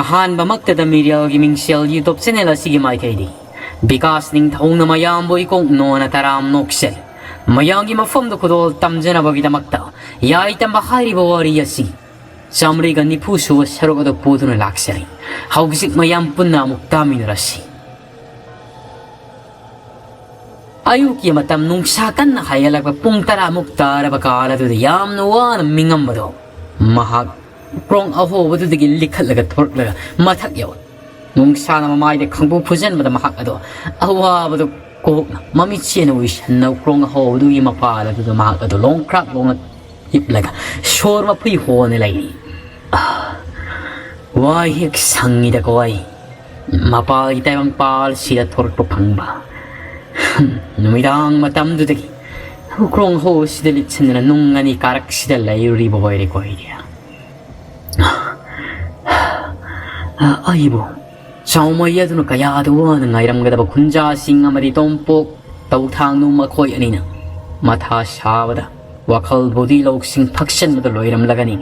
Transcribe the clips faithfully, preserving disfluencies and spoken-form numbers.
ꯑꯍꯥꯟꯕꯃꯛꯇꯗ ꯃꯤꯔꯦꯜꯒꯤ ꯃꯤꯡꯁꯦꯜ YouTube channel ꯑꯁꯤꯒꯤ ꯃꯥꯏꯀꯩꯗꯒꯤ ꯕꯤꯀꯥꯁ ꯅꯤꯡꯊꯧꯅ ꯃꯌꯥꯝꯕꯨ ꯏꯀꯣꯛ ꯅꯣꯟꯅ ꯇꯔꯥꯝ ꯅꯣꯛꯆꯔꯤ꯫ ꯃꯌꯥꯝꯒꯤ ꯃꯐꯝꯗ ꯈꯨꯗꯣꯜ ꯇꯝꯖꯅꯕꯒꯤꯗꯃꯛꯇ ꯌꯥꯏ ꯇꯝꯕ ꯍꯥꯏꯔꯤꯕ ꯋꯥꯔꯤ ꯑꯁꯤ ꯆꯥꯃꯔꯤꯒ ꯅꯤꯐꯨ ꯁꯨꯕ ꯁꯔꯨꯛ ꯑꯗꯨ ꯄꯨꯗꯨꯅ ꯂꯥꯛꯆꯔꯤ꯫ ꯍꯧꯖꯤꯛ ꯃꯌꯥꯝ ꯄꯨꯟꯅ ꯑꯃꯨꯛ ꯇꯥꯃꯤꯟꯅꯔꯁꯤ꯫ ꯑꯌꯨꯛꯀꯤ ꯃꯇꯝ ꯅꯨꯡꯁꯥ ꯀꯟꯅ ꯍꯥꯏꯒꯠꯂꯛꯄ ꯄꯨꯡ ꯇꯔꯥꯃꯨꯛ ꯇꯥꯔꯕ ꯀꯥꯟ ꯑꯗꯨꯗ ꯌꯥꯝꯅ ꯋꯥꯅ ꯃꯤꯡꯉꯝꯕꯗꯣ ꯃꯍꯥꯛ ꯀ꯭ꯔꯣꯡ ꯑꯍꯣꯕꯗꯨꯗꯒꯤ ꯂꯤꯈꯠꯂꯒ ꯊꯣꯔꯛꯂꯒ ꯃꯊꯛ ꯌꯧꯏ꯫ ꯅꯨꯡꯁꯥꯅ ꯃꯃꯥꯏꯗ ꯈꯪꯐꯨ ꯐꯨꯖꯟꯕꯗ ꯃꯍꯥꯛ ꯑꯗꯣ ꯑꯋꯥꯕꯗꯣ ꯀꯣꯛꯅ ꯃꯃꯤꯠꯁꯦꯅ ꯎꯏꯁꯟꯅ ꯀ꯭ꯔꯣꯡ ꯑꯍꯣꯕꯗꯨꯒꯤ ꯃꯄꯥꯜ ꯑꯗꯨꯗ ꯃꯍꯥꯛ ꯑꯗꯣ ꯂꯣꯡꯈ꯭ꯔꯥꯛ ꯂꯣꯡꯅ ꯍꯤꯞꯂꯒ ꯁꯣꯔ ꯃꯐꯨꯏ ꯍꯣꯅ ꯂꯩꯔꯤ꯫ ꯑꯥ, ꯋꯥꯏ ꯍꯦꯛ ꯁꯪꯉꯤꯗꯀꯣ ꯑꯩ꯫ ꯃꯄꯥꯜꯒꯤ ꯇꯥꯏꯕꯪꯄꯥꯜꯁꯤꯗ ꯊꯣꯔꯛꯄ ꯐꯪꯕ꯫ ꯍꯝ, ꯅꯨꯃꯤꯗꯥꯡ ꯃꯇꯝꯗꯨꯗꯒꯤ ꯎꯈ꯭ꯔꯣꯡ ꯍꯣꯁꯤꯗ ꯂꯤꯠꯁꯤꯟꯗꯨꯅ ꯅꯨꯡ ꯑꯅꯤ ꯀꯥꯔꯛꯁꯤꯗ ꯂꯩꯔꯨꯔꯤꯕ ꯑꯣꯏꯔꯦꯀꯣ ꯑꯩꯗꯤ꯫ ꯑꯩꯕꯨ ꯆꯥꯎꯃꯩ ꯑꯗꯨꯅ ꯀꯌꯥꯗ ꯋꯥꯅ ꯉꯥꯏꯔꯝꯒꯗꯕ ꯈꯨꯟꯖꯥꯁꯤꯡ ꯑꯃꯗꯤ ꯇꯣꯝꯄꯣꯛ ꯇꯧꯊꯥꯡꯅꯨ ꯃꯈꯣꯏ ꯑꯅꯤꯅ ꯃꯊꯥ ꯁꯥꯕꯗ ꯋꯥꯈꯜꯕꯨꯗꯤ ꯂꯧꯁꯤꯡ ꯐꯛꯆꯟꯕꯗ ꯂꯣꯏꯔꯝꯂꯒꯅꯤ꯫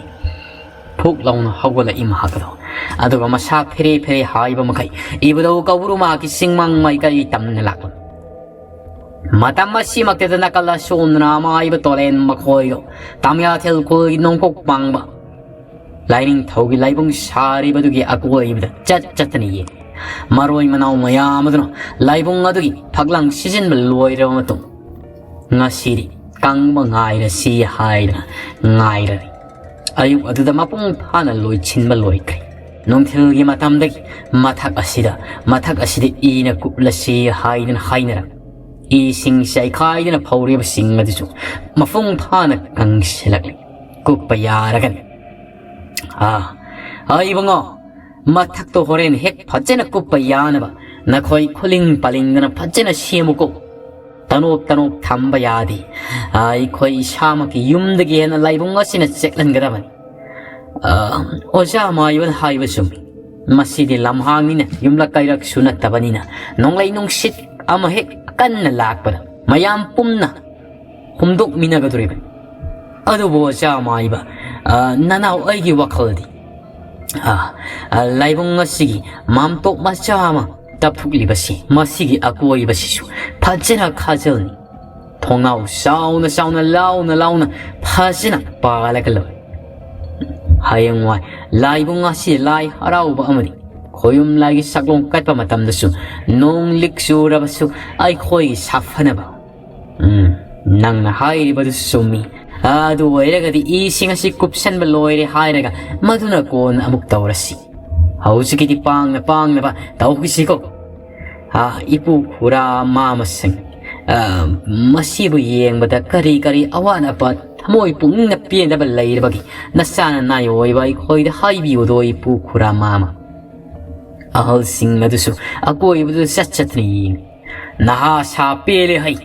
ꯐꯨꯛ ꯂꯥꯎꯅ ꯍꯧꯒꯠꯂꯛꯏ ꯃꯍꯥꯛ ꯑꯗꯣ꯫ ꯑꯗꯨꯒ ꯃꯁꯥ ꯐꯦꯔꯦ ꯐꯦꯔꯦ ꯍꯥꯏꯕ ꯃꯈꯩ ꯏꯕꯨꯙꯧ ꯀꯧꯕ꯭ꯔꯨꯃꯥꯒꯤ ꯆꯤꯡꯃꯥꯡ ꯃꯥꯏꯀꯩ ꯇꯝꯅ ꯂꯥꯛꯄ꯫ ꯃꯇꯝ ꯑꯁꯤꯃꯛꯇꯗ ꯅꯥꯀꯜ ꯑꯁꯣꯝꯗꯅ ꯑꯃꯥꯏꯕ ꯇꯣꯂꯦꯟ ꯃꯈꯣꯏꯗꯣ ꯇꯥꯃꯤꯌꯥꯊꯦꯜ ꯈꯨꯜꯒꯤ ꯅꯣꯡꯄꯣꯛ ꯄꯥꯡꯕ ꯂꯥꯏꯅꯤꯡꯊꯧꯒꯤ ꯂꯥꯏꯕꯨꯡ ꯁꯥꯔꯤꯕꯗꯨꯒꯤ ꯑꯀꯣꯏꯕꯗ ꯆꯠ ꯆꯠꯇꯅ ꯌꯦꯡꯏ꯫ ꯃꯔꯣꯏ ꯃꯅꯥꯎ ꯃꯌꯥꯝ ꯑꯗꯨꯅ ꯂꯥꯏꯕꯨꯡ ꯑꯗꯨꯒꯤ ꯐꯛꯂꯥꯡ ꯁꯤꯖꯤꯟꯕ ꯂꯣꯏꯔꯕ ꯃꯇꯨꯡ, ꯉꯁꯤꯗꯤ ꯀꯪꯕ ꯉꯥꯏꯔꯁꯤ ꯍꯥꯏꯗꯅ ꯉꯥꯏꯔꯔꯤ꯫ ꯑꯌꯨꯛ ꯑꯗꯨꯗ ꯃꯄꯨꯡ ꯐꯥꯅ ꯂꯣꯏꯁꯤꯟꯕ ꯂꯣꯏꯈ꯭ꯔꯦ꯫ ꯅꯨꯡꯊꯤꯜꯒꯤ ꯃꯇꯝꯗꯒꯤ ꯃꯊꯛ ꯑꯁꯤꯗ, ꯃꯊꯛ ꯑꯁꯤꯗ ꯏꯅ ꯀꯨꯞꯂꯁꯤ ꯍꯥꯏꯗꯅ ꯍꯥꯏꯅꯔꯝꯃꯤ꯫ ꯏꯁꯤꯡ ꯆꯥꯏꯈꯥꯏꯗꯨꯅ ꯐꯧꯔꯤꯕꯁꯤꯡ ꯑꯗꯨꯁꯨ ꯃꯄꯨꯡ ꯐꯥꯅ ꯀꯪꯁꯤꯜꯂꯛꯂꯤ꯫ ꯀꯨꯞꯄ ꯌꯥꯔꯒꯅꯤ꯫ ꯑꯥ, ꯑꯩ ꯏꯕꯨꯡꯉꯣ, ꯃꯊꯛꯇꯣ ꯍꯣꯔꯦꯟ ꯍꯦꯛ ꯐꯖꯅ ꯀꯨꯞꯄ ꯌꯥꯅꯕ ꯅꯈꯣꯏ ꯈꯨꯂꯤꯡ ꯄꯥꯂꯤꯡꯗꯅ ꯐꯖꯅ ꯁꯦꯝꯃꯨꯀꯣ꯫ ꯇꯅꯣꯞ ꯇꯅꯣꯞ ꯊꯝꯕ ꯌꯥꯗꯦ꯫ ꯑꯩꯈꯣꯏ ꯏꯁꯥꯃꯛꯀꯤ ꯌꯨꯝꯗꯒꯤ ꯍꯦꯟꯅ ꯂꯥꯏꯕꯨꯡ ꯑꯁꯤꯅ ꯆꯦꯛꯍꯟꯒꯗꯕꯅꯤ꯫ ꯑ, ꯑꯣꯖꯥ ꯃꯥꯏꯕꯅ ꯍꯥꯏꯕ ꯆꯨꯝꯃꯤ꯫ ꯃꯁꯤꯗꯤ ꯂꯝꯍꯥꯡꯅꯤꯅ, ꯌꯨꯝꯂꯛ ꯀꯩꯔꯛꯁꯨ ꯅꯠꯇꯕꯅꯤꯅ, ꯅꯣꯡꯂꯩ ꯅꯨꯡꯁꯤꯠ ꯑꯃ ꯍꯦꯛ ꯀꯟꯅ ꯂꯥꯛꯄꯗ ꯃꯌꯥꯝ ꯄꯨꯝꯅ ꯍꯨꯝꯗꯣꯛꯃꯤꯟꯅꯒꯗꯧꯔꯤꯕꯅꯤ꯫ ꯑꯗꯨꯕꯨ ꯑꯣꯖꯥ ꯃꯥꯏꯕ, ꯑ, ꯅꯅꯥꯎ ꯑꯩꯒꯤ ꯋꯥꯈꯜꯗꯤ ꯑꯥ, ꯑꯥ, ꯂꯥꯏꯕꯨꯡ ꯑꯁꯤꯒꯤ ꯃꯥꯝꯇꯣꯞ ꯃꯆꯥ ꯑꯃ ꯇꯞꯊꯣꯛꯂꯤꯕꯁꯤ, ꯃꯁꯤꯒꯤ ꯑꯀꯣꯏꯕꯁꯤꯁꯨ ꯐꯖꯅ ꯈꯥꯖꯤꯜꯂꯤ꯫ ꯊꯣꯡꯅꯥꯎ ꯆꯥꯎꯅ ꯆꯥꯎꯅ, ꯂꯥꯎꯅ ꯂꯥꯎꯅ ꯐꯖꯅ ꯄꯥꯜꯂꯒ ꯂꯩ꯫ ꯍꯌꯦꯡꯋꯥꯏ ꯂꯥꯏꯕꯨꯡ ꯑꯁꯤ ꯂꯥꯏ ꯍꯔꯥꯎꯕ ꯑꯃꯗꯤ ꯈꯣꯌꯨꯝ ꯂꯥꯏꯒꯤ ꯁꯛꯂꯣꯡ ꯀꯠꯄ ꯃꯇꯝꯗꯁꯨ ꯅꯣꯡ ꯂꯤꯛ ꯆꯨꯔꯕꯁꯨ ꯑꯩꯈꯣꯏꯒꯤ ꯁꯥꯐꯅꯕ꯫ ꯎꯝ, ꯅꯪꯅ ꯍꯥꯏꯔꯤꯕꯗꯨꯁꯨ ꯆꯨꯝꯃꯤ꯫ ꯑꯗꯨ ꯑꯣꯏꯔꯒꯗꯤ ꯏꯁꯤꯡ ꯑꯁꯤ ꯀꯨꯞꯁꯟꯕ ꯂꯣꯏꯔꯦ ꯍꯥꯏꯔꯒ ꯃꯗꯨꯅ ꯀꯣꯟꯅ ꯑꯃꯨꯛ ꯇꯧꯔꯁꯤ꯫ ꯍꯧꯖꯤꯛꯀꯤꯗꯤ ꯄꯥꯡꯅ ꯄꯥꯡꯅꯕ ꯇꯧꯈꯤꯁꯤꯀꯣ꯫ ꯑꯥ, ꯏꯄꯨ ꯈꯨꯔꯥ ꯃꯥꯃꯁꯤꯡ, ꯑꯥ, ꯃꯁꯤꯕꯨ ꯌꯦꯡꯕꯗ ꯀꯔꯤ ꯀꯔꯤ ꯑꯋꯥꯠ ꯑꯄꯥ, ꯊꯃꯣꯏ ꯄꯨꯛꯅꯤꯡꯅ ꯄꯦꯟꯗꯕ ꯂꯩꯔꯕꯒꯦ? ꯅꯆꯥꯅ ꯅꯥꯏ ꯑꯣꯏꯕ ꯑꯩꯈꯣꯏꯗ ꯍꯥꯏꯕꯤꯌꯨꯗꯣ, ꯏꯄꯨ ꯈꯨꯔꯥ ꯃꯥꯃ꯫ ꯑꯍꯜꯁꯤꯡ ꯑꯗꯨꯁꯨ ꯑꯀꯣꯏꯕꯗꯨꯗ ꯆꯠ ꯆꯠꯇꯨꯅ ꯌꯦꯡꯏ꯫ ꯅꯍꯥ ꯁꯥ ꯄꯦꯜꯂꯦ ꯍꯩ꯫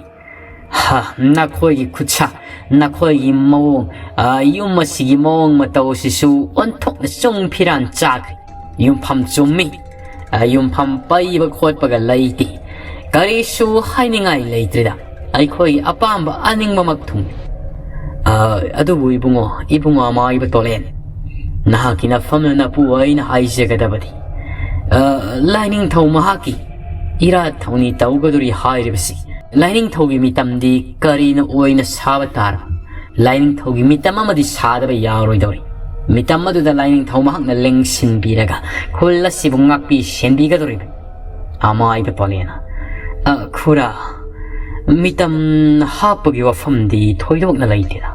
ꯍ, ꯅꯈꯣꯏꯒꯤ ꯈꯨꯠꯁꯥ, ꯅꯈꯣꯏꯒꯤ ꯃꯑꯣꯡ, ꯑ, ꯌꯨꯝ ꯑꯁꯤꯒꯤ ꯃꯑꯣꯡ ꯃꯇꯧ ꯑꯁꯤꯁꯨ ꯑꯣꯟꯊꯣꯛꯅ ꯆꯨꯡ ꯐꯤꯔꯥꯟ ꯆꯥꯈ꯭ꯔꯦ꯫ ꯌꯨꯝꯐꯝ ꯆꯨꯝꯃꯤ꯫ ꯑ, ꯌꯨꯝꯐꯝ ꯄꯩꯕ ꯈꯣꯠꯄꯒ ꯂꯩꯇꯦ꯫ ꯀꯔꯤꯁꯨ ꯍꯥꯏꯅꯤꯡꯉꯥꯏ ꯂꯩꯇ꯭ꯔꯦꯗ꯫ ꯑꯩꯈꯣꯏꯒꯤ ꯑꯄꯥꯝꯕ ꯑꯅꯤꯡꯕꯃꯛ ꯊꯨꯡꯏ꯫ ꯑ, ꯑꯗꯨꯕꯨ ꯏꯕꯨꯡꯉꯣ, ꯏꯕꯨꯡꯉꯣ ꯑꯃꯥꯏꯕ ꯇꯣꯂꯦꯟ, ꯅꯍꯥꯛꯀꯤ ꯅꯐꯝꯅ ꯅꯄꯨ ꯑꯩꯅ ꯍꯥꯏꯖꯒꯗꯕꯗꯤ, ꯑ, ꯂꯥꯏꯅꯤꯡꯊꯧ ꯃꯍꯥꯛꯀꯤ ꯏꯔꯥꯠ ꯊꯧꯅꯤ ꯇꯧꯒꯗꯧꯔꯤ ꯍꯥꯏꯔꯤꯕꯁꯤ ꯂꯥꯏꯅꯤꯡꯊꯧꯒꯤ ꯃꯤꯇꯝꯗꯤ ꯀꯔꯤꯅ ꯑꯣꯏꯅ ꯁꯥꯕ ꯇꯥꯔꯕ? ꯂꯥꯏꯅꯤꯡꯊꯧꯒꯤ ꯃꯤꯇꯝ ꯑꯃꯗꯤ ꯁꯥꯗꯕ ꯌꯥꯔꯣꯏꯗꯧꯔꯤ꯫ ꯃꯤꯇꯝ ꯑꯗꯨꯗ ꯂꯥꯏꯅꯤꯡꯊꯧ ꯃꯍꯥꯛꯅ ꯂꯦꯡꯁꯤꯟꯕꯤꯔꯒ ꯈꯨꯜ ꯑꯁꯤꯕꯨ ꯉꯥꯛꯄꯤ ꯁꯦꯟꯕꯤꯒꯗꯧꯔꯤꯕꯅꯤ꯫ ꯑꯃꯥꯏꯕ ꯇꯣꯂꯦꯅ, "ꯑ, ꯈꯨꯔꯥ, ꯃꯤꯇꯝ ꯍꯥꯞꯄꯒꯤ ꯋꯥꯐꯝꯗꯤ ꯊꯣꯏꯗꯣꯛꯅ ꯂꯩꯇꯦꯗ꯫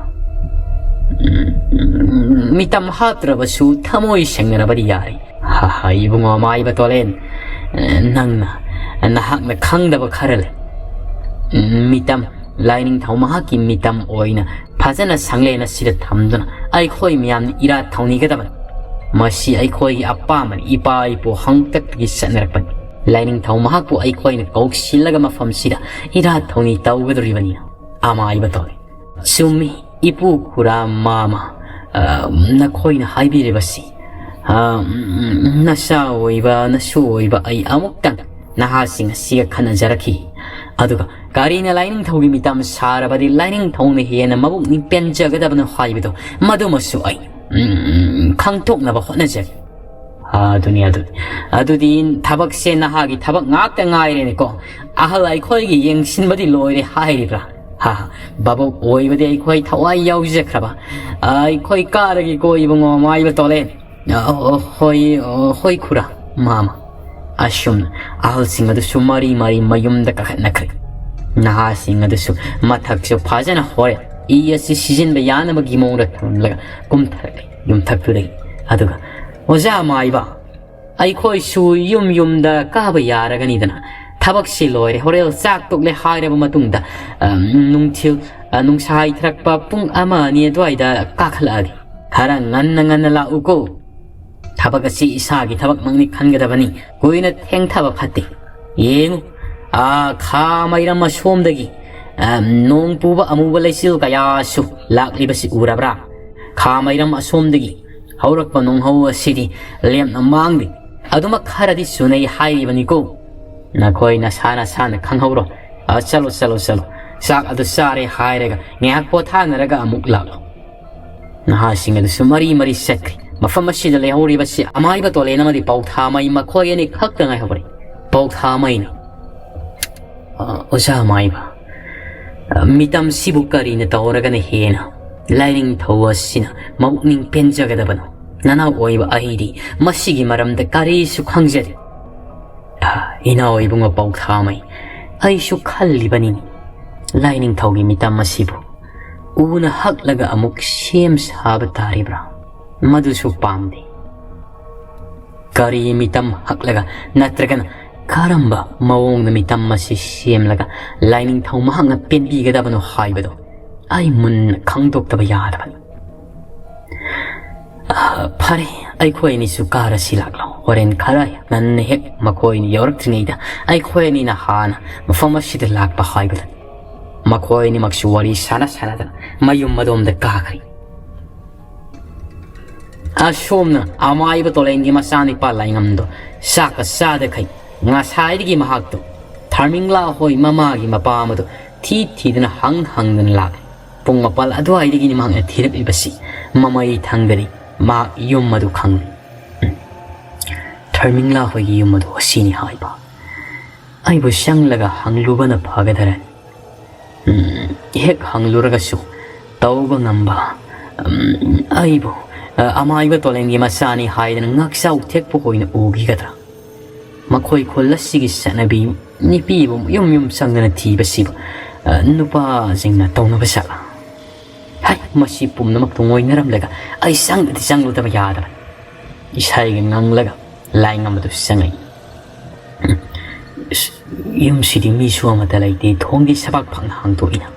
ꯎꯝ, ꯃꯤꯇꯝ ꯍꯥꯞꯇ꯭ꯔꯕꯁꯨ ꯊꯃꯣꯏ ꯁꯦꯡꯅꯔꯕꯗꯤ ꯌꯥꯔꯦ꯫" "ꯍꯥ, ꯍꯥ, ꯏꯕꯨꯡꯉꯣ ꯑꯃꯥꯏꯕ ꯇꯣꯂꯦꯟ, ꯅꯪꯅ, ꯅꯍꯥꯛꯅ ꯈꯪꯗꯕ ꯈꯔ ꯂꯩ꯫ ꯃꯤꯇꯝ, ꯂꯥꯏꯅꯤꯡꯊꯧ ꯃꯍꯥꯛꯀꯤ ꯃꯤꯇꯝ ꯑꯣꯏꯅ ꯐꯖꯅ ꯁꯪꯂꯦꯟ ꯑꯁꯤꯗ ꯊꯝꯗꯨꯅ ꯑꯩꯈꯣꯏ ꯃꯤꯌꯥꯝꯅ ꯏꯔꯥꯠ ꯊꯧꯅꯤꯒꯗꯕꯅꯤ꯫ ꯃꯁꯤ ꯑꯩꯈꯣꯏꯒꯤ ꯑꯄꯥꯝꯕꯅꯤ, ꯏꯄꯥ ꯏꯄꯨ ꯍꯥꯛꯇꯛꯇꯒꯤ ꯆꯠꯅꯔꯛꯄꯅꯤ꯫ ꯂꯥꯏꯅꯤꯡꯊꯧ ꯃꯍꯥꯛꯄꯨ ꯑꯩꯈꯣꯏꯅ ꯀꯧꯁꯤꯜꯂꯒ ꯃꯐꯝꯁꯤꯗ ꯏꯔꯥꯠ ꯊꯧꯅꯤ ꯇꯧꯒꯗꯧꯔꯤꯕꯅꯤꯅ꯫" ꯑꯃꯥꯏꯕ ꯇꯣꯂꯦꯟ, "ꯆꯨꯝꯃꯤ, ꯏꯄꯨ ꯈꯨꯔꯥ ꯃꯥꯃ, ꯑ, ꯅꯈꯣꯏꯅ ꯍꯥꯏꯕꯤꯔꯤꯕꯁꯤ꯫ ꯑ, ꯎꯝ, ꯅꯆꯥ ꯑꯣꯏꯕ, ꯅꯁꯨ ꯑꯣꯏꯕ ꯑꯩ ꯑꯃꯨꯛꯇꯪ ꯅꯍꯥꯁꯤꯡ ꯑꯁꯤꯒ ꯈꯟꯅꯖꯔꯛꯈꯤ꯫ ꯑꯗꯨꯒ ꯀꯔꯤꯅ ꯂꯥꯏꯅꯤꯡꯊꯧꯒꯤ ꯃꯤꯇꯝ ꯁꯥꯔꯕꯗꯤ ꯂꯥꯏꯅꯤꯡꯊꯧꯅ ꯍꯦꯟꯅ ꯃꯕꯨꯛꯅꯤꯡ ꯄꯦꯟꯖꯒꯗꯕꯅꯣ ꯍꯥꯏꯕꯗꯨ ꯃꯗꯨꯃꯁꯨ ꯑꯩ, ꯎꯝ, ꯈꯪꯗꯣꯛꯅꯕ ꯍꯣꯠꯅꯖꯒꯦ꯫" ꯑꯗꯨꯅꯤ, ꯑꯗꯨꯅꯤ꯫ ꯑꯗꯨꯗꯤ ꯊꯕꯛꯁꯦ ꯅꯍꯥꯒꯤ ꯊꯕꯛ ꯉꯥꯛꯇ ꯉꯥꯏꯔꯦꯅꯦꯀꯣ꯫ ꯑꯍꯜ ꯑꯩꯈꯣꯏꯒꯤ ꯌꯦꯡꯁꯤꯟꯕꯗꯤ ꯂꯣꯏꯔꯦ ꯍꯥꯏꯔꯤꯕ꯭ꯔꯥ? ꯍꯥ, ꯚꯥꯕꯣꯛ ꯑꯣꯏꯕꯗꯤ ꯑꯩꯈꯣꯏ ꯊꯋꯥꯏ ꯌꯥꯎꯖꯈ꯭ꯔꯕ꯫ ꯑꯩꯈꯣꯏ ꯀꯥꯔꯒꯦꯀꯣ ꯏꯕꯨꯡꯉꯣ, ꯃꯥꯏꯕ ꯇꯣꯂꯦꯟ꯫ ꯑ, ꯑ, ꯍꯣꯏ, ꯑ, ꯍꯣꯏ ꯈꯨꯔꯥ, ꯃꯥꯃ꯫ ꯑꯁꯨꯝꯅ ꯑꯍꯜꯁꯤꯡ ꯑꯗꯨꯁꯨ ꯃꯔꯤ ꯃꯔꯤ ꯃꯌꯨꯝꯗ ꯀꯥꯈꯠꯅꯈ꯭ꯔꯦ꯫ ꯅꯍꯥꯁꯤꯡ ꯑꯗꯨꯁꯨ ꯃꯊꯛꯁꯨ ꯐꯖꯅ ꯍꯣꯔꯦ, ꯏ ꯑꯁꯤ ꯁꯤꯖꯤꯟꯕ ꯌꯥꯅꯕꯒꯤ ꯃꯑꯣꯡꯗ ꯊꯝꯂꯒ ꯀꯨꯝꯊꯔꯛꯂꯦ ꯌꯨꯝꯊꯛꯇꯨꯗꯒꯤ꯫ ꯑꯗꯨꯒ, "ꯑꯣꯖꯥ ꯃꯥꯏꯕ, ꯑꯩꯈꯣꯏꯁꯨ ꯌꯨꯝ ꯌꯨꯝꯗ ꯀꯥꯕ ꯌꯥꯔꯒꯅꯤꯗꯅ꯫ ꯊꯕꯛꯁꯤ ꯂꯣꯏꯔꯦ, ꯍꯣꯔꯦꯟ ꯆꯥꯛ ꯇꯣꯛꯂꯦ ꯍꯥꯏꯔꯕ ꯃꯇꯨꯡꯗ, ꯑ, ꯅꯨꯡꯊꯤꯜ, ꯑ, ꯅꯨꯡꯁꯥ ꯍꯩꯊꯔꯛꯄ ꯄꯨꯡ ꯑꯃ ꯑꯅꯤ ꯑꯗꯨꯋꯥꯏꯗ ꯀꯥꯈꯠꯂꯛꯑꯒꯦ꯫ ꯈꯔ ꯉꯟꯅ ꯉꯟꯅ ꯂꯥꯛꯎꯀꯣ꯫ ꯊꯕꯛ ꯑꯁꯤ ꯏꯁꯥꯒꯤ ꯊꯕꯛꯃꯛꯅꯤ ꯈꯟꯒꯗꯕꯅꯤ꯫ ꯀꯨꯏꯅ ꯊꯦꯡꯊꯕ ꯐꯠꯇꯦ꯫ ꯌꯦꯡꯉꯨ, ꯑꯥ, ꯈꯥ ꯃꯩꯔꯝ ꯑꯁꯣꯝꯗꯒꯤ, ꯑ, ꯅꯣꯡ ꯄꯨꯕ ꯑꯃꯨꯕ ꯂꯩꯆꯤꯜ ꯀꯌꯥꯁꯨ ꯂꯥꯛꯂꯤꯕꯁꯤ ꯎꯔꯕ꯭ꯔꯥ? ꯈꯥ ꯃꯩꯔꯝ ꯑꯁꯣꯝꯗꯒꯤ ꯍꯧꯔꯛꯄ ꯅꯣꯡꯍꯧ ꯑꯁꯤꯗꯤ ꯂꯦꯝꯅ ꯃꯥꯡꯗꯦ꯫ ꯑꯗꯨꯃꯛ ꯈꯔꯗꯤ ꯆꯨꯅꯩ ꯍꯥꯏꯔꯤꯕꯅꯤꯀꯣ꯫ ꯅꯈꯣꯏ ꯅꯁꯥ ꯅꯁꯥꯅ ꯈꯪꯍꯧꯔꯣ꯫ ꯑ, ꯆꯠꯂꯣ, ꯆꯠꯂꯣ, ꯆꯠꯂꯣ꯫ ꯆꯥꯛ ꯑꯗꯨ ꯆꯥꯔꯦ ꯍꯥꯏꯔꯒ ꯉꯥꯏꯍꯥꯛ ꯄꯣꯊꯥꯅꯔꯒ ꯑꯃꯨꯛ ꯂꯥꯛꯂꯣ꯫ ꯅꯍꯥꯁꯤꯡ ꯑꯗꯨꯁꯨ ꯃꯔꯤ ꯃꯔꯤ ꯆꯠꯈ꯭ꯔꯦ꯫ ꯃꯐꯝ ꯑꯁꯤꯗ ꯂꯩꯍꯧꯔꯤꯕꯁꯤ ꯑꯃꯥꯏꯕ ꯇꯣꯂꯦꯟ ꯑꯃꯗꯤ ꯄꯥꯎꯊꯥꯃꯩ ꯃꯈꯣꯏ ꯑꯅꯤ ꯈꯛꯇ ꯉꯥꯏꯍꯧꯔꯦ꯫ ꯄꯥꯎꯊꯥꯃꯩꯅ, "ꯑ, ꯑꯣꯖꯥ ꯑꯃꯥꯏꯕ, ꯑ, ꯃꯤꯇꯝꯁꯤꯕꯨ ꯀꯔꯤꯅ ꯇꯧꯔꯒꯅ ꯍꯦꯟꯅ ꯂꯥꯏꯅꯤꯡꯊꯧ ꯑꯁꯤꯅ ꯃꯄꯨꯛꯅꯤꯡ ꯄꯦꯟꯖꯒꯗꯕꯅꯣ? ꯅꯅꯥꯎ ꯑꯣꯏꯕ ꯑꯩꯗꯤ ꯃꯁꯤꯒꯤ ꯃꯔꯝꯗ ꯀꯔꯤꯁꯨ ꯈꯪꯖꯗꯦ꯫" "ꯑ, ꯏꯅꯥꯎ ꯏꯕꯨꯡꯉꯣ ꯄꯥꯎꯊꯥꯃꯩ, ꯑꯩꯁꯨ ꯈꯜꯂꯤꯕꯅꯤꯅꯦ, ꯂꯥꯏꯅꯤꯡꯊꯧꯒꯤ ꯃꯤꯇꯝ ꯑꯁꯤꯕꯨ ꯎꯅ ꯍꯛꯂꯒ ꯑꯃꯨꯛ ꯁꯦꯝ ꯁꯥꯕ ꯇꯥꯔꯤꯕ꯭ꯔꯥ? ꯃꯗꯨꯁꯨ ꯄꯥꯝꯗꯦ꯫ ꯀꯔꯤ ꯃꯤꯇꯝ ꯍꯛꯂꯒ ꯅꯠꯇ꯭ꯔꯒꯅ ꯀꯔꯝꯕ ꯃꯑꯣꯡꯗ ꯃꯤꯇꯝ ꯑꯁꯤ ꯁꯦꯝꯂꯒ ꯂꯥꯏꯅꯤꯡꯊꯧ ꯃꯍꯥꯛꯅ ꯄꯦꯟꯕꯤꯒꯗꯕꯅꯣ ꯍꯥꯏꯕꯗꯣ ꯑꯩ ꯃꯨꯟꯅ ꯈꯪꯗꯣꯛꯇꯕ ꯌꯥꯗꯕꯅꯤ꯫" "ꯑ, ꯐꯔꯦ, ꯑꯩꯈꯣꯏ ꯑꯅꯤꯁꯨ ꯀꯥꯔꯁꯤ ꯂꯥꯛꯂꯣ꯫ ꯍꯣꯔꯦꯟ ꯈꯔ ꯉꯟꯅ ꯍꯦꯛ ꯃꯈꯣꯏꯅ ꯌꯧꯔꯛꯇ꯭ꯔꯤꯉꯩꯗ ꯑꯩꯈꯣꯏ ꯑꯅꯤꯅ ꯍꯥꯟꯅ ꯃꯐꯝ ꯑꯁꯤꯗ ꯂꯥꯛꯄ ꯍꯥꯏꯕꯗꯨꯅꯤ꯫" ꯃꯈꯣꯏ ꯑꯅꯤꯃꯛꯁꯨ ꯋꯥꯔꯤ ꯁꯥꯟꯅ ꯁꯥꯟꯅꯗꯅ ꯃꯌꯨꯝ ꯑꯗꯣꯝꯗ ꯀꯥꯈ꯭ꯔꯦ꯫ ꯑꯁꯣꯝꯅ ꯑꯃꯥꯏꯕ ꯇꯣꯂꯦꯟꯒꯤ ꯃꯆꯥꯅꯤꯄꯥ ꯂꯥꯏꯉꯝꯗꯣ ꯆꯥꯛꯀ ꯆꯥꯗꯈꯩ ꯉꯁꯥꯏꯗꯒꯤ ꯃꯍꯥꯛꯇꯣ ꯊꯥꯔꯃꯤꯡꯂꯥ ꯍꯣꯏ ꯃꯃꯥꯒꯤ ꯃꯄꯥ ꯑꯃꯗꯣ ꯊꯤ ꯊꯤꯗꯅ ꯍꯪ ꯍꯪꯗꯅ ꯂꯥꯛꯂꯦ꯫ ꯄꯨꯡ ꯃꯥꯄꯜ ꯑꯗꯨꯋꯥꯏꯗꯒꯤꯅꯤ ꯃꯍꯥꯛꯅ ꯊꯤꯔꯛꯂꯤꯕꯁꯤ꯫ ꯃꯃꯩ ꯊꯪꯗꯔꯤ꯫ ꯃꯍꯥꯛ ꯌꯨꯝ ꯑꯗꯨ ꯈꯪꯂꯤ꯫ ꯊꯔꯃꯤꯡꯂꯥ ꯍꯣꯏꯒꯤ ꯌꯨꯝ ꯑꯗꯨ ꯑꯁꯤꯅꯤ ꯍꯥꯏꯕ꯫ ꯑꯩꯕꯨ ꯆꯪꯂꯒ ꯍꯪꯂꯨꯕꯅ ꯐꯒꯗꯔꯅꯤ꯫ ꯎꯝ, ꯍꯦꯛ ꯍꯪꯂꯨꯔꯒꯁꯨ ꯇꯧꯕ ꯉꯝꯕ, ꯎꯝ, ꯑꯩꯕꯨ, ꯑ, ꯑꯃꯥꯏꯕ ꯇꯣꯂꯦꯟꯒꯤ ꯃꯆꯥꯅꯤ ꯍꯥꯏꯗꯅ ꯉꯥꯛꯆꯥꯎ ꯊꯦꯛꯄ ꯑꯣꯏꯅ ꯎꯈꯤꯒꯗ꯭ꯔꯥ? ꯃꯈꯣꯏ ꯈꯨꯜ ꯑꯁꯤꯒꯤ ꯆꯠꯅꯕꯤ ꯅꯨꯄꯤꯕꯨ ꯌꯨꯝ ꯌꯨꯝ ꯆꯪꯗꯅ ꯊꯤꯕꯁꯤꯕꯨ, ꯑ, ꯅꯨꯄꯥꯁꯤꯡꯅ ꯇꯧꯅꯕ ꯁꯛꯂ? ꯍꯩ, ꯃꯁꯤ ꯄꯨꯝꯅꯃꯛ ꯇꯨꯡꯑꯣꯏꯅꯔꯝꯂꯒ ꯑꯩ ꯆꯪꯗꯗꯤ ꯆꯪꯂꯨꯗꯕ ꯌꯥꯗꯕꯅꯤ꯫ ꯏꯁꯩꯒ ꯉꯪꯂꯒ ꯂꯥꯏꯉꯝ ꯑꯗꯨ ꯆꯪꯉꯛꯏ꯫ ꯏꯁ, ꯌꯨꯝꯁꯤꯗꯤ ꯃꯤꯁꯨ ꯑꯃꯠꯇ ꯂꯩꯇꯦ, ꯊꯣꯡꯗꯤ ꯁꯕꯥꯛ ꯐꯛꯅ ꯍꯥꯡꯗꯣꯛꯏꯅ꯫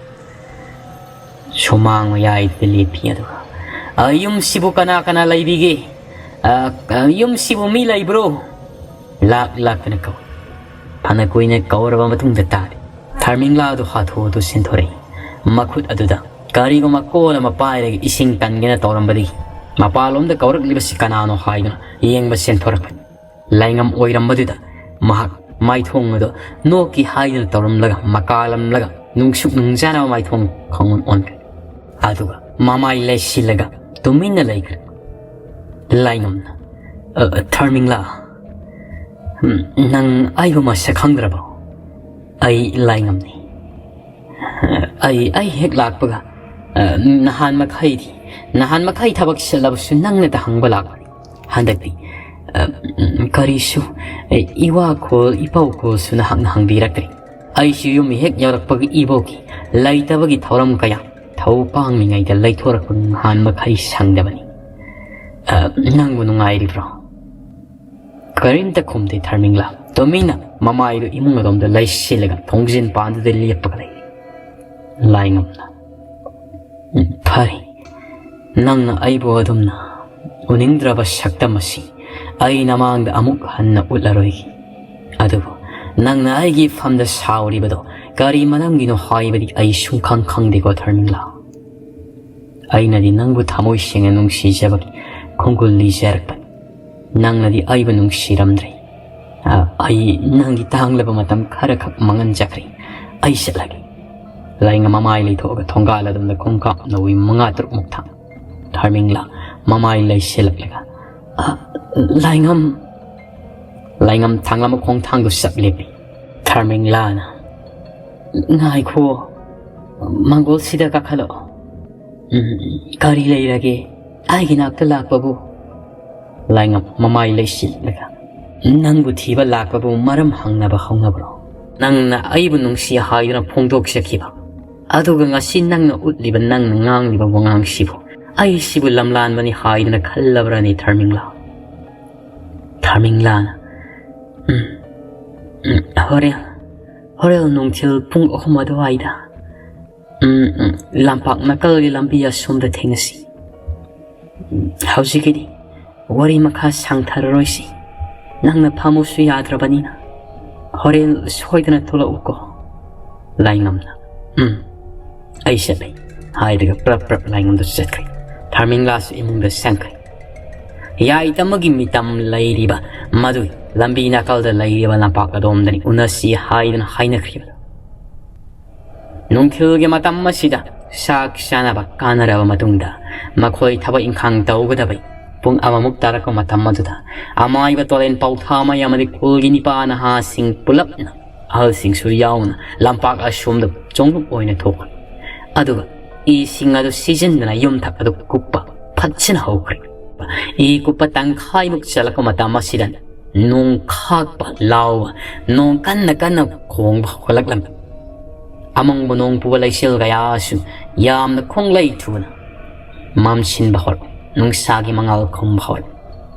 ꯁꯨꯃꯥꯡ ꯃꯌꯥꯏꯗꯨꯗ ꯂꯦꯞꯄꯤ꯫ ꯑꯗꯨꯒ, "ꯑ, ꯌꯨꯝꯁꯤꯕꯨ ꯀꯅꯥ ꯀꯅꯥ ꯂꯩꯕꯤꯒꯦ? ꯑ, ꯑ, ꯌꯨꯝꯁꯤꯕꯨ ꯃꯤ ꯂꯩꯕ꯭ꯔꯣ?" ꯂꯥꯛ ꯂꯥꯛꯇꯅ ꯀꯧꯏ꯫ ꯐꯅ ꯀꯨꯏꯅ ꯀꯧꯔꯕ ꯃꯇꯨꯡꯗ ꯇꯥꯔꯦ꯫ ꯊꯔꯃꯤꯡꯂꯥꯗꯨ ꯍꯥꯊꯨ ꯍꯥꯊꯨ ꯆꯦꯟꯊꯣꯔꯛꯏ꯫ ꯃꯈꯨꯠ ꯑꯗꯨꯗ ꯀꯔꯤꯒꯨꯝꯕ ꯀꯣꯜ ꯑꯃ ꯄꯥꯏꯔꯒ ꯏꯁꯤꯡ ꯀꯟꯒꯦꯅ ꯇꯧꯔꯝꯕꯗꯒꯤ ꯃꯄꯥꯟꯂꯣꯝꯗ ꯀꯧꯔꯛꯂꯤꯕꯁꯤ ꯀꯅꯥꯅꯣ ꯍꯥꯏꯗꯨꯅ ꯌꯦꯡꯕ ꯆꯦꯟꯊꯣꯔꯛꯄꯅꯤ꯫ ꯂꯥꯏꯉꯝ ꯑꯣꯏꯔꯝꯕꯗꯨꯗ ꯃꯍꯥꯛ ꯃꯥꯏꯊꯣꯡ ꯑꯗꯨ ꯅꯣꯛꯀꯤ ꯍꯥꯏꯗꯨꯅ ꯇꯧꯔꯝꯂꯒ ꯃꯀꯥꯂꯝꯂꯒ ꯅꯨꯡꯁꯨꯛ ꯅꯨꯡꯖꯥꯅꯕ ꯃꯥꯏꯊꯣꯡ ꯈꯪꯑꯣꯟ ꯑꯣꯟꯈ꯭ꯔꯦ꯫ ꯑꯗꯨꯒ ꯃꯃꯥꯏ ꯂꯩꯁꯤꯜꯂꯒ ꯇꯨꯃꯤꯟꯅ ꯂꯩꯈ꯭ꯔꯦ꯫ ꯂꯥꯏꯉꯝꯅ, "ꯑ, ꯊꯔꯃꯤꯡꯂꯥ, ꯎꯝ, ꯅꯪ ꯑꯩꯕꯨ ꯃꯁꯛ ꯈꯪꯗ꯭ꯔꯕꯣ? ꯑꯩ ꯂꯥꯏꯉꯝꯅꯤ꯫ ꯑꯩ, ꯑꯩ ꯍꯦꯛ ꯂꯥꯛꯄꯒ, ꯑ, ꯅꯍꯥꯟ ꯃꯈꯩꯗꯤ, ꯅꯍꯥꯟ ꯃꯈꯩ ꯊꯕꯛ ꯆꯠꯂꯕꯁꯨ ꯅꯪꯅꯇ ꯍꯪꯕ ꯂꯥꯛꯄꯅꯤ꯫ ꯍꯟꯗꯛꯇꯤ, ꯑ, ꯎꯝ, ꯀꯔꯤꯁꯨ, ꯑ, ꯏꯋꯥ ꯈꯣꯜ, ꯏꯄꯧ ꯈꯣꯜꯁꯨ ꯅꯍꯥꯛꯅ ꯍꯪꯕꯤꯔꯛꯇ꯭ꯔꯤ꯫ ꯑꯩꯁꯨ ꯌꯨꯝ ꯍꯦꯛ ꯌꯧꯔꯛꯄꯒ ꯏꯕꯣꯛꯀꯤ ꯂꯩꯇꯕꯒꯤ ꯊꯧꯔꯝ ꯀꯌꯥ ꯊꯧ ꯄꯥꯡꯂꯤꯉꯩꯗ ꯂꯩꯊꯣꯔꯛꯄ ꯅꯍꯥꯟ ꯃꯈꯩ ꯁꯪꯗꯕꯅꯤ꯫ ꯑ, ꯅꯪꯕꯨ ꯅꯨꯡꯉꯥꯏꯔꯤꯕ꯭ꯔꯣ?" ꯀꯔꯤꯝꯇ ꯈꯨꯝꯗꯦ ꯊꯔꯃꯤꯡꯂꯥ꯫ ꯇꯨꯃꯤꯟꯅ ꯃꯃꯥꯏꯗꯨ ꯏꯃꯨꯡ ꯑꯗꯣꯝꯗ ꯂꯩꯁꯤꯜꯂꯒ ꯊꯣꯡꯖꯤꯟ ꯄꯥꯟꯗꯨꯗ ꯂꯦꯞꯄꯒ ꯂꯩ꯫ ꯂꯥꯏꯉꯝꯅ, "ꯎꯝ, ꯐꯔꯦ꯫ ꯅꯪꯅ ꯑꯩꯕꯨ ꯑꯗꯨꯝꯅ ꯎꯅꯤꯡꯗ꯭ꯔꯕ ꯁꯛꯇꯝ ꯑꯁꯤ ꯑꯩ ꯅꯃꯥꯡꯗ ꯑꯃꯨꯛ ꯍꯟꯅ ꯎꯠꯂꯔꯣꯏꯒꯦ꯫ ꯑꯗꯨꯕꯨ ꯅꯪꯅ ꯑꯩꯒꯤ ꯐꯝꯗ ꯁꯥꯎꯔꯤꯕꯗꯣ ꯀꯔꯤ ꯃꯔꯝꯒꯤꯅꯣ ꯍꯥꯏꯕꯗꯤ ꯑꯩ ꯁꯨꯡꯈꯪ ꯈꯪꯗꯦꯀꯣ ꯊꯔꯃꯤꯡꯂꯥ꯫ ꯑꯩꯅꯗꯤ ꯅꯪꯕꯨ ꯊꯃꯣꯏ ꯁꯦꯡꯅ ꯅꯨꯡꯁꯤꯖꯕꯒꯤ ꯈꯣꯡꯒꯨꯜ ꯂꯤꯖꯔꯛꯄꯅꯤ꯫ ꯅꯪꯅꯗꯤ ꯑꯩꯕꯨ ꯅꯨꯡꯁꯤꯔꯝꯗ꯭ꯔꯦ꯫ ꯑ, ꯑꯩ ꯅꯪꯒꯤ ꯇꯥꯡꯂꯕ ꯃꯇꯝ ꯈꯔꯈꯛ ꯃꯥꯡꯍꯟꯖꯈ꯭ꯔꯦ꯫ ꯑꯩ ꯆꯠꯂꯒꯦ꯫" ꯂꯥꯏꯉꯝ ꯃꯃꯥꯏ ꯂꯩꯊꯣꯛꯑꯒ ꯊꯣꯡꯒꯥꯜ ꯑꯗꯣꯝꯗ ꯈꯣꯡꯀꯥꯞ ꯅꯧꯏ ꯃꯉꯥ ꯇꯔꯨꯛꯃꯨꯛ ꯊꯥꯡ꯫ ꯊꯔꯃꯤꯡꯂꯥ ꯃꯃꯥꯏ ꯂꯩꯁꯤꯜꯂꯛꯂꯒ, "ꯑ, ꯂꯥꯏꯉꯝ, ꯂꯥꯏꯉꯝ ꯊꯥꯡꯂꯝꯕ ꯈꯣꯡꯊꯥꯡꯗꯨ ꯆꯞ ꯂꯦꯞꯄꯤ꯫ ꯊꯔꯃꯤꯡꯂꯥꯅ, "ꯉꯥꯏꯈꯣ, ꯃꯪꯒꯣꯜꯁꯤꯗ ꯀꯥꯈꯠꯂꯛꯑꯣ꯫ ꯎꯝ, ꯀꯔꯤ ꯂꯩꯔꯒꯦ? ꯑꯩꯒꯤ ꯅꯥꯛꯇ ꯂꯥꯛꯄꯕꯨ?" ꯂꯥꯏꯉꯝ ꯃꯃꯥꯏ ꯂꯩꯁꯤꯜꯂꯒ, "ꯅꯪꯕꯨ ꯊꯤꯕ ꯂꯥꯛꯄꯕꯨ ꯃꯔꯝ ꯍꯪꯅꯕ ꯍꯧꯅꯕ꯭ꯔꯣ? ꯅꯪꯅ ꯑꯩꯕꯨ ꯅꯨꯡꯁꯤ ꯍꯥꯏꯗꯨꯅ ꯐꯣꯡꯗꯣꯛꯆꯈꯤꯕ, ꯑꯗꯨꯒ ꯉꯁꯤ ꯅꯪꯅ ꯎꯠꯂꯤꯕ, ꯅꯪꯅ ꯉꯥꯡꯂꯤꯕ ꯋꯥꯉꯥꯡꯁꯤꯕꯨ ꯑꯩꯁꯤꯕꯨ ꯂꯝꯂꯥꯟꯕꯅꯤ ꯍꯥꯏꯗꯨꯅ ꯈꯜꯂꯕ꯭ꯔꯅꯤ, ꯊꯔꯃꯤꯡꯂꯥ?" ꯊꯔꯃꯤꯡꯂꯥꯅ, "ꯎꯝ, ꯎꯝ, ꯍꯣꯔꯦꯟ, ꯍꯣꯔꯦꯟ ꯅꯨꯡꯊꯤꯜ ꯄꯨꯡ ꯑꯍꯨꯝ ꯑꯗꯨꯋꯥꯏꯗ, ꯎꯝ, ꯎꯝ, ꯂꯝꯄꯥꯛ ꯅꯥꯀꯜꯒꯤ ꯂꯝꯕꯤ ꯑꯁꯣꯝꯗ ꯊꯦꯡꯅꯁꯤ꯫ ꯎꯝ, ꯍꯧꯖꯤꯛꯀꯤꯗꯤ ꯋꯥꯔꯤ ꯃꯈꯥ ꯁꯥꯡꯊꯔꯔꯣꯏꯁꯤ꯫ ꯅꯪꯅ ꯐꯝꯃꯨꯁꯨ ꯌꯥꯗ꯭ꯔꯕꯅꯤꯅ ꯍꯣꯔꯦꯟ ꯁꯣꯏꯗꯅ ꯊꯣꯛꯂꯛꯎꯀꯣ꯫" ꯂꯥꯏꯉꯝꯅ, "ꯎꯝ, ꯑꯩ ꯆꯠꯂꯦ" ꯍꯥꯏꯔꯒ ꯄ꯭ꯔꯞ ꯄ꯭ꯔꯞ ꯂꯥꯏꯉꯝꯗ ꯆꯠꯈ꯭ꯔꯦ꯫ ꯊꯔꯃꯤꯡꯂꯥꯁꯨ ꯏꯃꯨꯡꯗ ꯆꯪꯈ꯭ꯔꯦ꯫ ꯌꯥꯏꯇꯃꯒꯤ ꯃꯤꯇꯝ ꯂꯩꯔꯤꯕ ꯃꯗꯨꯒꯤ ꯂꯝꯕꯤ ꯅꯥꯀꯜꯗ ꯂꯩꯔꯤꯕ ꯂꯝꯄꯥꯛ ꯑꯗꯣꯝꯗꯅꯤ ꯎꯅꯁꯤ ꯍꯥꯏꯗꯨꯅ ꯍꯥꯏꯅꯈ꯭ꯔꯤꯕꯗꯨ꯫ ꯅꯨꯡꯊꯤꯜꯒꯤ ꯃꯇꯝ ꯑꯁꯤꯗ ꯆꯥꯛ ꯆꯥꯅꯕ ꯀꯥꯟꯅꯔꯕ ꯃꯇꯨꯡꯗ ꯃꯈꯣꯏ ꯊꯕꯛ ꯏꯪꯈꯥꯡ ꯇꯧꯒꯗꯕꯩ ꯄꯨꯡ ꯑꯃꯃꯨꯛ ꯇꯥꯔꯛꯄ ꯃꯇꯝ ꯑꯗꯨꯗ ꯑꯃꯥꯏꯕ ꯇꯣꯂꯦꯟ ꯄꯥꯎꯊꯥꯃꯩ ꯑꯃꯗꯤ ꯈꯨꯜꯒꯤ ꯅꯤꯄꯥ ꯅꯍꯥꯁꯤꯡ ꯄꯨꯂꯞꯅ, ꯑꯍꯜꯁꯤꯡꯁꯨ ꯌꯥꯎꯅ, ꯂꯝꯄꯥꯛ ꯑꯁꯣꯝꯗ ꯆꯣꯡꯂꯨꯞ ꯑꯣꯏꯅ ꯊꯣꯛꯈ꯭ꯔꯦ꯫ ꯑꯗꯨꯒ ꯏꯁꯤꯡ ꯑꯗꯨ ꯁꯤꯖꯤꯟꯗꯨꯅ ꯌꯨꯝꯊꯛ ꯑꯗꯨ ꯀꯨꯞꯄ ꯐꯠꯖꯅ ꯍꯧꯈ꯭ꯔꯦ꯫ ꯏ ꯀꯨꯞꯄ ꯇꯪꯈꯥꯏꯃꯨꯛ ꯆꯠꯂꯛꯄ ꯃꯇꯝ ꯑꯁꯤꯗ ꯅꯣꯡ ꯈꯥꯛꯄ, ꯂꯥꯎꯕ, ꯅꯣꯡ ꯀꯟꯅ ꯀꯟꯅ ꯈꯣꯡꯕ ꯍꯧꯒꯠꯂꯛꯂꯝꯃꯤ꯫ ꯑꯃꯪꯕ ꯅꯣꯡ ꯄꯨꯕ ꯂꯩꯆꯤꯜ ꯀꯌꯥꯁꯨ ꯌꯥꯝꯅ ꯈꯣꯡꯂꯩ ꯊꯨꯅ ꯃꯝꯁꯤꯟꯕ ꯍꯧꯔꯛꯂꯦ꯫ ꯅꯨꯡꯁꯥꯒꯤ ꯃꯉꯥꯜ ꯈꯨꯝꯕ ꯍꯧꯔꯛꯂꯦ꯫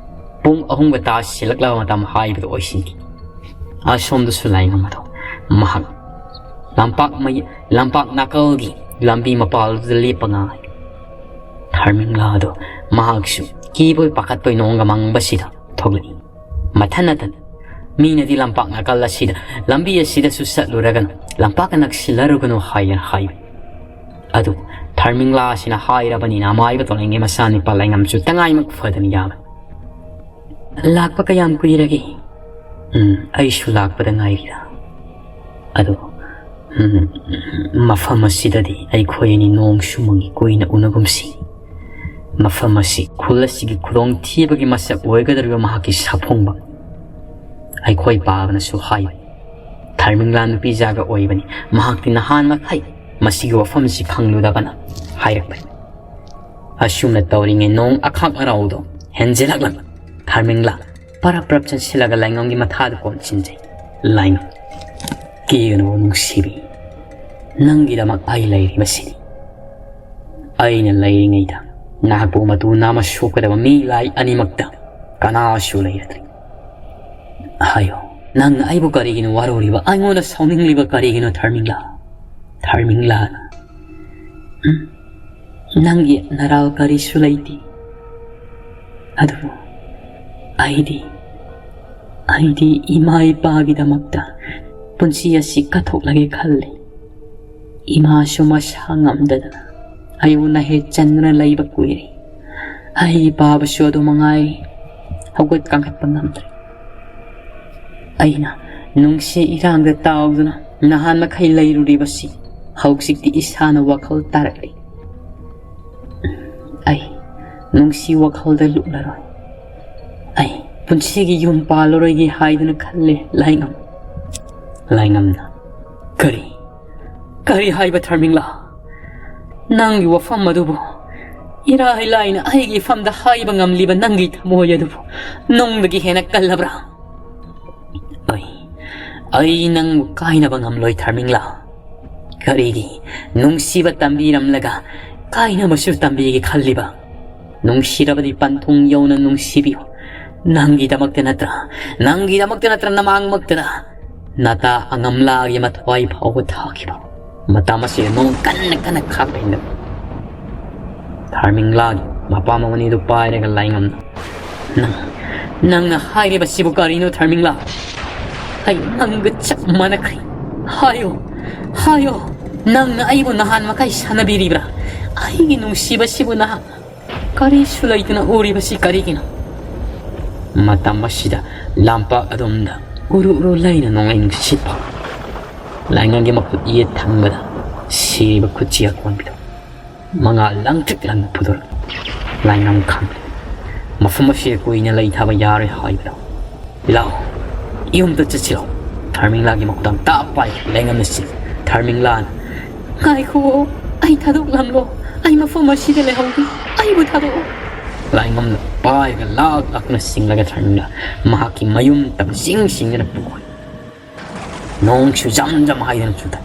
ꯄꯨꯡ ꯑꯍꯨꯝꯒ ꯇꯥꯁꯤꯜꯂꯛꯂꯕ ꯃꯇꯝ ꯍꯥꯏꯕꯗꯨ ꯑꯣꯏꯁꯤꯟꯈꯤ꯫ ꯑꯁꯣꯝꯗꯁꯨ ꯂꯥꯏꯉꯝ ꯑꯗꯣ ꯃꯍꯥꯛ ꯂꯝꯄꯥꯛ ꯃꯌ-, ꯂꯝꯄꯥꯛ ꯅꯥꯀꯜꯒꯤ ꯂꯝꯕꯤ ꯃꯄꯥꯜꯗꯨꯗ ꯂꯦꯞꯄ ꯉꯥꯏ꯫ ꯊꯔꯃꯤꯡꯂꯥꯗꯣ ꯃꯍꯥꯛꯁꯨ ꯀꯤꯕꯣꯏ ꯄꯥꯈꯠꯄꯣꯏ ꯅꯣꯡꯒ ꯃꯪꯕꯁꯤꯗ ꯊꯣꯛꯂꯛꯏ꯫ ꯃꯊꯟ ꯅꯊꯟ, ꯃꯤꯅꯗꯤ ꯂꯝꯄꯥꯛ ꯅꯥꯀꯜ ꯑꯁꯤꯗ, ꯂꯝꯕꯤ ꯑꯁꯤꯗꯁꯨ ꯆꯠꯂꯨꯔꯒꯅꯨ, ꯂꯝꯄꯥꯛꯀ ꯅꯛꯁꯤꯜꯂꯔꯨꯒꯅꯨ ꯍꯥꯏꯗꯅ ꯍꯥꯏꯕ꯫ ꯑꯗꯨꯕꯨ ꯊꯔꯃꯤꯡꯂꯥꯁꯤꯅ ꯍꯥꯏꯔꯕꯅꯤꯅ ꯑꯃꯥꯏꯕ ꯇꯣꯂꯦꯟꯒꯤ ꯃꯆꯥꯅꯨꯄꯥ ꯂꯥꯏꯉꯝꯁꯨ ꯇꯉꯥꯏꯃꯛ ꯐꯗꯅ ꯌꯥꯕ꯫ "ꯂꯥꯛꯄ ꯀꯌꯥꯝ ꯀꯨꯏꯔꯒꯦ?" "ꯎꯝ, ꯑꯩꯁꯨ ꯂꯥꯛꯄꯗ ꯉꯥꯏꯔꯤꯗ꯫ ꯑꯗꯣ, ꯎꯝ, ꯃꯐꯝ ꯑꯁꯤꯗꯗꯤ ꯑꯩꯈꯣꯏ ꯑꯅꯤ ꯅꯣꯡꯁꯨ ꯃꯪꯉꯤ, ꯀꯨꯏꯅ ꯎꯅꯒꯨꯝꯁꯤ꯫ ꯃꯐꯝ ꯑꯁꯤ ꯈꯨꯜ ꯑꯁꯤꯒꯤ ꯈꯨꯗꯣꯡꯊꯤꯕꯒꯤ ꯃꯁꯛ ꯑꯣꯏꯒꯗꯧꯔꯤꯕ ꯃꯍꯥꯛꯀꯤ ꯁꯥꯐꯣꯡꯕ꯫ ꯑꯩꯈꯣꯏ ꯄꯥꯕꯅꯁꯨ ꯍꯥꯏꯕꯅꯤ, ꯊꯔꯃꯤꯡꯂꯥ ꯅꯨꯄꯤꯖꯥꯒ ꯑꯣꯏꯕꯅꯤ, ꯃꯍꯥꯛꯇꯤ ꯅꯍꯥꯟ ꯃꯈꯩ ꯃꯁꯤꯒꯤ ꯋꯥꯐꯝꯁꯤ ꯈꯪꯂꯨꯗꯕꯅ ꯍꯥꯏꯔꯛꯄꯅꯤ꯫ ꯑꯁꯨꯝꯅ ꯇꯧꯔꯤꯉꯩ ꯅꯣꯡ ꯑꯈꯥꯛ ꯑꯔꯥꯎꯗꯣ ꯍꯦꯟꯖꯤꯜꯂꯛꯂꯒ ꯊꯔꯃꯤꯡꯂꯥ ꯄꯔꯞ ꯄꯔꯞ ꯆꯪꯁꯤꯜꯂꯒ ꯂꯥꯏꯉꯝꯒꯤ ꯃꯊꯥꯗ ꯀꯣꯟꯁꯤꯟꯖꯩ꯫ ꯂꯥꯏꯉꯝ, ꯀꯤꯒꯅꯨ ꯅꯨꯡꯁꯤꯕꯤ, ꯅꯪꯒꯤꯗꯃꯛ ꯑꯩ ꯂꯩꯔꯤꯕꯁꯤꯅꯤ꯫ ꯑꯩꯅ ꯂꯩꯔꯤꯉꯩꯗ ꯅꯍꯥꯛꯄꯨ ꯃꯇꯨ ꯅꯥꯝꯃ ꯁꯣꯛꯀꯗꯕ ꯃꯤ ꯂꯥꯏ ꯑꯅꯤꯃꯛꯇ ꯀꯅꯥꯁꯨ ꯂꯩꯔꯗ꯭ꯔꯤ꯫ ꯍꯥꯏꯌꯣ, ꯅꯪꯅ ꯑꯩꯕꯨ ꯀꯔꯤꯒꯤꯅꯣ ꯋꯥꯔꯧꯔꯤꯕ? ꯑꯩꯉꯣꯟꯗ ꯁꯥꯎꯅꯤꯡꯂꯤꯕ ꯀꯔꯤꯒꯤꯅꯣ ꯊꯔꯃꯤꯡꯂꯥ? ꯊꯔꯃꯤꯡꯂꯥꯅ, ꯎꯝ, ꯅꯪꯒꯤ ꯅꯔꯥꯜ ꯀꯔꯤꯁꯨ ꯂꯩꯇꯦ꯫ ꯑꯗꯨꯕꯨ ꯑꯩꯗꯤ, ꯑꯩꯗꯤ ꯏꯃꯥ ꯏꯄꯥꯒꯤꯗꯃꯛꯇ ꯄꯨꯟꯁꯤ ꯑꯁꯤ ꯀꯠꯊꯣꯛꯂꯒꯦ ꯈꯜꯂꯤ꯫ ꯏꯃꯥꯁꯨ ꯃꯁꯥ ꯉꯝꯗꯗꯅ ꯑꯩꯕꯨ ꯅꯍꯦ ꯆꯟꯗꯨꯅ ꯂꯩꯕ ꯀꯨꯏꯔꯦ꯫ ꯑꯩ ꯄꯥꯕꯁꯨ ꯑꯗꯨ ꯃꯉꯥꯏ, ꯍꯧꯒꯠ ꯀꯥꯡꯈꯠꯄ ꯉꯝꯗ꯭ꯔꯦ꯫ ꯑꯩꯅ ꯅꯨꯡꯁꯤ ꯏꯔꯥꯡꯗ ꯇꯥꯎꯗꯨꯅ ꯅꯍꯥꯟ ꯃꯈꯩ ꯂꯩꯔꯨꯔꯤꯕꯁꯤ ꯍꯧꯖꯤꯛꯇꯤ ꯏꯁꯥꯅ ꯋꯥꯈꯜ ꯇꯥꯔꯛꯂꯤ꯫ ꯑꯩ ꯅꯨꯡꯁꯤ ꯋꯥꯈꯜꯗ ꯂꯨꯞꯂꯔꯣꯏ꯫ ꯑꯩ ꯄꯨꯟꯁꯤꯒꯤ ꯌꯨꯝ ꯄꯥꯜꯂꯔꯣꯏꯒꯦ ꯍꯥꯏꯗꯨꯅ ꯈꯜꯂꯦ, ꯂꯥꯏꯉꯝ꯫ ꯂꯥꯏꯉꯝꯅ, ꯀꯔꯤ? ꯀꯔꯤ ꯍꯥꯏꯕ ꯊꯔꯃꯤꯡꯂꯥ? ꯅꯪꯒꯤ ꯋꯥꯐꯝ ꯑꯗꯨꯕꯨ ꯏꯔꯥꯏ ꯂꯥꯏꯅ ꯑꯩꯒꯤ ꯏꯐꯝꯗ ꯍꯥꯏꯕ ꯉꯝꯂꯤꯕ ꯅꯪꯒꯤ ꯊꯃꯣꯏ ꯑꯗꯨꯕꯨ ꯅꯨꯡꯗꯒꯤ ꯍꯦꯟꯅ ꯀꯜꯂꯕ꯭ꯔꯥ? ꯑꯩ, ꯑꯩ ꯅꯪꯕꯨ ꯀꯥꯏꯅꯕ ꯉꯝꯂꯣꯏ ꯊꯔꯃꯤꯡꯂꯥ꯫ ꯀꯔꯤꯒꯤ ꯅꯨꯡꯁꯤꯕ ꯇꯝꯕꯤꯔꯝꯂꯒ ꯀꯥꯏꯅꯕꯁꯨ ꯇꯝꯕꯤꯒꯦ ꯈꯜꯂꯤꯕ? ꯅꯨꯡꯁꯤꯔꯕꯗꯤ ꯄꯟꯊꯨꯡ ꯌꯧꯅ ꯅꯨꯡꯁꯤꯕꯤꯌꯨ꯫ ꯅꯪꯒꯤꯗꯃꯛꯇ ꯅꯠꯇ꯭ꯔꯥ, ꯅꯪꯒꯤꯗꯃꯛꯇ ꯅꯠꯇ꯭ꯔꯥ ꯅꯃꯥꯡꯃꯛꯇꯗ ꯅꯇꯥ ꯑꯉꯝꯂꯥꯒꯤ ꯃꯊ꯭ꯋꯥꯏ ꯐꯥꯎꯕ ꯊꯥꯈꯤꯕ ꯃꯇꯝ ꯑꯁꯤꯗ ꯅꯣꯡ ꯀꯟꯅ ꯀꯟꯅ ꯈꯥꯛꯄ ꯍꯦꯟꯒꯠꯂꯛꯏ꯫ ꯊꯔꯃꯤꯡꯂꯥꯒꯤ ꯃꯄꯥ ꯃꯃꯅꯤꯗꯨ ꯄꯥꯏꯔꯒ ꯂꯥꯏꯉꯝꯅ, ꯅꯪ, ꯅꯪꯅ ꯍꯥꯏꯔꯤꯕꯁꯤꯕꯨ ꯀꯔꯤꯅꯣ ꯊꯔꯃꯤꯡꯂꯥ? ꯑꯩ ꯅꯪꯒ ꯆꯞ ꯃꯥꯟꯅꯈ꯭ꯔꯦ꯫ ꯍꯥꯏꯌꯣ, ꯍꯥꯏꯌꯣ, ꯅꯪꯅ ꯑꯩꯕꯨ ꯅꯍꯥꯟ ꯃꯈꯩ ꯁꯥꯟꯅꯕꯤꯔꯤꯕ꯭ꯔꯥ? ꯑꯩꯒꯤ ꯅꯨꯡꯁꯤꯕꯁꯤꯕꯨ ꯅꯍꯥꯛ ꯀꯔꯤꯁꯨ ꯂꯩꯇꯅ ꯎꯔꯤꯕꯁꯤ ꯀꯔꯤꯒꯤꯅꯣ? ꯃꯇꯝ ꯑꯁꯤꯗ ꯂꯝꯄꯥꯛ ꯑꯗꯣꯝꯗ ꯎꯔꯨ ꯎꯔꯨ ꯂꯩꯅ ꯅꯣꯡꯂꯩ ꯅꯨꯡꯁꯤꯠ ꯐꯥꯎ꯫ ꯂꯥꯏꯉꯝꯒꯤ ꯃꯈꯨꯠ ꯌꯦꯠ ꯊꯪꯕꯗ ꯁꯤꯔꯤꯕ ꯈꯨꯠꯁꯤ ꯑꯀꯣꯟꯕꯤꯗꯣ ꯃꯉꯥ ꯂꯪꯇ꯭ꯔꯤꯛ ꯂꯪꯅ ꯐꯨꯗꯣꯔꯛꯏ꯫ ꯂꯥꯏꯉꯝ ꯈꯪꯂꯦ, ꯃꯐꯝ ꯑꯁꯤꯗ ꯀꯨꯏꯅ ꯂꯩꯊꯕ ꯌꯥꯔꯣꯏ ꯍꯥꯏꯕꯗꯣ꯫ ꯂꯥꯛꯑꯣ, ꯌꯨꯝꯗ ꯆꯠꯁꯤꯔꯣ?" ꯊꯔꯃꯤꯡꯂꯥꯒꯤ ꯃꯈꯨꯗꯥꯡ ꯇꯥꯞ ꯄꯥꯏ ꯂꯥꯏꯉꯝꯅ ꯁꯤꯜꯂꯤ꯫ ꯊꯔꯃꯤꯡꯂꯥꯅ, "ꯉꯥꯏꯈꯨꯑꯣ, ꯑꯩ ꯊꯥꯗꯣꯛꯂꯝꯂꯣ, ꯑꯩ ꯃꯐꯝ ꯑꯁꯤꯗ ꯂꯩꯍꯧꯒꯦ, ꯑꯩꯕꯨ ꯊꯥꯗꯣꯛꯑꯣ꯫" ꯂꯥꯏꯉꯝꯅ ꯄꯥꯏꯔꯒ ꯂꯥꯛ ꯂꯥꯛꯇꯨꯅ ꯆꯤꯡꯂꯒ ꯊꯔꯃꯤꯡꯂꯥ ꯃꯍꯥꯛꯀꯤ ꯃꯌꯨꯝ ꯇꯝ ꯆꯤꯡ ꯆꯤꯡꯗꯨꯅ ꯄꯨꯈ꯭ꯔꯦ꯫ ꯅꯣꯡꯁꯨ ꯖꯝ ꯖꯝ ꯍꯥꯏꯗꯨꯅ ꯆꯨꯊꯩ꯫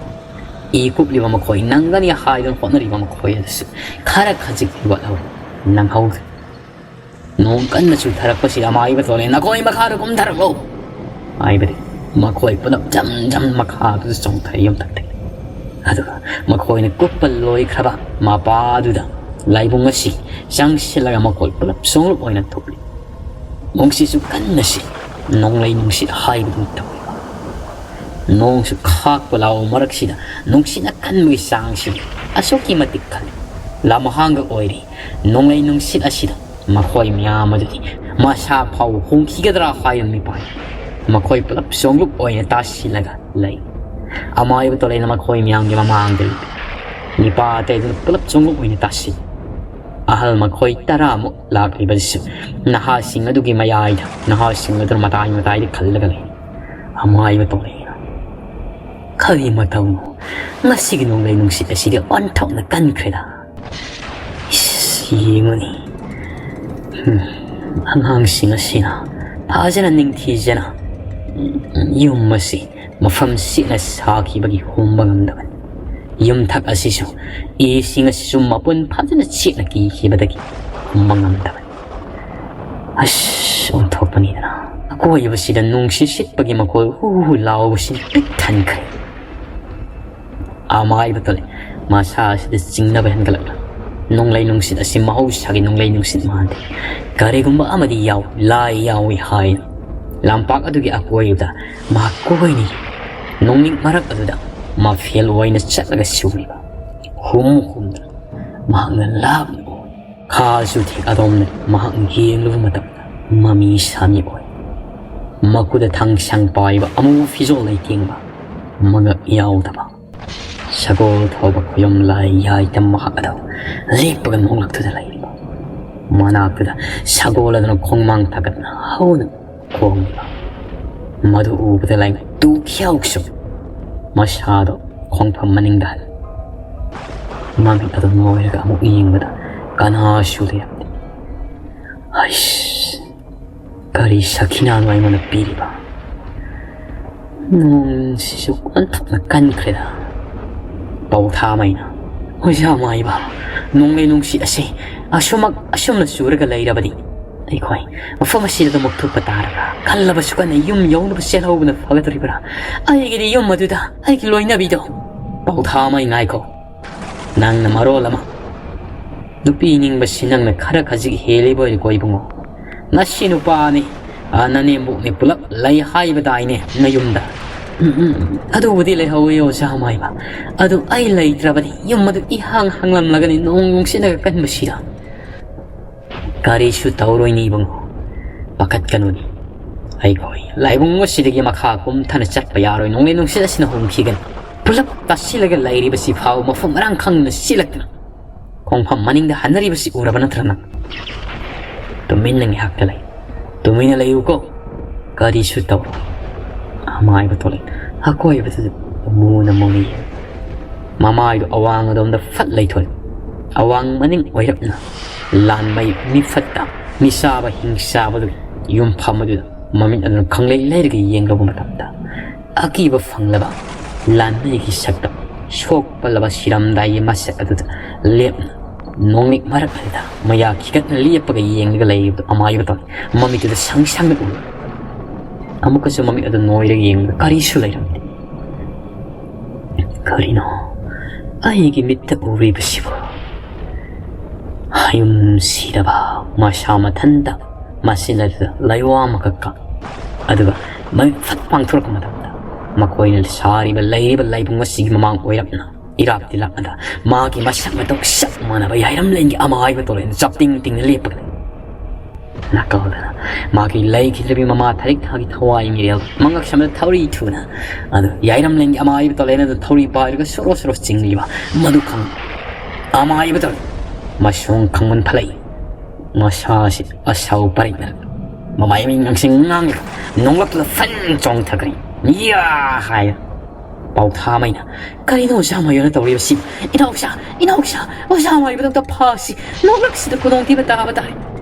ꯏ ꯀꯨꯞꯂꯤꯕ ꯃꯈꯣꯏ ꯅꯪꯒꯅꯤ ꯍꯥꯏꯗꯨꯅ ꯍꯣꯠꯅꯔꯤꯕ ꯃꯈꯣꯏ ꯑꯗꯨꯁꯨ ꯈꯔ ꯈꯖꯤꯛ ꯋꯥꯠꯍꯧꯔꯦ, ꯅꯪꯍꯧꯗ꯭ꯔꯦ꯫ ꯅꯣꯡ ꯀꯟꯅ ꯆꯨꯊꯔꯛꯄꯁꯤꯗ ꯑꯃꯥꯏꯕ ꯇꯣꯂꯦ, "ꯅꯈꯣꯏ ꯃꯈꯥꯗ ꯀꯨꯝꯊꯔꯛꯂꯣ!" ꯍꯥꯏꯕꯗꯤ ꯃꯈꯣꯏ ꯄꯨꯂꯞ ꯖꯝ ꯖꯝ ꯃꯈꯥꯗꯨꯗ ꯆꯣꯡꯊꯩ ꯌꯨꯝꯊꯛꯇꯒꯤ꯫ ꯑꯗꯨꯒ ꯃꯈꯣꯏꯅ ꯀꯨꯞꯄ ꯂꯣꯏꯈ꯭ꯔꯕ ꯃꯄꯥꯗꯨꯗ ꯂꯥꯏꯕꯨꯡ ꯑꯁꯤ ꯆꯪꯁꯤꯜꯂꯒ ꯃꯈꯣꯏ ꯄꯨꯂꯞ ꯁꯣꯡꯂꯨꯞ ꯑꯣꯏꯅ ꯊꯨꯞꯂꯤ꯫ ꯅꯨꯡꯁꯤꯠꯁꯨ ꯀꯟꯅ ꯁꯤꯠꯂꯤ꯫ ꯅꯣꯡꯂꯩ ꯅꯨꯡꯁꯤꯠ ꯍꯥꯏꯕꯗꯨ ꯇꯧꯏ꯫ ꯅꯣꯡꯁꯨ ꯈꯥꯛꯄ ꯂꯥꯎ ꯃꯔꯛꯁꯤꯗ ꯅꯨꯡꯁꯤꯠꯅ ꯀꯟꯕꯒꯤ ꯆꯥꯡꯁꯤꯗꯤ ꯑꯁꯨꯛꯀꯤ ꯃꯇꯤꯛ ꯀꯜꯂꯤ꯫ ꯂꯝꯍꯥꯡꯒ ꯑꯣꯏꯔꯤ꯫ ꯅꯣꯡꯂꯩ ꯅꯨꯡꯁꯤꯠ ꯑꯁꯤꯗ ꯃꯈꯣꯏ ꯃꯌꯥꯝ ꯑꯗꯨꯗꯤ ꯃꯁꯥ ꯐꯥꯎ ꯍꯣꯡꯈꯤꯒꯗ꯭ꯔꯥ ꯍꯥꯏꯅ ꯃꯤꯄꯥꯏ꯫ ꯃꯈꯣꯏ ꯄꯨꯂꯞ ꯆꯣꯡꯂꯨꯞ ꯑꯣꯏꯅ ꯇꯥꯁꯤꯜꯂꯒ ꯂꯩ꯫ ꯑꯃꯥꯏꯕ ꯇꯣꯂꯩꯅ ꯃꯈꯣꯏ ꯃꯌꯥꯝꯒꯤ ꯃꯃꯥꯡꯗ ꯂꯦꯞꯄꯤ꯫ ꯅꯤꯄꯥ ꯑꯇꯩꯗꯨꯅ ꯄꯨꯂꯞ ꯆꯣꯡꯂꯨꯞ ꯑꯣꯏꯅ ꯇꯥꯁꯤꯜꯂꯤ꯫ ꯑꯍꯜ ꯃꯈꯣꯏ ꯇꯔꯥꯃꯨꯛ ꯂꯥꯛꯂꯤꯕꯁꯤꯁꯨ ꯅꯍꯥꯁꯤꯡ ꯑꯗꯨꯒꯤ ꯃꯌꯥꯏꯗ, ꯅꯍꯥꯁꯤꯡ ꯑꯗꯨꯅ ꯃꯇꯥꯏ ꯃꯇꯥꯏꯗ ꯈꯜꯂꯒ ꯂꯩ꯫ ꯑꯃꯥꯏꯕ ꯇꯣꯂꯩꯅ, "ꯀꯔꯤ ꯃꯇꯧꯅꯣ? ꯉꯁꯤꯒꯤ ꯅꯣꯡꯂꯩ ꯅꯨꯡꯁꯤꯠ ꯑꯁꯤꯗꯤ ꯑꯣꯟꯊꯣꯛꯅ ꯀꯟꯈ꯭ꯔꯦꯗ꯫ ꯏꯁ, ꯌꯦꯡꯉꯨꯅꯤ꯫ ꯎꯝ, ꯑꯉꯥꯡꯁꯤꯡ ꯑꯁꯤꯅ ꯐꯖꯅ ꯅꯤꯡꯊꯤꯖꯅ ꯌꯨꯝ ꯑꯁꯤ ꯃꯐꯝ ꯁꯤꯠꯅ ꯁꯥꯈꯤꯕꯒꯤ ꯍꯨꯝꯕ ꯉꯝꯗꯕꯅꯤ꯫ ꯌꯨꯝꯊꯛ ꯑꯁꯤꯁꯨ ꯏꯁꯤꯡ ꯑꯁꯤꯁꯨ ꯃꯄꯨꯟ ꯐꯖꯅ ꯆꯦꯠꯅ ꯀꯤꯈꯤꯕꯗꯒꯤ ꯍꯨꯝꯕ ꯉꯝꯗꯕꯅꯤ꯫ ꯑꯁ, ꯑꯣꯟꯊꯣꯛꯄꯅꯤꯗꯅ꯫ ꯑꯀꯣꯏꯕꯁꯤꯗ ꯅꯨꯡꯁꯤꯠ ꯁꯤꯠꯄꯒꯤ ꯃꯈꯣꯜ ꯍꯨ ꯍꯨ ꯂꯥꯎꯕꯁꯤꯅ ꯄꯤꯛ ꯊꯟꯈ꯭ꯔꯦ꯫" ꯑꯃꯥꯏꯕ ꯇꯣꯂꯩ ꯃꯁꯥ ꯑꯁꯤꯗ ꯆꯤꯡꯅꯕ ꯍꯦꯟꯒꯠꯂꯛꯂ, "ꯅꯣꯡꯂꯩ ꯅꯨꯡꯁꯤꯠ ꯑꯁꯤ ꯃꯍꯧꯁꯥꯒꯤ ꯅꯣꯡꯂꯩ ꯅꯨꯡꯁꯤꯠ ꯃꯥꯟꯗꯦ꯫ ꯀꯔꯤꯒꯨꯝꯕ ꯑꯃꯗꯤ ꯌꯥꯎꯏ, ꯂꯥꯏ ꯌꯥꯎꯏ" ꯍꯥꯏ꯫ ꯂꯝꯄꯥꯛ ꯑꯗꯨꯒꯤ ꯑꯀꯣꯏꯕꯗ ꯃꯍꯥꯛ ꯀꯣꯏꯅ ꯌꯦꯡꯏ꯫ ꯅꯣꯡꯂꯤꯛ ꯃꯔꯛ ꯑꯗꯨꯗ ꯃꯐꯦꯜ ꯑꯣꯏꯅ ꯆꯠꯂꯒ ꯁꯨꯔꯤꯕ ꯍꯨꯝ ꯍꯨꯝꯗꯨꯅ ꯃꯍꯥꯛꯅ ꯂꯥꯞꯅ ꯎꯏ꯫ ꯈꯥꯁꯨ ꯊꯦꯛ ꯑꯗꯣꯝꯅ ꯃꯍꯥꯛ ꯌꯦꯡꯂꯨꯕ ꯃꯇꯝꯗ ꯃꯃꯤ ꯁꯥꯃꯤ ꯑꯣꯏ꯫ ꯃꯈꯨꯗ ꯊꯥꯡꯁꯥꯡ ꯄꯥꯏꯕ ꯑꯃꯨꯕ ꯐꯤꯖꯣꯜ ꯂꯩꯇꯦꯡꯕ, ꯃꯉꯛ ꯌꯥꯎꯗꯕ, ꯁꯒꯣꯜ ꯊꯧꯕ ꯈꯨꯌꯨꯝ ꯂꯥꯏ ꯌꯥꯏꯇ ꯃꯍꯥꯛ ꯑꯗꯨ ꯂꯦꯞꯄꯒ ꯅꯣꯛꯂꯛꯇꯨꯅ ꯂꯩꯔꯤꯕ꯫ ꯃꯅꯥꯛꯇꯨꯗ ꯁꯒꯣꯜ ꯑꯗꯨꯅ ꯈꯣꯡꯃꯥꯡ ꯊꯥꯡꯒꯠꯅ ꯍꯧꯅ ꯈꯣꯡꯂꯤꯕ꯫ ꯃꯗꯨ ꯎꯕꯗ ꯂꯥꯏꯉꯥꯏ ꯇꯨ ꯈꯤꯌꯥꯎꯁꯨ ꯃꯁꯥꯗꯣ ꯈꯣꯡꯐꯝ ꯃꯅꯤꯡꯗ ꯍꯜꯂꯦ꯫ ꯃꯃꯤꯠ ꯑꯗꯨ ꯅꯣꯏꯔꯒ ꯑꯃꯨꯛ ꯌꯦꯡꯕꯗ ꯀꯅꯥꯁꯨ ꯂꯩꯔꯝꯗꯦ꯫ "ꯍꯩꯁ, ꯀꯔꯤ ꯁꯈꯤꯅꯥꯅꯣ ꯑꯩꯉꯣꯟꯗ ꯄꯤꯔꯤꯕ? ꯅꯣꯡꯁꯤꯁꯨ ꯑꯣꯟꯊꯣꯛꯅ ꯀꯟꯈ꯭ꯔꯦꯗ꯫ ꯄꯥꯎꯊꯥꯃꯩꯅ, ꯑꯣꯖꯥ ꯃꯥꯏꯕ, ꯅꯣꯡꯂꯩ ꯅꯨꯡꯁꯤꯠ ꯑꯁꯤ ꯑꯁꯨꯃꯛ ꯑꯁꯨꯝꯅ ꯆꯨꯔꯒ ꯂꯩꯔꯕꯗꯤ ꯑꯩꯈꯣꯏ ꯃꯐꯝ ꯑꯁꯤꯗ ꯑꯗꯨꯃꯛ ꯊꯨꯞꯄ ꯇꯥꯔꯕ꯭ꯔꯥ? ꯈꯜꯂꯕꯁꯨ ꯀꯟꯅ ꯌꯨꯝ ꯌꯧꯅꯕ ꯆꯦꯜꯍꯧꯕꯅ ꯐꯒꯗꯧꯔꯤꯕ꯭ꯔꯥ? ꯑꯩꯒꯤꯗꯤ ꯌꯨꯝ ꯑꯗꯨꯗ ꯑꯩꯒꯤ ꯂꯣꯏꯅꯕꯤꯗꯣ꯫ ꯄꯥꯎꯊꯥꯃꯩ ꯉꯥꯏꯈꯣ, ꯅꯪꯅ ꯃꯔꯣꯜ ꯑꯃ꯫ ꯅꯨꯄꯤ ꯅꯤꯡꯕꯁꯤ ꯅꯪꯅ ꯈꯔ ꯈꯖꯤꯛ ꯍꯦꯜꯂꯤꯕ ꯑꯣꯏꯔꯦꯀꯣ ꯏꯕꯨꯡꯉꯣ꯫ ꯅꯁꯤ ꯅꯨꯄꯥꯅꯤ, ꯑ, ꯅꯅꯦꯝꯕꯣꯛꯅꯤ ꯄꯨꯂꯞ ꯂꯩ ꯍꯥꯏꯕꯗꯥꯏꯅꯦ ꯅꯌꯨꯝꯗ?" "ꯎꯝ, ꯎꯝ, ꯑꯗꯨꯕꯨꯗꯤ ꯂꯩꯍꯧꯋꯤ ꯑꯣꯖꯥ ꯃꯥꯏꯕ꯫ ꯑꯗꯨ ꯑꯩ ꯂꯩꯇ꯭ꯔꯕꯗꯤ ꯌꯨꯝ ꯑꯗꯨ ꯏꯍꯥꯡ ꯍꯥꯡꯂꯝꯂꯒꯅꯤ ꯅꯣꯡ ꯅꯨꯡꯁꯤꯠꯅꯒ ꯀꯟꯕꯁꯤꯗ꯫" "ꯀꯔꯤꯁꯨ ꯇꯧꯔꯣꯏꯅꯤ ꯏꯕꯨꯡꯉꯣ, ꯄꯥꯈꯠꯀꯅꯨꯅꯤ꯫ ꯑꯩꯈꯣꯏ ꯂꯥꯏꯕꯨꯡ ꯑꯁꯤꯗꯒꯤ ꯃꯈꯥ ꯀꯨꯝꯊꯅ ꯆꯠꯄ ꯌꯥꯔꯣꯏ, ꯅꯣꯡꯂꯩ ꯅꯨꯡꯁꯤꯠ ꯑꯁꯤꯅ ꯍꯨꯝꯈꯤꯒꯅꯤ꯫ ꯄꯨꯂꯞ ꯇꯥꯁꯤꯜꯂꯒ ꯂꯩꯔꯤꯕꯁꯤ ꯐꯥꯎ ꯃꯐꯝ ꯃꯔꯥꯡ ꯈꯪꯗꯅ ꯆꯦꯜꯂꯛꯇꯅ ꯈꯣꯡꯐꯝ ꯃꯅꯤꯡꯗ ꯍꯟꯅꯔꯤꯕꯁꯤ ꯎꯔꯕ ꯅꯠꯇ꯭ꯔ ꯅꯪ? ꯇꯨꯃꯤꯟꯅ ꯉꯥꯏꯍꯥꯛꯇ ꯂꯩ꯫ ꯇꯨꯃꯤꯟꯅ ꯂꯩꯌꯨꯀꯣ, ꯀꯔꯤꯁꯨ ꯇꯧꯔꯣꯏ꯫" ꯑꯃꯥꯏꯕ ꯊꯣꯛꯂꯛꯏ꯫ ꯑꯀꯣꯏꯕꯗꯨꯗ ꯃꯨꯅ ꯃꯨꯅ ꯌꯦꯡ꯫ ꯃꯃꯥꯏꯗꯨ ꯑꯋꯥꯡ ꯑꯗꯣꯝꯗ ꯐꯠ ꯂꯩꯊꯣꯛꯏ꯫ ꯑꯋꯥꯡ ꯃꯅꯤꯡ ꯑꯣꯏꯔꯞꯅ ꯂꯥꯟꯃꯩ ꯃꯤꯐꯠꯇ ꯃꯤꯆꯥꯕ ꯍꯤꯡꯆꯥꯕꯗꯨ ꯌꯨꯝꯐꯝ ꯑꯗꯨꯗ ꯃꯃꯤꯠ ꯑꯗꯨꯅ ꯈꯪꯂꯩ ꯂꯩꯔꯒ ꯌꯦꯡꯂꯨꯕ ꯃꯇꯝꯗ, ꯑꯀꯤꯕ ꯐꯪꯂꯕ ꯂꯥꯟꯃꯤꯒꯤ ꯁꯛꯇꯝ ꯁꯣꯛꯄꯜꯂꯕ ꯁꯤꯔꯝꯗꯥꯏꯒꯤ ꯃꯁꯛ ꯑꯗꯨꯗ ꯂꯦꯞꯅ, ꯅꯣꯡꯂꯤꯛ ꯃꯔꯛ ꯑꯗꯨꯗ ꯃꯌꯥ ꯈꯤꯒꯠꯅ ꯂꯦꯞꯄꯒ ꯌꯦꯡꯂꯒ ꯂꯩꯔꯤꯕꯗꯨ ꯑꯃꯥꯏꯕ ꯇꯧꯏ꯫ ꯃꯃꯤꯠꯇꯨꯗ ꯁꯪ ꯁꯪꯅ ꯎꯏ꯫ ꯑꯃꯨꯛꯀꯁꯨ ꯃꯃꯤꯠ ꯑꯗꯨ ꯅꯣꯏꯔꯒ ꯌꯦꯡꯕꯗ ꯀꯔꯤꯁꯨ ꯂꯩꯔꯝꯗꯦ꯫ "ꯀꯔꯤꯅꯣ? ꯑꯩꯒꯤ ꯃꯤꯠꯇ ꯎꯔꯤꯕꯁꯤꯕꯨ?" ꯍꯌꯨꯝ ꯁꯤꯔꯕ ꯃꯁꯥ ꯃꯊꯟꯇ ꯃꯁꯤꯟ ꯑꯗꯨꯗ ꯂꯩꯋꯥ ꯑꯃꯈꯛ ꯀꯥ, ꯑꯗꯨꯒ ꯃꯃꯤꯠ ꯐꯠ ꯄꯥꯡꯊꯣꯔꯛꯄ ꯃꯇꯝꯗ, ꯃꯈꯣꯏꯅ ꯁꯥꯔꯤꯕ ꯂꯩꯔꯤꯕ ꯂꯥꯏꯕꯨꯡ ꯑꯁꯤꯒꯤ ꯃꯃꯥꯡ ꯑꯣꯏꯔꯞꯅ ꯏꯔꯥꯞ ꯇꯤꯂꯥꯞꯅꯗ ꯃꯥꯒꯤ ꯃꯁꯛ ꯃꯇꯧ ꯆꯞ ꯃꯥꯟꯅꯕ ꯌꯥꯏꯔꯝꯂꯦꯟꯒꯤ ꯑꯃꯥꯏꯕ ꯇꯣꯔꯦꯟ ꯆꯞꯇꯤꯡ ꯇꯤꯡꯅ ꯂꯦꯞꯄꯒ ꯂꯩ꯫ ꯅꯥꯀꯜꯗꯅ ꯃꯥꯒꯤ ꯂꯩꯈꯤꯗ꯭ꯔꯕꯤ ꯃꯃꯥ ꯊꯔꯤꯛ ꯊꯥꯒꯤ ꯊꯋꯥꯏ ꯃꯤꯔꯦꯜ ꯃꯉꯛ ꯁꯝꯅ ꯊꯧꯔꯤ ꯊꯨꯅ, ꯑꯗꯨ ꯌꯥꯏꯔꯝꯂꯦꯟꯒꯤ ꯑꯃꯥꯏꯕ ꯇꯣꯔꯦꯟ ꯑꯗꯨ ꯊꯧꯔꯤ ꯄꯥꯏꯔꯒ ꯁꯣꯔꯣ ꯁꯣꯔꯣ ꯆꯤꯡꯂꯤꯕ ꯃꯗꯨ ꯈꯪ ꯑꯃꯥꯏꯕ ꯇꯣꯔꯦꯟ ꯃꯁꯣꯡ ꯈꯪꯃꯟ ꯐꯂꯩ꯫ ꯃꯁꯥꯁꯤ ꯑꯁꯥꯎ ꯄꯔꯤꯛꯅ ꯃꯃꯥꯏ ꯃꯃꯤꯡ ꯉꯥꯡꯁꯤꯡ ꯉꯥꯡꯂꯒ ꯅꯣꯡꯂꯛꯇꯨꯗ ꯐꯟ ꯆꯣꯡꯊꯈ꯭ꯔꯦ꯫ "ꯌꯥ!" ꯍꯥꯏꯅ ꯄꯥꯎꯊꯥꯃꯩꯅ, "ꯀꯔꯤꯅꯣ ꯑꯣꯖꯥ ꯃꯥꯏꯕꯅ ꯇꯧꯔꯤꯕꯁꯤ? ꯏꯅꯥꯎꯆꯥ, ꯏꯅꯥꯎꯆꯥ, ꯑꯣꯖꯥ ꯃꯥꯏꯕꯗꯣ ꯑꯝꯇ ꯐꯥꯁꯤ꯫ ꯅꯣꯡꯂꯛꯁꯤꯗ ꯈꯨꯗꯣꯡꯊꯤꯕ ꯇꯥꯕ ꯇꯥꯔꯦ꯫"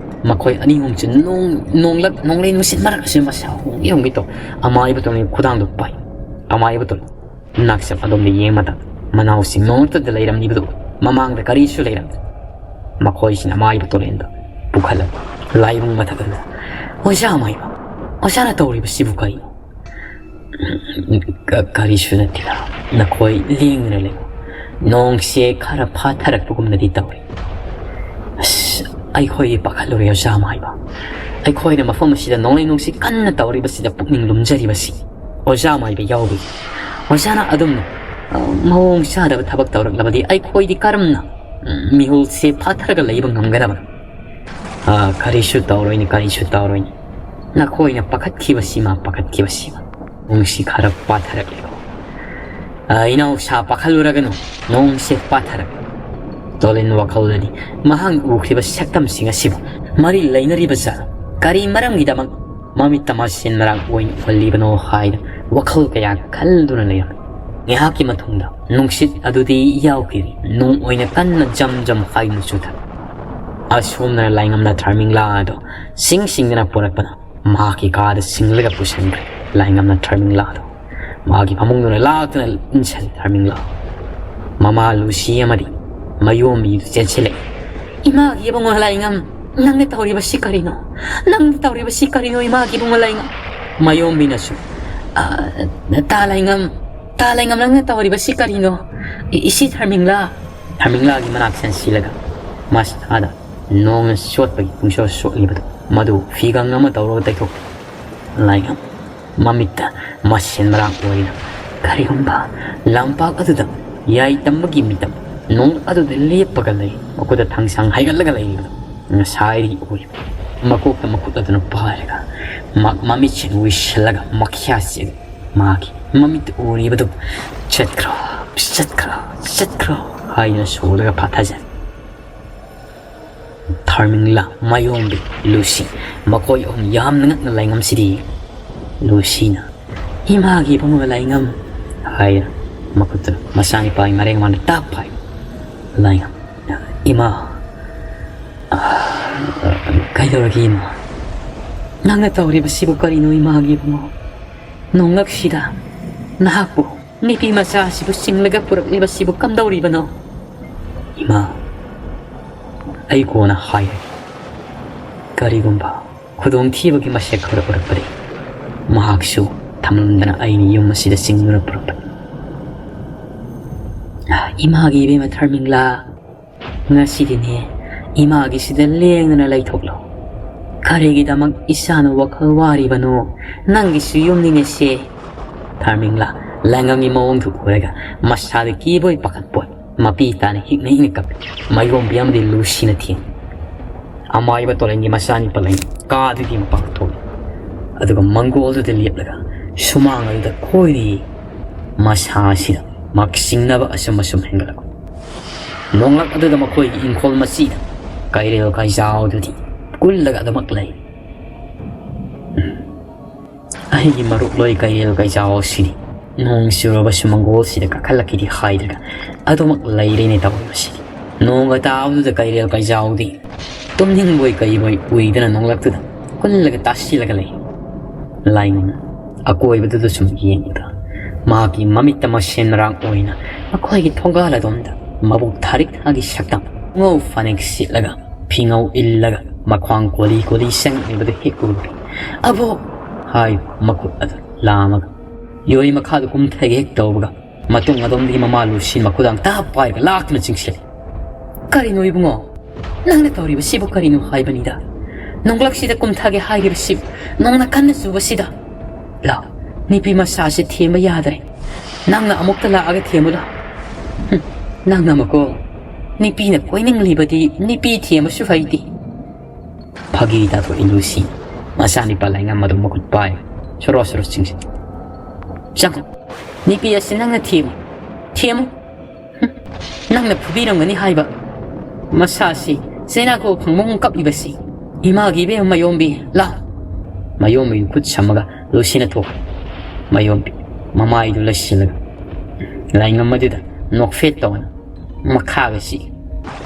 ꯃꯈꯣꯏ ꯑꯅꯤ ꯑꯍꯨꯝꯁꯤ ꯅꯣꯡ-, ꯅꯣꯡꯂꯛ, ꯅꯣꯡꯂꯩ ꯅꯨꯡꯁꯤꯠ ꯃꯔꯛ ꯑꯁꯤꯗ ꯃꯁꯥ ꯍꯣꯡꯒꯦ ꯍꯣꯡꯒꯦ ꯇꯧ꯫ ꯑꯃꯥꯏꯕꯇꯣꯟꯒꯤ ꯈꯨꯗꯥꯡꯗꯨ ꯄꯥꯏ꯫ ꯑꯃꯥꯏꯕꯇꯣꯟ ꯅꯥꯛꯆꯞ ꯑꯗꯣꯝꯗ ꯌꯦꯡꯕꯗ ꯃꯅꯥꯎꯁꯤꯡ ꯅꯣꯡꯂꯛꯇꯨꯗ ꯂꯩꯔꯝꯂꯤꯕꯗꯨ ꯃꯃꯥꯡꯗ ꯀꯔꯤꯁꯨ ꯂꯩꯔꯝꯗꯦ꯫ ꯃꯈꯣꯏꯁꯤꯅ ꯑꯃꯥꯏꯕ ꯇꯣꯂꯦꯟꯗ ꯄꯨꯈꯠꯂꯒ ꯂꯥꯏꯕꯨꯡ ꯃꯊꯛ ꯑꯗꯨꯗ, "ꯑꯣꯖꯥ ꯑꯃꯥꯏꯕ, ꯑꯣꯖꯥꯅ ꯇꯧꯔꯤꯕꯁꯤꯕꯨ ꯀꯔꯤꯅꯣ?" "ꯀ-, ꯀꯔꯤꯁꯨ ꯅꯠꯇꯦꯗ, ꯅꯈꯣꯏ ꯂꯦꯡꯗꯅ ꯂꯩꯌꯨ꯫ ꯅꯣꯡꯁꯦ ꯈꯔ ꯐꯥꯊꯔꯛꯄꯒꯨꯝꯅꯗꯤ ꯇꯧꯔꯤ꯫" "ꯑꯁ, ꯑꯩꯈꯣꯏꯗꯤ ꯄꯥꯈꯠꯂꯨꯔꯦ ꯑꯣꯖꯥ ꯑꯃꯥꯏꯕ꯫ ꯑꯩꯈꯣꯏꯅ ꯃꯐꯝ ꯑꯁꯤꯗ ꯅꯣꯡꯂꯩ ꯅꯨꯡꯁꯤꯠ ꯀꯟꯅ ꯇꯧꯔꯤꯕꯁꯤꯗ ꯄꯨꯛꯅꯤꯡ ꯂꯨꯝꯖꯔꯤꯕꯁꯤ ꯑꯣꯖꯥ ꯑꯃꯥꯏꯕ ꯌꯥꯎꯕꯒꯤ꯫ ꯑꯣꯖꯥꯅ ꯑꯗꯨꯝꯅ, ꯑ, ꯃꯑꯣꯡ ꯆꯥꯗꯕ ꯊꯕꯛ ꯇꯧꯔꯛꯂꯕꯗꯤ ꯑꯩꯈꯣꯏꯗꯤ ꯀꯔꯝꯅ, ꯎꯝ, ꯃꯤꯍꯨꯜꯁꯦ ꯐꯥꯊꯔꯒ ꯂꯩꯕ ꯉꯝꯒꯗꯕꯅꯣ?" "ꯑ, ꯀꯔꯤꯁꯨ ꯇꯧꯔꯣꯏꯅꯦ, ꯀꯔꯤꯁꯨ ꯇꯧꯔꯣꯏꯅꯦ꯫ ꯅꯈꯣꯏꯅ ꯄꯥꯈꯠꯈꯤꯕꯁꯤꯃ, ꯄꯥꯈꯠꯈꯤꯕꯁꯤꯃ꯫ ꯅꯣꯡꯁꯤ ꯈꯔ ꯄꯥꯊꯔꯛꯂꯦꯀꯣ꯫ ꯑ, ꯏꯅꯥꯎꯁꯥ, ꯄꯥꯈꯠꯂꯨꯔꯒꯅꯨ, ꯅꯣꯡꯁꯦ ꯄꯥꯊꯔꯛꯂꯦ꯫" ꯇꯣꯂꯤꯟ ꯋꯥꯈꯜꯗꯗꯤ ꯃꯍꯥꯛꯅ ꯎꯈ꯭ꯔꯤꯕ ꯁꯛꯇꯝꯁꯤꯡ ꯑꯁꯤꯕꯨ ꯃꯔꯤ ꯂꯩꯅꯔꯤꯕ ꯖꯥꯠꯂ? ꯀꯔꯤ ꯃꯔꯝꯒꯤꯗꯃꯛ ꯃꯃꯤꯠꯇ ꯃꯁꯦꯟ ꯃꯔꯥꯡ ꯑꯣꯏꯅ ꯎꯍꯜꯂꯤꯕꯅꯣ ꯍꯥꯏꯅ ꯋꯥꯈꯜ ꯀꯌꯥ ꯈꯜꯗꯨꯅ ꯂꯩꯔꯝꯃꯤ꯫ ꯉꯥꯏꯍꯥꯛꯀꯤ ꯃꯇꯨꯡꯗ ꯅꯨꯡꯁꯤꯠ ꯑꯗꯨꯗꯤ ꯌꯥꯎꯈꯤꯗꯦ꯫ ꯅꯣꯡ ꯑꯣꯏꯅ ꯀꯟꯅ ꯖꯝ ꯖꯝ ꯍꯥꯏꯗꯨꯅ ꯆꯨꯊꯔꯛꯏ꯫ ꯑꯁꯣꯝꯗꯅ ꯂꯥꯏꯉꯝꯅ ꯊꯔꯃꯤꯡꯂꯥ ꯑꯗꯨ ꯁꯤꯡ ꯁꯤꯡꯗꯨꯅ ꯄꯨꯔꯛꯄꯅ ꯃꯍꯥꯛꯀꯤ ꯀꯥꯗ ꯁꯤꯡꯂꯒ ꯄꯨꯁꯤꯟꯈ꯭ꯔꯦ꯫ ꯂꯥꯏꯉꯝꯅ ꯊꯔꯃꯤꯡꯂꯥ ꯑꯗꯨ ꯃꯥꯒꯤ ꯐꯃꯨꯡꯗꯨꯅ ꯂꯥꯛꯇꯨꯅ ꯏꯟꯁꯤꯜꯂꯤ꯫ ꯊꯔꯃꯤꯡꯂꯥ, ꯃꯃꯥ ꯂꯨꯁꯤ ꯑꯃꯗꯤ ꯃꯌꯣꯝꯕꯤꯗꯨ ꯆꯦꯟꯁꯤꯜꯂꯛꯏ꯫ "ꯏꯃꯥꯒꯤ ꯏꯕꯨꯡꯉꯣ ꯂꯥꯏꯉꯝ, ꯅꯪꯅ ꯇꯧꯔꯤꯕꯁꯤ ꯀꯔꯤꯅꯣ? ꯅꯪꯅ ꯇꯧꯔꯤꯕꯁꯤ ꯀꯔꯤꯅꯣ, ꯏꯃꯥꯒꯤ ꯏꯕꯨꯡꯉꯣ ꯂꯥꯏꯉꯝ?" ꯃꯌꯣꯝꯕꯤꯅꯁꯨ, "ꯑ, ꯇꯥ ꯂꯥꯏꯉꯝ, ꯇꯥ ꯂꯥꯏꯉꯝ, ꯅꯪꯅ ꯇꯧꯔꯤꯕꯁꯤ ꯀꯔꯤꯅꯣ? ꯏ-, ꯏꯆꯦ ꯊꯔꯃꯤꯡꯂꯥ?" ꯊꯔꯃꯤꯡꯂꯥꯒꯤ ꯃꯅꯥꯛ ꯆꯪꯁꯤꯜꯂꯒ ꯃꯁꯥꯗ ꯅꯣꯡꯅ ꯆꯣꯠꯄꯒꯤ ꯄꯨꯡꯆꯣꯠ ꯆꯣꯠꯂꯤꯕꯗꯨ ꯃꯗꯨ ꯐꯤꯒꯪ ꯑꯃ ꯇꯧꯔꯒ ꯇꯩꯊꯣꯛꯈꯤ꯫ ꯂꯥꯏꯉꯝ ꯃꯃꯤꯠꯇ ꯃꯁꯦꯟ ꯃꯔꯥꯡ ꯑꯣꯏꯅ ꯀꯔꯤꯒꯨꯝꯕ ꯂꯝꯄꯥꯛ ꯑꯗꯨꯗ ꯌꯥꯏ ꯇꯝꯕꯒꯤ ꯃꯤꯇꯝ ꯅꯣꯡ ꯑꯗꯨꯗ ꯂꯦꯞꯄꯒ ꯂꯩ, ꯃꯈꯨꯠꯇ ꯊꯥꯡꯁꯥꯡ ꯍꯥꯏꯒꯠꯂꯒ ꯂꯩꯔꯤꯕꯗꯨ ꯉꯁꯥꯏꯗꯒꯤ ꯎꯔꯤꯕ꯫ ꯃꯀꯣꯛꯇ ꯃꯈꯨꯠ ꯑꯗꯨꯅ ꯄꯥꯏꯔꯒ ꯃ-, ꯃꯃꯤꯠꯁꯤꯡ ꯎꯏꯁꯤꯜꯂꯒ ꯃꯈ꯭ꯌꯥꯠꯁꯤꯡ ꯃꯥꯒꯤ ꯃꯃꯤꯠꯇ ꯎꯔꯤꯕꯗꯨ "ꯆꯠꯈ꯭ꯔꯣ, ꯆꯠꯈ꯭ꯔꯣ, ꯆꯠꯈ꯭ꯔꯣ" ꯍꯥꯏꯗꯨꯅ ꯁꯣꯜꯂꯒ ꯐꯥꯊꯖꯔꯦ꯫ ꯊꯥꯔꯃꯤꯡꯂꯥ, ꯃꯥꯌꯣꯝꯕꯤ, ꯂꯨꯁꯤ, ꯃꯈꯣꯏ ꯑꯍꯨꯝ ꯌꯥꯝꯅ ꯉꯛꯅ ꯂꯥꯏꯉꯝꯁꯤꯗꯤ꯫ ꯂꯨꯁꯤꯅ, "ꯏꯃꯥꯒꯤ ꯏꯕꯨꯡꯉꯣ ꯂꯥꯏꯉꯝ" ꯍꯥꯏꯅ ꯃꯈꯨꯠꯇꯨꯅ ꯃꯆꯥꯅꯤꯄꯥꯒꯤ ꯃꯔꯦꯡ ꯃꯥꯟꯗ ꯇꯥꯞ ꯐꯥꯏ꯫ ꯂꯥꯏꯉꯝ, "ꯏꯃꯥ, ꯀꯩꯗꯧꯔꯒꯦ ꯏꯃꯥ? ꯅꯪꯅ ꯇꯧꯔꯤꯕꯁꯤꯕꯨ ꯀꯔꯤꯅꯣ ꯏꯃꯥꯒꯤ ꯏꯕꯨꯡꯉꯣ? ꯅꯣꯡꯂꯛꯁꯤꯗ ꯅꯍꯥꯛꯄꯨ ꯅꯨꯄꯤ ꯃꯆꯥ ꯑꯁꯤꯕꯨ ꯆꯤꯡꯂꯒ ꯄꯨꯔꯛꯂꯤꯕꯁꯤꯕꯨ ꯀꯝꯗꯧꯔꯤꯕꯅꯣ?" "ꯏꯃꯥ, ꯑꯩ ꯀꯣꯟꯅ ꯍꯥꯏꯔꯒꯦ꯫ ꯀꯔꯤꯒꯨꯝꯕ ꯈꯨꯗꯣꯡꯊꯤꯕꯒꯤ ꯃꯁꯛ ꯈꯔ ꯎꯔꯛꯄꯗꯤ ꯃꯍꯥꯛꯁꯨ ꯊꯝꯂꯝꯗꯅ ꯑꯩꯅ ꯌꯨꯝ ꯑꯁꯤꯗ ꯆꯤꯡꯗꯨꯅ ꯄꯨꯔꯛꯄꯅꯤ꯫ ꯏꯃꯥꯒꯤ ꯏꯕꯦꯝꯃ ꯊꯥꯔꯃꯤꯡꯂꯥ, ꯉꯁꯤꯗꯤꯅꯦ ꯏꯃꯥꯒꯤꯁꯤꯗ ꯂꯦꯡꯗꯅ ꯂꯩꯊꯣꯛꯂꯣ꯫ ꯀꯔꯤꯒꯤꯗꯃꯛ ꯏꯆꯥꯅ ꯋꯥꯈꯜ ꯋꯥꯔꯤꯕꯅꯣ? ꯅꯪꯒꯤꯁꯨ ꯌꯨꯝꯅꯤꯅꯦꯁꯦ꯫" ꯊꯥꯔꯃꯤꯡꯂꯥ ꯂꯥꯏꯉꯝꯒꯤ ꯃꯑꯣꯡꯗꯨ ꯎꯔꯒ ꯃꯁꯥꯗ ꯀꯤꯕꯣꯏ ꯄꯥꯈꯠꯄꯣꯏ ꯃꯄꯤ ꯇꯥꯅ ꯍꯤꯛꯅ ꯍꯤꯛꯅ ꯀꯞꯄꯤ꯫ ꯃꯥꯌꯣꯝꯕꯤ ꯑꯃꯗꯤ ꯂꯨꯁꯤꯅ ꯊꯦꯝꯃꯤ꯫ ꯑꯃꯥꯏꯕ ꯇꯣꯂꯦꯟꯒꯤ ꯃꯆꯥꯅꯤ ꯄꯂꯦꯟ ꯀꯥꯗꯨꯒꯤ ꯃꯄꯥꯟ ꯊꯣꯛꯏ꯫ ꯑꯗꯨꯒ ꯃꯪꯒꯣꯜꯗꯨꯗ ꯂꯦꯞꯂꯒ ꯁꯨꯃꯥꯡ ꯑꯗꯨꯗ ꯀꯣꯏꯔꯤ꯫ ꯃꯁꯥ ꯑꯁꯤꯗ ꯃꯛꯁꯤꯡꯅꯕ ꯑꯁꯨꯝ ꯑꯁꯨꯝ ꯍꯦꯟꯒꯠꯂꯛꯄ꯫ ꯅꯣꯡꯂꯛ ꯑꯗꯨꯗ ꯃꯈꯣꯏꯒꯤ ꯏꯪꯈꯣꯜ ꯃꯆꯤꯗ ꯀꯩꯔꯦꯜ ꯀꯩꯖꯥꯎꯗꯨꯗꯤ ꯀꯨꯜꯂꯒ ꯑꯗꯨꯃꯛ ꯂꯩ꯫ ꯑꯩꯒꯤ ꯃꯔꯨꯞ ꯂꯣꯏ ꯀꯩꯔꯦꯜ ꯀꯩꯖꯥꯎ ꯑꯁꯤꯗꯤ ꯅꯣꯡ ꯆꯨꯔꯕꯁꯨ ꯃꯪꯒꯣꯜꯁꯤꯗ ꯀꯥꯈꯠꯂꯛꯈꯤꯗꯦ ꯍꯥꯏꯗ꯭ꯔꯒ ꯑꯗꯨꯃꯛ ꯂꯩꯔꯦꯅꯦ ꯇꯧꯔꯤꯕꯁꯤꯗꯤ꯫ ꯅꯣꯡꯒ ꯇꯥꯕꯗꯨꯗ ꯀꯩꯔꯦꯜ ꯀꯩꯖꯥꯎꯗꯤ ꯇꯨꯝꯅꯤꯡꯕꯣꯏ ꯀꯩꯕꯣꯏ ꯎꯏꯗꯅ ꯅꯣꯡꯂꯛꯇꯨꯗ ꯀꯨꯜꯂꯒ ꯇꯥꯁꯤꯜꯂꯒ ꯂꯩ꯫ ꯂꯥꯏꯉꯝ ꯑꯀꯣꯏꯕꯗꯨꯗ ꯁꯨꯝ ꯌꯦꯡꯕꯗ ꯃꯍꯥꯛꯀꯤ ꯃꯃꯤꯠꯇ ꯃꯁꯦꯟ ꯃꯔꯥꯡ ꯑꯣꯏꯅ ꯃꯈꯣꯏꯒꯤ ꯊꯣꯡꯒꯥꯜ ꯑꯗꯣꯝꯗ ꯃꯕꯨꯛ ꯊꯥꯔꯤꯛ ꯊꯥꯒꯤ ꯁꯛꯇꯝ ꯉꯧ ꯐꯅꯦꯛ ꯁꯦꯠꯂꯒ ꯐꯤꯉꯧ ꯏꯜꯂꯒ ꯃꯈ꯭ꯋꯥꯡ ꯀꯣꯂꯤ ꯀꯣꯂꯤ ꯆꯪꯂꯤꯕꯗꯨ ꯍꯦꯛ ꯎꯔꯨꯔꯦ꯫ "ꯑꯕꯣꯛ!" ꯍꯥꯏ ꯃꯈꯨꯠ ꯑꯗꯨ ꯂꯥꯝꯃꯒ ꯌꯣꯏ ꯃꯈꯥꯗ ꯀꯨꯝꯊꯒꯦ ꯍꯦꯛ ꯇꯧꯕꯒ ꯃꯇꯨꯡ ꯑꯗꯣꯝꯗꯒꯤ ꯃꯃꯥ ꯂꯨꯁꯤ ꯃꯈꯨꯗꯥꯡ ꯇꯥꯞ ꯄꯥꯏꯔꯒ ꯂꯥꯛꯇꯨꯅ ꯆꯤꯡꯁꯤꯜꯂꯤ꯫ "ꯀꯔꯤꯅꯣ ꯏꯕꯨꯡꯉꯣ? ꯅꯪꯅ ꯇꯧꯔꯤꯕꯁꯤꯕꯨ ꯀꯔꯤꯅꯣ ꯍꯥꯏꯕꯅꯤꯗ? ꯅꯣꯡꯂꯛꯁꯤꯗ ꯀꯨꯝꯊꯒꯦ ꯍꯥꯏꯔꯤꯕꯁꯤ ꯅꯣꯡꯅ ꯀꯟꯅ ꯆꯨꯕꯁꯤꯗ? ꯂꯥꯎ, ꯅꯨꯄꯤ ꯃꯆꯥꯁꯤ ꯊꯦꯝꯕ ꯌꯥꯗ꯭ꯔꯦ꯫ ꯅꯪꯅ ꯑꯃꯨꯛꯇ ꯂꯥꯛꯑꯒ ꯊꯦꯝꯃꯨ ꯂꯥꯎ꯫ ꯍꯨꯝ, ꯅꯪꯅ ꯑꯃꯨꯛꯀꯣ ꯅꯨꯄꯤꯅ ꯀꯣꯏꯅꯤꯡꯂꯤꯕꯗꯤ ꯅꯨꯄꯤ ꯊꯦꯝꯕꯁꯨ ꯍꯩꯇꯦ꯫" ꯐꯥꯒꯤ ꯇꯥꯊꯣꯛꯏ ꯂꯨꯁꯤ꯫ ꯃꯆꯥꯅꯤꯄꯥ ꯂꯥꯏꯉꯝ ꯑꯗꯨ ꯃꯈꯨꯠ ꯄꯥꯏ ꯁꯣꯔꯣ ꯁꯣꯔꯣ ꯆꯤꯡꯁꯤꯜꯂꯤ꯫ "ꯆꯪꯉꯨ, ꯅꯨꯄꯤ ꯑꯁꯤ ꯅꯪꯅ ꯊꯦꯝꯃꯨ, ꯊꯦꯝꯃꯨ꯫ ꯍꯨꯝ, ꯅꯪꯅ ꯐꯨꯕꯤꯔꯝꯒꯅꯤ ꯍꯥꯏꯕ ꯃꯁꯥꯁꯤ ꯆꯩꯅꯥꯈꯣ ꯐꯪꯕ ꯑꯃꯨꯛ ꯀꯞꯂꯤꯕꯁꯤ? ꯏꯃꯥꯒꯤ ꯏꯕꯦꯝꯃ ꯃꯌꯣꯝꯕꯤ, ꯂꯥ!" ꯃꯌꯣꯝꯕꯤꯗꯨ ꯈꯨꯠ ꯁꯝꯃꯒ ꯂꯨꯁꯤꯅ ꯊꯣꯛꯈꯤ꯫ ꯃꯌꯣꯝꯕꯤ ꯃꯃꯥꯏꯗꯨ ꯂꯩꯁꯤꯜꯂꯒ ꯂꯥꯏꯉꯝ ꯑꯗꯨꯗ ꯅꯣꯛꯐꯦꯠ ꯇꯧꯅ ꯃꯈꯥꯒ ꯆꯤꯛꯏ꯫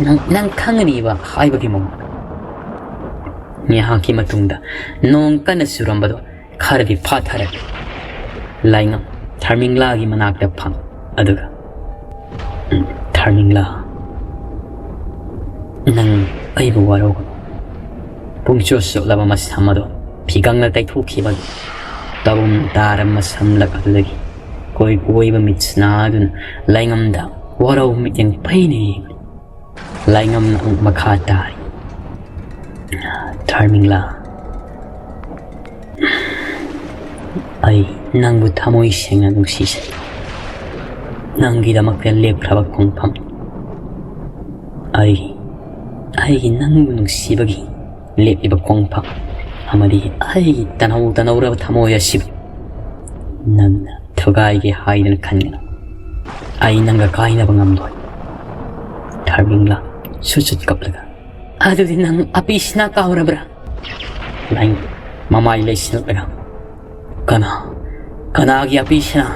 "ꯅꯪ, ꯅꯪ ꯈꯪꯒꯅꯤꯕ ꯍꯥꯏꯕꯒꯤ ꯃꯑꯣꯡ"꯫ ꯉꯥꯏꯍꯥꯛꯀꯤ ꯃꯇꯨꯡꯗ ꯅꯣꯡ ꯀꯟꯅ ꯆꯨꯔꯝꯕꯗꯣ ꯈꯔꯗꯤ ꯐꯥꯊꯔꯛꯂꯦ꯫ ꯂꯥꯏꯉꯝ ꯊꯔꯃꯤꯡꯂꯥꯒꯤ ꯃꯅꯥꯛꯇ ꯐꯝ ꯑꯗꯨꯒ, "ꯎꯝ, ꯊꯔꯃꯤꯡꯂꯥ, ꯅꯪ ꯑꯩꯕꯨ ꯋꯥꯔꯧꯒꯅꯨ"꯫ ꯄꯨꯡꯆꯣꯠ ꯆꯣꯠꯂꯕ ꯃꯁꯝ ꯑꯗꯨ ꯐꯤꯒꯪꯅ ꯇꯩꯊꯣꯛꯈꯤꯕꯒꯤ ꯇꯔꯨꯝ ꯇꯥꯔꯕ ꯃꯁꯝꯂꯛ ꯑꯗꯨꯗꯒꯤ ꯀꯣꯏ ꯀꯣꯏꯕ ꯃꯤꯠꯁꯅꯥ ꯑꯗꯨꯅ ꯂꯥꯏꯉꯝꯗ ꯋꯥꯔꯧ ꯃꯤꯠꯌꯦꯡ ꯐꯩꯅ ꯌꯦꯡꯂꯤ꯫ ꯂꯥꯏꯉꯝꯅ ꯑꯃꯨꯛ ꯃꯈꯥ ꯇꯥꯔꯤ꯫ "ꯊꯔꯃꯤꯡꯂꯥ, ꯑꯩ ꯅꯪꯕꯨ ꯊꯃꯣꯏ ꯁꯦꯡꯅ ꯅꯨꯡꯁꯤꯖꯩ꯫ ꯅꯪꯒꯤꯗꯃꯛꯇ ꯂꯦꯞꯈ꯭ꯔꯕ ꯈꯣꯡꯐꯝ, ꯑꯩ, ꯑꯩꯒꯤ ꯅꯪꯕꯨ ꯅꯨꯡꯁꯤꯕꯒꯤ ꯂꯦꯞꯂꯤꯕ ꯈꯣꯡꯐꯝ ꯑꯃꯗꯤ ꯑꯩꯒꯤ ꯇꯅꯧ ꯇꯅꯧꯔꯕ ꯊꯃꯣꯏ ꯑꯁꯤꯕꯨ ꯅꯪꯅ ꯊꯨꯒꯥꯏꯒꯦ ꯍꯥꯏꯗꯅ ꯈꯟꯒꯅꯨ꯫ ꯑꯩ ꯅꯪꯒ ꯀꯥꯏꯅꯕ ꯉꯝꯂꯣꯏ"꯫ ꯊꯔꯃꯤꯡꯂꯥ ꯁꯨꯠ ꯁꯨꯠ ꯀꯞꯂꯒ, "ꯑꯗꯨꯗꯤ ꯅꯪ ꯑꯄꯤꯁꯅꯥ ꯀꯥꯎꯔꯕ꯭ꯔꯥ?" ꯂꯥꯏꯉꯝ ꯃꯃꯥꯏ ꯂꯩꯁꯤꯜꯂꯛꯂꯒ, "ꯀꯅꯥ, ꯀꯅꯥꯒꯤ ꯑꯄꯤꯁꯅꯥ?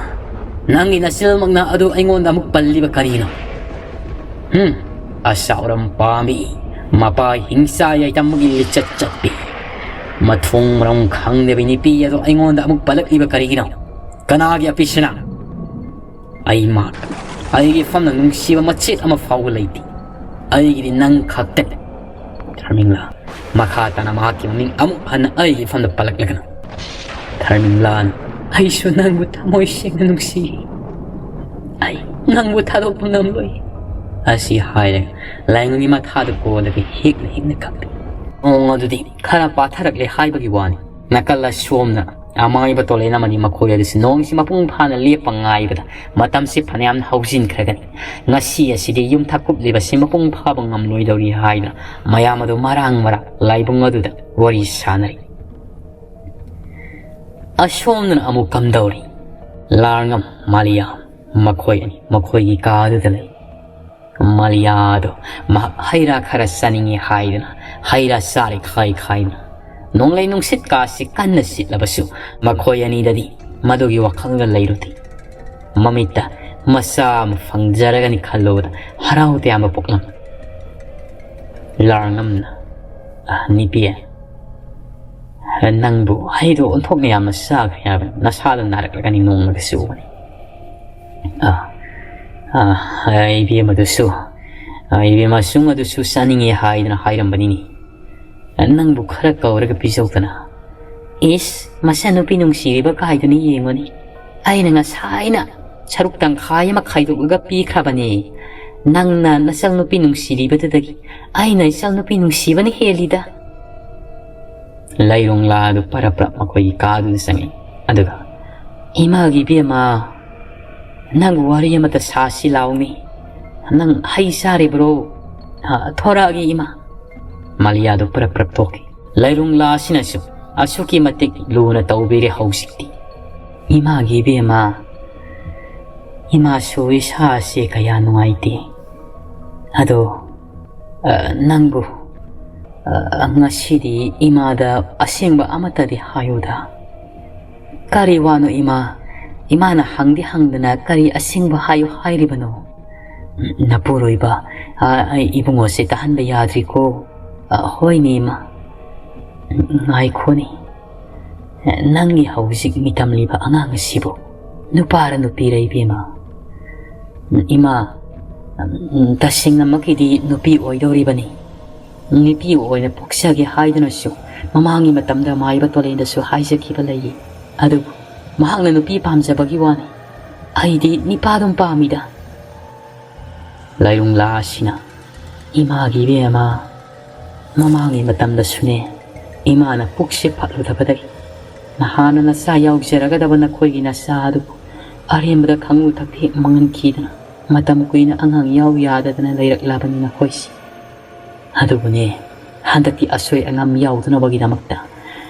ꯅꯪꯒꯤ ꯅꯆꯤꯜꯃꯛꯅ ꯑꯗꯨ ꯑꯩꯉꯣꯟꯗ ꯑꯃꯨꯛ ꯄꯜꯂꯤꯕ ꯀꯔꯤꯅꯣ? ꯍꯨꯝ, ꯑꯆꯥꯎꯔꯝ ꯄꯥꯝꯃꯤ, ꯃꯄꯥ ꯍꯤꯡꯆꯥ ꯌꯥꯏꯇꯝꯕꯒꯤ ꯂꯤꯆꯠ ꯆꯠꯄꯤ, ꯃꯊꯣꯡ ꯃꯔꯝ ꯈꯪꯗꯕꯤ ꯅꯨꯄꯤ ꯑꯗꯨ ꯑꯩꯉꯣꯟꯗ ꯑꯃꯨꯛ ꯄꯜꯂꯛꯂꯤꯕ ꯀꯔꯤꯒꯤꯅꯣ? ꯀꯅꯥꯒꯤ ꯑꯄꯤꯁꯅꯥ? ꯑꯩ ꯃꯍꯥꯛ, ꯑꯩꯒꯤ ꯐꯝꯅ ꯅꯨꯡꯁꯤꯕ ꯃꯆꯦꯠ ꯑꯃ ꯐꯥꯎꯕ ꯂꯩꯇꯦ꯫ ꯑꯩꯒꯤꯗꯤ ꯅꯪ ꯈꯛꯇꯅꯤ"꯫ ꯊꯔꯃꯤꯡꯂꯥ ꯃꯈꯥ ꯇꯥꯅ ꯃꯍꯥꯛꯀꯤ ꯃꯃꯤꯡ ꯑꯃꯨꯛ ꯍꯟꯅ ꯑꯩꯒꯤ ꯐꯝꯗ ꯄꯜꯂꯛꯂꯒꯅꯨ꯫ ꯊꯔꯃꯤꯡꯂꯥꯅ, "ꯑꯩꯁꯨ ꯅꯪꯕꯨ ꯊꯃꯣꯏ ꯁꯦꯡꯅ ꯅꯨꯡꯁꯤ꯫ ꯑꯩ ꯅꯪꯕꯨ ꯊꯥꯗꯣꯛꯄ ꯉꯝꯂꯣꯏ"꯫ ꯑꯁꯤ ꯍꯥꯏꯔꯒ ꯂꯥꯏꯉꯝꯒꯤ ꯃꯊꯥꯗꯨ ꯀꯣꯜꯂꯒ ꯍꯤꯛꯅ ꯍꯤꯛꯅ ꯀꯞꯄꯤ꯫ ꯅꯣꯡ ꯑꯗꯨꯗꯤ ꯈꯔ ꯄꯥꯊꯔꯛꯂꯦ ꯍꯥꯏꯕꯒꯤ ꯋꯥꯅꯤ꯫ ꯅꯥꯀꯜ ꯑꯁꯣꯝꯅ ꯑꯃꯥꯡꯕ ꯇꯣꯂꯦꯟ ꯑꯃꯗꯤ ꯃꯈꯣꯏ ꯑꯗꯨꯁꯨ ꯅꯣꯡꯁꯤ ꯃꯄꯨꯡ ꯐꯥꯅ ꯂꯦꯞꯄ ꯉꯥꯏꯕꯗ ꯃꯇꯝꯁꯤ ꯐꯅꯌꯥꯝ ꯍꯧꯖꯤꯟꯈ꯭ꯔꯒꯅꯤ꯫ ꯉꯁꯤ ꯑꯁꯤꯗꯤ ꯌꯨꯝꯊꯛ ꯀꯨꯞꯂꯤꯕꯁꯤ ꯃꯄꯨꯡ ꯐꯥꯕ ꯉꯝꯂꯣꯏꯗꯧꯔꯤ ꯍꯥꯏꯗꯨꯅ ꯃꯌꯥꯝ ꯑꯗꯨ ꯃꯔꯥꯡ ꯃꯔꯥꯡ ꯂꯥꯏꯕꯨꯡ ꯑꯗꯨꯗ ꯋꯥꯔꯤ ꯁꯥꯅꯔꯤ꯫ ꯑꯁꯣꯝꯗꯅ ꯑꯃꯨꯛ ꯀꯝꯗꯧꯔꯤ? ꯂꯥꯔꯉꯝ, ꯃꯥꯂꯤꯌꯥ, ꯃꯈꯣꯏ ꯑꯅꯤ ꯃꯈꯣꯏꯒꯤ ꯀꯥ ꯑꯗꯨꯗ ꯂꯩ꯫ ꯃꯥꯂꯤꯌꯥꯗꯣ ꯃꯍꯥꯛ ꯍꯩ ꯔꯥ ꯈꯔ ꯆꯥꯅꯤꯡꯉꯤ ꯍꯥꯏꯗꯨꯅ ꯍꯩ ꯔꯥ ꯆꯥꯔꯤ ꯈꯥꯏ ꯈꯥꯏꯅ꯫ ꯅꯣꯡꯂꯩ ꯅꯨꯡꯁꯤꯠ ꯀꯥꯁꯤ ꯀꯟꯅ ꯁꯤꯠꯂꯕꯁꯨ ꯃꯈꯣꯏ ꯑꯅꯤꯗꯗꯤ ꯃꯗꯨꯒꯤ ꯋꯥꯈꯜꯒ ꯂꯩꯔꯨꯗꯦ꯫ ꯃꯃꯤꯠꯇ ꯃꯆꯥ ꯑꯃ ꯐꯪꯖꯔꯒꯅꯤ ꯈꯜꯂꯨꯕꯗ ꯍꯔꯥꯎ ꯇꯌꯥꯝꯕ ꯄꯣꯛꯂꯝꯃꯤ꯫ ꯂꯥꯔꯉꯝꯅ, "ꯑ, ꯅꯨꯄꯤ, ꯅꯪꯕꯨ ꯍꯩꯗꯣ ꯑꯣꯟꯊꯣꯛꯅ ꯌꯥꯝꯅ ꯆꯥꯈ꯭ꯔꯦ ꯍꯥꯏꯕ, ꯅꯁꯥꯗꯣ ꯅꯥꯔꯛꯂꯒꯅꯤ ꯅꯣꯡꯃꯒ ꯆꯨꯕꯅꯤ꯫ ꯑ, ꯑ, ꯏꯕꯦꯝꯃꯗꯨꯁꯨ, ꯑ, ꯏꯕꯦꯝꯃ ꯁꯨꯡ ꯑꯗꯨꯁꯨ ꯆꯥꯅꯤꯡꯉꯦ ꯍꯥꯏꯗꯅ ꯍꯥꯏꯔꯝꯕꯅꯤꯅꯦ꯫ ꯅꯪꯕꯨ ꯈꯔ ꯀꯧꯔꯒ ꯄꯤꯖꯧꯗꯅ꯫" ꯏꯁ, ꯃꯆꯥꯅꯨꯄꯤ ꯅꯨꯡꯁꯤꯔꯤꯕ ꯀꯥꯏꯗꯨꯅ ꯌꯦꯡꯉꯨꯅꯤ꯫ ꯑꯩꯅ ꯉꯁꯥꯏꯅ ꯁꯔꯨꯛ ꯇꯪꯈꯥꯏ ꯑꯃ ꯈꯥꯏꯗꯣꯛꯂꯒ ꯄꯤꯈ꯭ꯔꯕꯅꯦ꯫ ꯅꯪꯅ ꯅꯆꯜꯅꯨꯄꯤ ꯅꯨꯡꯁꯤꯔꯤꯕꯗꯨꯗꯒꯤ ꯑꯩꯅ ꯏꯆꯜꯅꯨꯄꯤ ꯅꯨꯡꯁꯤꯕꯅ ꯍꯦꯜꯂꯤꯗ꯫ ꯂꯩꯔꯣꯡꯂꯥ ꯑꯗꯨ ꯄꯔꯞ ꯄꯔꯞ ꯃꯈꯣꯏꯒꯤ ꯀꯥꯗꯨꯗ ꯆꯪꯉꯛꯏ꯫ ꯑꯗꯨꯒ, "ꯏꯃꯥꯒꯤ ꯏꯕꯦꯝꯃ, ꯅꯪ ꯋꯥꯔꯤ ꯑꯃꯇ ꯁꯥꯁꯤ ꯂꯥꯎꯅꯤ꯫ ꯅꯪ ꯍꯩ ꯆꯥꯔꯤꯕ꯭ꯔꯣ? ꯑ, ꯊꯣꯔꯛꯑꯒꯦ, ꯏꯃꯥ꯫" ꯃꯥꯂꯤꯌꯥꯗꯨ ꯄꯔꯞ ꯄꯔꯞ ꯊꯣꯛꯈꯤ꯫ ꯂꯩꯔꯣꯡꯂꯥ ꯑꯁꯤꯅꯁꯨ ꯑꯁꯨꯛꯀꯤ ꯃꯇꯤꯛ ꯂꯨꯅ ꯇꯧꯕꯤꯔꯦ ꯍꯧꯖꯤꯛꯇꯤ꯫ "ꯏꯃꯥꯒꯤ ꯏꯕꯦꯝꯃ, ꯏꯃꯥꯁꯨ ꯏꯁꯥꯁꯦ ꯀꯌꯥ ꯅꯨꯡꯉꯥꯏꯇꯦ꯫ ꯑꯗꯣ, ꯑ, ꯅꯪꯕꯨ, ꯑ, ꯉꯁꯤꯗꯤ ꯏꯃꯥꯗ ꯑꯁꯦꯡꯕ ꯑꯃꯠꯇꯗꯤ ꯍꯥꯏꯌꯨꯗ꯫" "ꯀꯔꯤ ꯋꯥꯅꯣ ꯏꯃꯥ? ꯏꯃꯥꯅ ꯍꯪꯗꯤ ꯍꯪꯗꯅ ꯀꯔꯤ ꯑꯁꯦꯡꯕ ꯍꯥꯏꯌꯨ ꯍꯥꯏꯔꯤꯕꯅꯣ?" "ꯅꯄꯨꯔꯣꯏꯕ, ꯑ, ꯑꯩ ꯏꯕꯨꯡꯉꯣꯁꯦ ꯇꯥꯍꯟꯕ ꯌꯥꯗ꯭ꯔꯤꯀꯣ꯫" "ꯑ, ꯍꯣꯏꯅꯦ ꯏꯃꯥ꯫" "ꯉꯥꯏꯈꯣꯅꯦ, ꯅꯪꯒꯤ ꯍꯧꯖꯤꯛ ꯃꯤꯇꯝꯂꯤꯕ ꯑꯉꯥꯡ ꯑꯁꯤꯕꯨ ꯅꯨꯄꯥꯔ ꯅꯨꯄꯤꯔ ꯏꯕꯦꯝꯃ?" "ꯏꯃꯥ, ꯎꯝ, ꯇꯁꯦꯡꯅꯃꯛꯀꯤꯗꯤ ꯅꯨꯄꯤ ꯑꯣꯏꯗꯧꯔꯤꯕꯅꯤ꯫ ꯅꯨꯄꯤ ꯑꯣꯏꯅ ꯄꯣꯛꯆꯒꯦ ꯍꯥꯏꯗꯨꯅꯁꯨ ꯃꯃꯥꯡꯒꯤ ꯃꯇꯝꯗ ꯃꯥꯏꯕ ꯇꯣꯂꯦꯟꯗꯁꯨ ꯍꯥꯏꯖꯈꯤꯕ ꯂꯩꯌꯦ꯫ ꯑꯗꯨꯕꯨ ꯃꯍꯥꯛꯅ ꯅꯨꯄꯤ ꯄꯥꯝꯖꯕꯒꯤ ꯋꯥꯅꯤ꯫ ꯑꯩꯗꯤ ꯅꯤꯄꯥ ꯑꯗꯨꯝ ꯄꯥꯝꯃꯤꯗ꯫" ꯂꯥꯏꯔꯨꯡꯂꯥ ꯑꯁꯤꯅ, "ꯏꯃꯥꯒꯤ ꯏꯕꯦꯝꯃ, ꯃꯃꯥꯡꯒꯤ ꯃꯇꯝꯗꯁꯨꯅꯦ, ꯏꯃꯥꯅ ꯄꯨꯛꯁꯦ ꯐꯠꯂꯨꯗꯕꯗꯒꯤ ꯅꯍꯥꯟꯅ ꯅꯆꯥ ꯌꯥꯎꯖꯔꯒꯗꯕ ꯅꯈꯣꯏꯒꯤ ꯅꯆꯥ ꯑꯗꯨꯕꯨ ꯑꯔꯦꯝꯕꯗ ꯈꯪꯉꯨ ꯊꯛꯇꯦ ꯃꯥꯡꯍꯟꯈꯤꯗꯅ ꯃꯇꯝ ꯀꯨꯏꯅ ꯑꯉꯥꯡ ꯌꯥꯎ ꯌꯥꯗꯗꯅ ꯂꯩꯔꯛꯂꯕꯅꯤ ꯅꯈꯣꯏꯁꯤ꯫ ꯑꯗꯨꯕꯨꯅꯦ, ꯍꯟꯗꯛꯇꯤ ꯑꯁꯣꯏ ꯑꯉꯥꯝ ꯌꯥꯎꯗꯅꯕꯒꯤꯗꯃꯛꯇ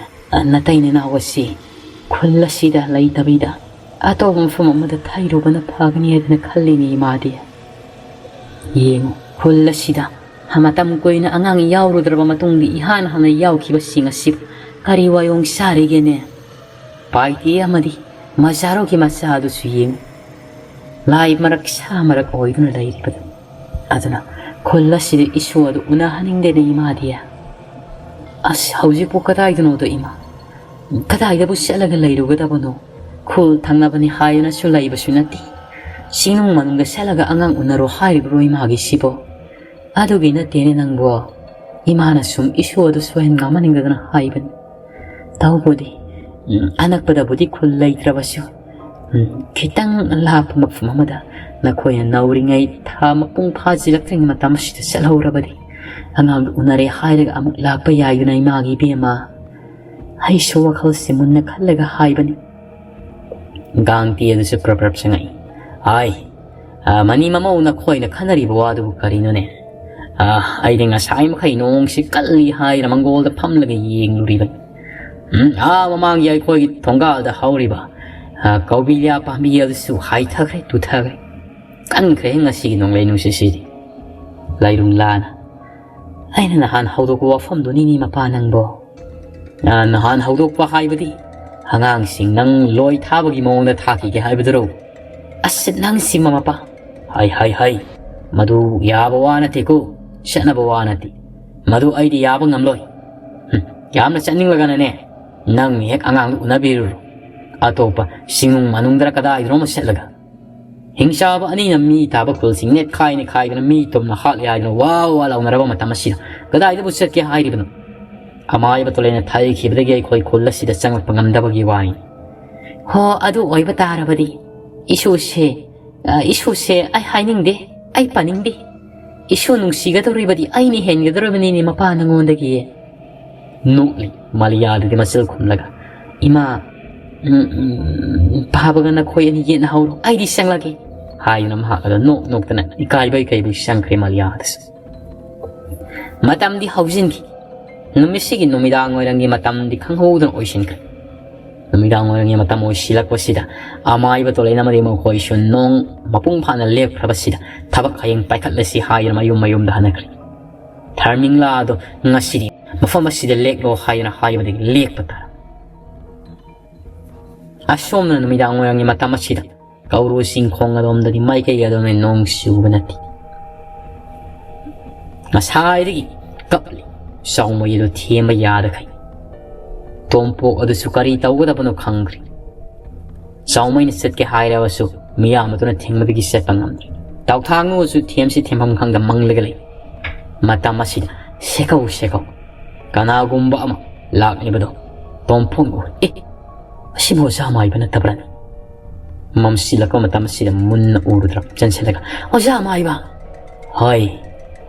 ꯅꯇꯩ ꯅꯅꯥꯎ ꯑꯁꯤ ꯈꯨꯜ ꯑꯁꯤꯗ ꯂꯩꯇꯕꯤꯗ ꯑꯇꯣꯞꯄ ꯃꯐꯝ ꯑꯃꯗ ꯊꯩꯔꯨꯕꯅ ꯐꯒꯅꯤ ꯍꯥꯏꯗꯅ ꯈꯜꯂꯤꯅꯤ ꯏꯃꯥꯗꯤ꯫" ꯌꯦꯡꯉꯨ, ꯈꯨꯜ ꯑꯁꯤꯗ ꯃꯇꯝ ꯀꯨꯏꯅ ꯑꯉꯥꯡ ꯌꯥꯎꯔꯨꯗ꯭ꯔꯕ ꯃꯇꯨꯡꯗ ꯏꯍꯥꯟ ꯍꯥꯟꯅ ꯌꯥꯎꯈꯤꯕꯁꯤꯡ ꯑꯁꯤꯕꯨ ꯀꯔꯤ ꯋꯥꯌꯣꯡ ꯆꯥꯔꯤꯒꯦꯅꯦ? ꯄꯥꯏꯇꯦ ꯑꯃꯗꯤ ꯃꯖꯥꯔꯣꯒꯤ ꯃꯆꯥ ꯑꯗꯨꯁꯨ ꯌꯦꯡꯉꯨ, ꯂꯥꯏ ꯃꯔꯛ ꯁꯥ ꯃꯔꯛ ꯑꯣꯏꯗꯨꯅ ꯂꯩꯔꯤꯕꯗꯨ꯫ ꯑꯗꯨꯅ ꯈꯨꯜ ꯑꯁꯤꯗ ꯏꯁꯨ ꯑꯗꯨ ꯎꯅꯍꯟꯅꯤꯡꯗꯦꯅꯦ ꯏꯃꯥꯗꯤ꯫ ꯑꯁ, ꯍꯧꯖꯤꯛꯄꯨ ꯀꯗꯥꯏꯗꯅꯣꯗꯣ ꯏꯃꯥ? ꯀꯗꯥꯏꯗꯕꯨ ꯆꯠꯂꯒ ꯂꯩꯔꯨꯒꯗꯕꯅꯣ? ꯈꯨꯜ ꯊꯪꯅꯕꯅꯤ ꯍꯥꯏꯗꯨꯅꯁꯨ ꯂꯩꯕꯁꯨ ꯅꯠꯇꯦ꯫ ꯆꯤꯡꯅꯨꯡ ꯃꯅꯨꯡꯗ ꯆꯠꯂꯒ ꯑꯉꯥꯡ ꯎꯅꯔꯣ ꯍꯥꯏꯔꯤꯕ꯭ꯔꯣ ꯏꯃꯥꯒꯤꯁꯤꯕꯣ? ꯑꯗꯨꯒꯤ ꯅꯠꯇꯦꯅꯦ ꯅꯪꯕꯣ꯫ ꯏꯃꯥꯅ ꯁꯨꯝ ꯏꯁꯨ ꯑꯗꯨ ꯁꯣꯏꯍꯟ ꯉꯝꯍꯟꯅꯤꯡꯗꯗꯅ ꯍꯥꯏꯕꯅꯤ꯫ ꯇꯧꯕꯨꯗꯤ, ꯎꯝ, ꯑꯅꯛꯄꯗꯕꯨꯗꯤ ꯈꯨꯜ ꯂꯩꯇ꯭ꯔꯕꯁꯨ, ꯎꯝ, ꯈꯤꯇꯪ ꯂꯥꯞꯄ ꯃꯐꯝ ꯑꯃꯗ ꯅꯈꯣꯏꯅ ꯅꯧꯔꯤꯉꯩ ꯊꯥ ꯃꯄꯨꯡ ꯐꯥꯖꯤꯜꯂꯛꯇ꯭ꯔꯤꯉꯩ ꯃꯇꯝ ꯑꯁꯤꯗ ꯆꯠꯍꯧꯔꯕꯗꯤ ꯑꯉꯥꯡꯗꯨ ꯎꯅꯔꯦ ꯍꯥꯏꯔꯒ ꯑꯃꯨꯛ ꯂꯥꯛꯄ ꯌꯥꯏꯗꯅ ꯏꯃꯥꯒꯤ ꯏꯕꯦꯝꯃ꯫ ꯑꯩꯁꯨ ꯋꯥꯈꯜꯁꯦ ꯃꯨꯟꯅ ꯈꯜꯂꯒ ꯍꯥꯏꯕꯅꯤ꯫ ꯒꯥꯡꯇꯤ ꯑꯗꯨꯁꯨ ꯄ꯭ꯔꯞ ꯄ꯭ꯔꯞ ꯆꯪꯉꯛꯏ꯫ "ꯍꯥꯏ, ꯑ, ꯃꯅꯤ ꯃꯃꯧ ꯅꯈꯣꯏꯅ ꯈꯟꯅꯔꯤꯕ ꯋꯥꯗꯨꯕꯨ ꯀꯔꯤꯅꯣꯅꯦ? ꯑ, ꯑꯩꯗꯤ ꯉꯁꯥꯏ ꯃꯈꯩ ꯅꯣꯡꯁꯤ ꯀꯜꯂꯤ ꯍꯥꯏꯗꯅ ꯃꯪꯒꯣꯜꯗ ꯐꯝꯂꯒ ꯌꯦꯡꯂꯨꯔꯤꯕꯅꯤ꯫ ꯎꯝ, ꯑꯥ ꯃꯃꯥꯡꯒꯤ ꯑꯩꯈꯣꯏꯒꯤ ꯊꯣꯡꯒꯥꯜꯗ ꯍꯧꯔꯤꯕ, ꯑ, ꯀꯧꯕꯤꯂꯤꯌꯥ ꯄꯥꯝꯕꯤ ꯑꯗꯨꯁꯨ ꯍꯥꯏꯊꯈ꯭ꯔꯦ, ꯇꯨꯊꯈ꯭ꯔꯦ꯫ ꯀꯟꯈ꯭ꯔꯦ ꯉꯁꯤꯒꯤ ꯅꯣꯡꯂꯩ ꯅꯨꯡꯁꯤꯠꯁꯤꯗꯤ꯫ ꯂꯩꯔꯨꯝ ꯂꯥꯅ꯫ ꯑꯩꯅ ꯅꯍꯥꯟ ꯍꯧꯗꯣꯛꯄ ꯋꯥꯐꯝꯗꯨꯅꯤꯅꯦ ꯃꯄꯥ ꯅꯪꯕꯣ?" "ꯑ, ꯅꯍꯥꯟ ꯍꯧꯗꯣꯛꯄ ꯍꯥꯏꯕꯗꯤ ꯑꯉꯥꯡꯁꯤꯡ ꯅꯪ ꯂꯣꯏ ꯊꯥꯕꯒꯤ ꯃꯑꯣꯡꯗ ꯊꯥꯈꯤꯒꯦ ꯍꯥꯏꯕꯗꯨꯔꯣ?" "ꯑꯁ, ꯅꯪꯁꯤ ꯃꯃꯥ ꯃꯄꯥ!" "ꯍꯥꯏ, ꯍꯥꯏ, ꯍꯥꯏ, ꯃꯗꯨ ꯌꯥꯕ ꯋꯥ ꯅꯠꯇꯦꯀꯣ, ꯆꯠꯅꯕ ꯋꯥ ꯅꯠꯇꯦ꯫ ꯃꯗꯨ ꯑꯩꯗꯤ ꯌꯥꯕ ꯉꯝꯂꯣꯏ꯫ ꯍꯨꯝ, ꯌꯥꯝꯅ ꯆꯠꯅꯤꯡꯂꯒꯅꯅꯦ, ꯅꯪ ꯍꯦꯛ ꯑꯉꯥꯡꯗꯨ ꯎꯅꯕꯤꯔꯨꯔꯣ꯫ ꯑꯇꯣꯞꯄ ꯆꯤꯡꯅꯨꯡ ꯃꯅꯨꯡꯗꯔ ꯀꯗꯥꯏꯗꯅꯣꯃ ꯆꯠꯂꯒ꯫ ꯍꯤꯡꯆꯥꯕ ꯑꯅꯤꯅ ꯃꯤ ꯇꯥꯕ ꯈꯨꯜꯁꯤꯡ ꯅꯦꯠꯈꯥꯏ ꯅꯦꯠꯈꯥꯏꯗꯅ ꯃꯤ ꯇꯨꯝꯅ ꯍꯥꯠꯂꯦ ꯍꯥꯏꯗꯅ ꯋꯥ ꯋꯥ ꯂꯥꯎꯅꯔꯕ ꯃꯇꯝ ꯑꯁꯤꯗ ꯀꯗꯥꯏꯗꯕꯨ ꯆꯠꯀꯦ ꯍꯥꯏꯔꯤꯕꯅꯣ? ꯑꯃꯥꯏꯕ ꯇꯨꯂꯦꯟꯅ ꯊꯩꯈꯤꯕꯗꯒꯤ ꯑꯩꯈꯣꯏ ꯈꯨꯜ ꯑꯁꯤꯗ ꯆꯪꯂꯛꯄ ꯉꯝꯗꯕꯒꯤ ꯋꯥꯅꯤ꯫" "ꯍꯣ, ꯑꯗꯨ ꯑꯣꯏꯕ ꯇꯥꯔꯕꯗꯤ ꯏꯁꯨꯁꯦ, ꯑ, ꯏꯁꯨꯁꯦ ꯑꯩ ꯍꯥꯏꯅꯤꯡꯗꯦ, ꯑꯩ ꯄꯥꯅꯤꯡꯗꯦ꯫ ꯏꯁꯨ ꯅꯨꯡꯁꯤꯒꯗꯧꯔꯤꯕꯗꯤ ꯑꯩꯅ ꯍꯦꯟꯒꯗꯧꯔꯤꯕꯅꯤꯅꯦ ꯃꯄꯥ ꯅꯉꯣꯟꯗꯒꯤ꯫" ꯅꯣꯛꯂꯤ ꯃꯥꯂꯤꯌꯥꯗꯨꯗꯤ ꯃꯆꯤꯜ ꯈꯨꯝꯂꯒ, "ꯏꯃꯥ, ꯎꯝ, ꯎꯝ, ꯄꯥꯕꯒ ꯅꯈꯣꯏ ꯑꯅꯤ ꯌꯦꯠꯅꯍꯧꯔꯣ, ꯑꯩꯗꯤ ꯆꯪꯂꯒꯦ," ꯍꯥꯏꯗꯨꯅ ꯃꯍꯥꯛ ꯑꯗꯨ ꯅꯣꯛ ꯅꯣꯛꯇꯅ ꯏꯀꯥꯏꯕꯩ ꯀꯩꯕꯩ ꯆꯪꯈ꯭ꯔꯦ ꯃꯥꯂꯤꯌꯥꯗꯁꯨ꯫ ꯃꯇꯝꯗꯤ ꯍꯧꯖꯤꯟꯈꯤ꯫ ꯅꯨꯃꯤꯠꯁꯤꯒꯤ ꯅꯨꯃꯤꯗꯥꯡ ꯋꯥꯏꯔꯝꯒꯤ ꯃꯇꯝꯗꯤ ꯈꯪꯍꯧꯗꯅ ꯑꯣꯏꯁꯤꯟꯈ꯭ꯔꯦ꯫ ꯅꯨꯃꯤꯗꯥꯡ ꯋꯥꯏꯔꯝꯒꯤ ꯃꯇꯝ ꯑꯣꯏꯁꯤꯜꯂꯛꯄꯁꯤꯗ ꯑꯃꯥꯏꯕ ꯇꯣꯂꯩꯅ ꯑꯃꯗꯤ ꯃꯈꯣꯏꯁꯨ ꯅꯣꯡ ꯃꯄꯨꯡ ꯐꯥꯅ ꯂꯦꯞꯈ꯭ꯔꯕꯁꯤꯗ ꯊꯕꯛ ꯍꯌꯦꯡ ꯄꯥꯏꯈꯠꯂꯁꯤ ꯍꯥꯏꯗꯨꯅ ꯃꯌꯨꯝ ꯃꯌꯨꯝꯗ ꯍꯟꯅꯈ꯭ꯔꯦ꯫ ꯊꯔꯃꯤꯡꯂꯥ ꯑꯗꯣ ꯉꯁꯤꯗꯤ ꯃꯐꯝ ꯑꯁꯤꯗ ꯂꯦꯛꯂꯣ ꯍꯥꯏꯗꯨꯅ ꯍꯥꯏꯕꯗꯒꯤ ꯂꯦꯛꯄ ꯇꯥꯔꯦ꯫ ꯑꯁꯣꯝꯅ ꯅꯨꯃꯤꯗꯥꯡ ꯋꯥꯏꯔꯝꯒꯤ ꯃꯇꯝ ꯑꯁꯤꯗ ꯀꯧꯔꯨ ꯆꯤꯡꯈꯣꯡ ꯑꯗꯣꯝꯗꯗꯤ ꯃꯥꯏꯀꯩ ꯑꯗꯣꯝꯗ ꯅꯣꯡ ꯆꯨꯕ ꯅꯠꯇꯦ꯫ ꯉꯁꯥꯏꯗꯒꯤ ꯀꯞꯂꯤ꯫ ꯆꯥꯎꯃꯩ ꯑꯗꯨ ꯊꯦꯝꯕ ꯌꯥꯗꯈꯩ ꯇꯣꯝꯄꯣꯛ ꯑꯗꯨꯁꯨ ꯀꯔꯤ ꯇꯧꯒꯗꯕꯅꯣ ꯈꯪꯗ꯭ꯔꯦ꯫ ꯆꯥꯎꯃꯩꯅ ꯆꯠꯀꯦ ꯍꯥꯏꯔꯕꯁꯨ ꯃꯤꯌꯥꯝ ꯑꯗꯨꯅ ꯊꯤꯡꯕꯗꯒꯤ ꯆꯠꯄ ꯉꯝꯗ꯭ꯔꯦ꯫ ꯇꯥꯎꯊꯥꯡꯉꯨꯁꯨ ꯊꯦꯝꯁꯤ ꯊꯦꯝꯐꯝ ꯈꯪꯗ ꯃꯪꯂꯒ ꯂꯩ꯫ ꯃꯇꯝ ꯑꯁꯤꯗ ꯁꯦꯀꯧ ꯁꯦꯀꯧ ꯀꯅꯥꯒꯨꯝꯕ ꯑꯃ ꯂꯥꯛꯂꯤꯕꯗꯣ ꯇꯣꯝꯄꯣꯛꯅ ꯎꯔꯦ꯫ "ꯑꯦ, ꯑꯁꯤꯕꯨ ꯑꯣꯖꯥ ꯃꯥꯏꯕ ꯅꯠꯇꯕ꯭ꯔꯥꯅꯦ?" ꯃꯝꯁꯤꯜꯂꯛꯄ ꯃꯇꯝ ꯑꯁꯤꯗ ꯃꯨꯟꯅ ꯎꯔꯨꯗ꯭ꯔꯕ ꯆꯦꯟꯁꯤꯜꯂꯒ, "ꯑꯣꯖꯥ ꯃꯥꯏꯕ!" "ꯍꯣꯏ,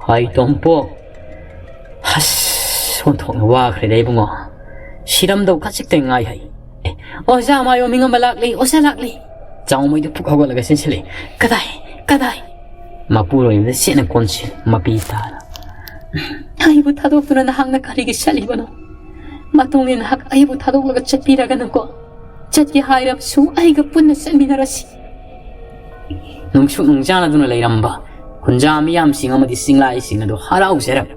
ꯍꯣꯏ ꯇꯣꯝꯄꯣꯛ꯫ ꯍꯁ, ꯑꯣꯟꯊꯣꯛꯅ ꯋꯥꯈ꯭ꯔꯦꯗ ꯏꯕꯨꯡꯉꯣ꯫ ꯁꯤꯔꯝꯗꯧ ꯈꯖꯤꯛꯇ ꯉꯥꯏ ꯍꯥꯏ꯫ ꯑꯦ, ꯑꯣꯖꯥ ꯃꯥꯏꯕ ꯃꯤꯉꯝꯕ ꯂꯥꯛꯂꯤ, ꯑꯣꯖꯥ ꯂꯥꯛꯂꯤ!" ꯆꯥꯎꯃꯩꯗꯨ ꯐꯨꯛ ꯍꯧꯒꯠꯂꯒ ꯆꯦꯟꯁꯤꯜꯂꯛꯏ꯫ "ꯀꯗꯥꯏ? ꯀꯗꯥꯏ?" ꯃꯄꯨꯔꯣꯏꯕꯗ ꯆꯦꯠꯅ ꯀꯣꯟꯁꯤꯜ ꯃꯄꯤ ꯇꯥꯅ꯫ "ꯑꯩꯕꯨ ꯊꯥꯗꯣꯛꯇꯨꯅ ꯅꯍꯥꯛꯅ ꯀꯔꯤꯒꯤ ꯆꯠꯂꯤꯕꯅꯣ? ꯃꯇꯨꯡꯗꯤ ꯅꯍꯥꯛ ꯑꯩꯕꯨ ꯊꯥꯗꯣꯛꯂꯒ ꯆꯠꯄꯤꯔꯒꯅꯨꯀꯣ꯫ ꯆꯠꯀꯦ ꯍꯥꯏꯔꯕꯁꯨ ꯑꯩꯒ ꯄꯨꯟꯅ ꯆꯠꯃꯤꯟꯅꯔꯁꯤ꯫" ꯅꯨꯡꯁꯨꯛ ꯅꯨꯡꯖꯥꯅꯗꯨꯅ ꯂꯩꯔꯝꯕ ꯈꯨꯟꯖꯥ ꯃꯤꯌꯥꯝꯁꯤꯡ ꯑꯃꯗꯤ ꯆꯤꯡꯂꯥꯏꯁꯤꯡ ꯑꯗꯨ ꯍꯔꯥꯎꯖꯔꯝꯃꯤ꯫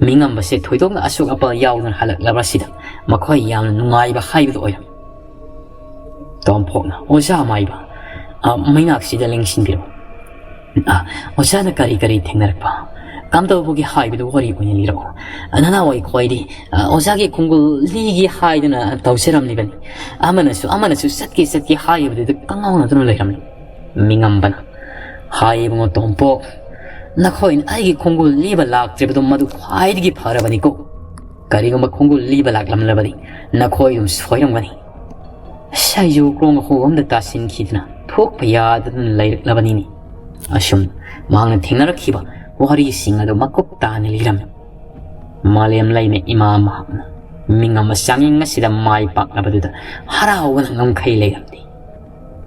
ꯃꯤꯉꯝꯕꯁꯦ ꯊꯣꯏꯗꯣꯛꯅ ꯑꯁꯣꯛ ꯑꯄꯜ ꯌꯥꯎꯗꯅ ꯍꯜꯂꯛꯂꯕ ꯑꯁꯤꯗ ꯃꯈꯣꯏ ꯌꯥꯝꯅ ꯅꯨꯡꯉꯥꯏꯕ ꯍꯥꯏꯕꯗꯨ ꯑꯣꯏꯔꯝꯃꯤ꯫ ꯇꯣꯝꯄꯣꯛꯅ, "ꯑꯣꯖꯥ ꯃꯥꯏꯕ, ꯑ, ꯃꯩꯅꯥꯛꯁꯤꯗ ꯂꯦꯡꯁꯤꯟꯕꯤꯔꯛꯎ꯫ ꯑ, ꯑꯣꯖꯥꯅ ꯀꯔꯤ ꯀꯔꯤ ꯊꯦꯡꯅꯔꯛꯄ, ꯀꯝꯗꯧꯕꯒꯤ ꯍꯥꯏꯕꯗꯨ ꯋꯥꯔꯤ ꯑꯣꯏꯅ ꯂꯤꯔꯛꯎ꯫ ꯑ, ꯅꯅꯥꯎ ꯑꯩꯈꯣꯏꯗꯤ, ꯑ, ꯑꯣꯖꯥꯒꯤ ꯈꯣꯡꯒꯨꯜ ꯂꯤꯒꯦ ꯍꯥꯏꯗꯨꯅ ꯇꯧꯖꯔꯝꯂꯤꯕꯅꯤ꯫ ꯑꯃꯅꯁꯨ ꯑꯃꯅꯁꯨ ꯆꯠꯀꯦ ꯆꯠꯀꯦ ꯍꯥꯏꯕꯗꯨꯗ ꯀꯪꯉꯥꯎꯅꯗꯨꯅ ꯂꯩꯔꯝꯂꯤ꯫" ꯃꯤꯉꯝꯕꯅ, "ꯍꯥꯏ ꯏꯕꯨꯡꯉꯣ ꯇꯣꯝꯄꯣꯛ, ꯅꯈꯣꯏꯅ ꯑꯩꯒꯤ ꯈꯣꯡꯒꯨꯜ ꯂꯤꯕ ꯂꯥꯛꯇ꯭ꯔꯤꯕꯗꯨ ꯃꯗꯨ ꯈ꯭ꯋꯥꯏꯗꯒꯤ ꯐꯔꯕꯅꯤꯀꯣ꯫ ꯀꯔꯤꯒꯨꯝꯕ ꯈꯣꯡꯒꯨꯜ ꯂꯤꯕ ꯂꯥꯛꯂꯝꯂꯕꯗꯤ ꯅꯈꯣꯏ ꯑꯗꯨꯝ ꯁꯣꯏꯔꯝꯒꯅꯤ꯫" ꯑꯁ, ꯑꯩꯁꯨ ꯀ꯭ꯔꯣꯡ ꯑꯍꯣꯕ ꯑꯃꯗ ꯇꯥꯁꯤꯟꯈꯤꯗꯨꯅ ꯊꯣꯛꯄ ꯌꯥꯗꯗꯨꯅ ꯂꯩꯔꯛꯂꯕꯅꯤꯅꯦ꯫ ꯑꯁꯨꯝ ꯃꯍꯥꯛꯅ ꯊꯦꯡꯅꯔꯛꯈꯤꯕ ꯋꯥꯔꯤꯁꯤꯡ ꯑꯗꯨ ꯃꯀꯨꯞ ꯇꯥꯅ ꯂꯤꯔꯝꯃꯤ꯫ ꯃꯥꯂꯦꯝ ꯂꯩꯃ ꯏꯃꯥ ꯃꯍꯥꯛꯅ ꯃꯤꯉꯝꯕ ꯆꯥꯡꯌꯦꯡ ꯑꯁꯤꯗ ꯃꯥꯏ ꯄꯥꯛꯂꯕꯗꯨꯗ ꯍꯔꯥꯎꯕꯅ ꯉꯝꯈꯩ ꯂꯩꯔꯝꯗꯦ꯫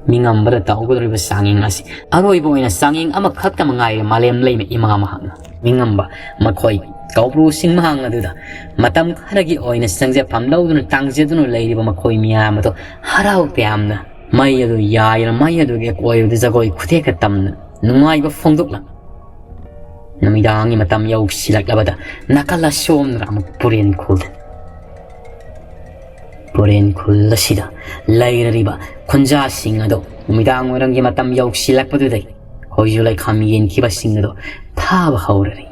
ꯃꯤꯉꯝꯕꯗ ꯇꯧꯒꯗꯧꯔꯤꯕ ꯆꯥꯡꯌꯦꯡ ꯑꯁꯤ ꯑꯔꯣꯏꯕ ꯑꯣꯏꯅ ꯆꯥꯡꯌꯦꯡ ꯑꯃꯈꯛꯇ ꯃꯉꯥꯏꯔꯦ ꯃꯥꯂꯦꯝ ꯂꯩꯃ ꯏꯃꯥ ꯃꯍꯥꯛꯅ꯫ ꯃꯤꯉꯝꯕ ꯃꯈꯣꯏ ꯀꯧꯕ꯭ꯔꯨ ꯆꯤꯡꯃꯥꯡ ꯑꯗꯨꯗ ꯃꯇꯝ ꯈꯔꯒꯤ ꯑꯣꯏꯅ ꯆꯪꯖꯐꯝ ꯂꯧꯗꯨꯅ ꯇꯥꯡꯖꯗꯨꯅ ꯂꯩꯔꯤꯕ ꯃꯈꯣꯏ ꯃꯤꯌꯥꯝ ꯑꯗꯨ ꯍꯔꯥꯎ ꯇꯌꯥꯝꯅ ꯃꯩ ꯑꯗꯨ ꯌꯥꯏꯔ ꯃꯩ ꯑꯗꯨꯒꯤ ꯑꯀꯣꯏꯕꯗ ꯖꯒꯣꯏ ꯈꯨꯊꯦꯛꯀ ꯇꯝꯅ ꯅꯨꯡꯉꯥꯏꯕ ꯐꯣꯡꯗꯣꯛꯂꯝꯃꯤ꯫ ꯅꯨꯃꯤꯗꯥꯡꯒꯤ ꯃꯇꯝ ꯌꯧꯁꯤꯜꯂꯛꯂꯕꯗ ꯅꯥꯀꯜ ꯑꯁꯣꯝꯗ ꯑꯃꯨꯛ ꯄꯨꯔꯦꯟ ꯈꯨꯜꯗ ꯄꯨꯔꯦꯟ ꯈꯨꯜ ꯑꯁꯤꯗ ꯂꯩꯔꯤꯕ ꯈꯨꯟꯖꯥꯁꯤꯡ ꯑꯗꯨ ꯅꯨꯃꯤꯗꯥꯡ ꯋꯥꯏꯔꯝꯒꯤ ꯃꯇꯝ ꯌꯧꯁꯤꯜꯂꯛꯄꯗꯨꯗꯒꯤ ꯈꯣꯏꯖꯨ ꯂꯩꯈꯥꯝ ꯌꯦꯟꯈꯤꯕꯁꯤꯡ ꯑꯗꯨ ꯊꯥꯕ ꯍꯧꯔꯔꯤ꯫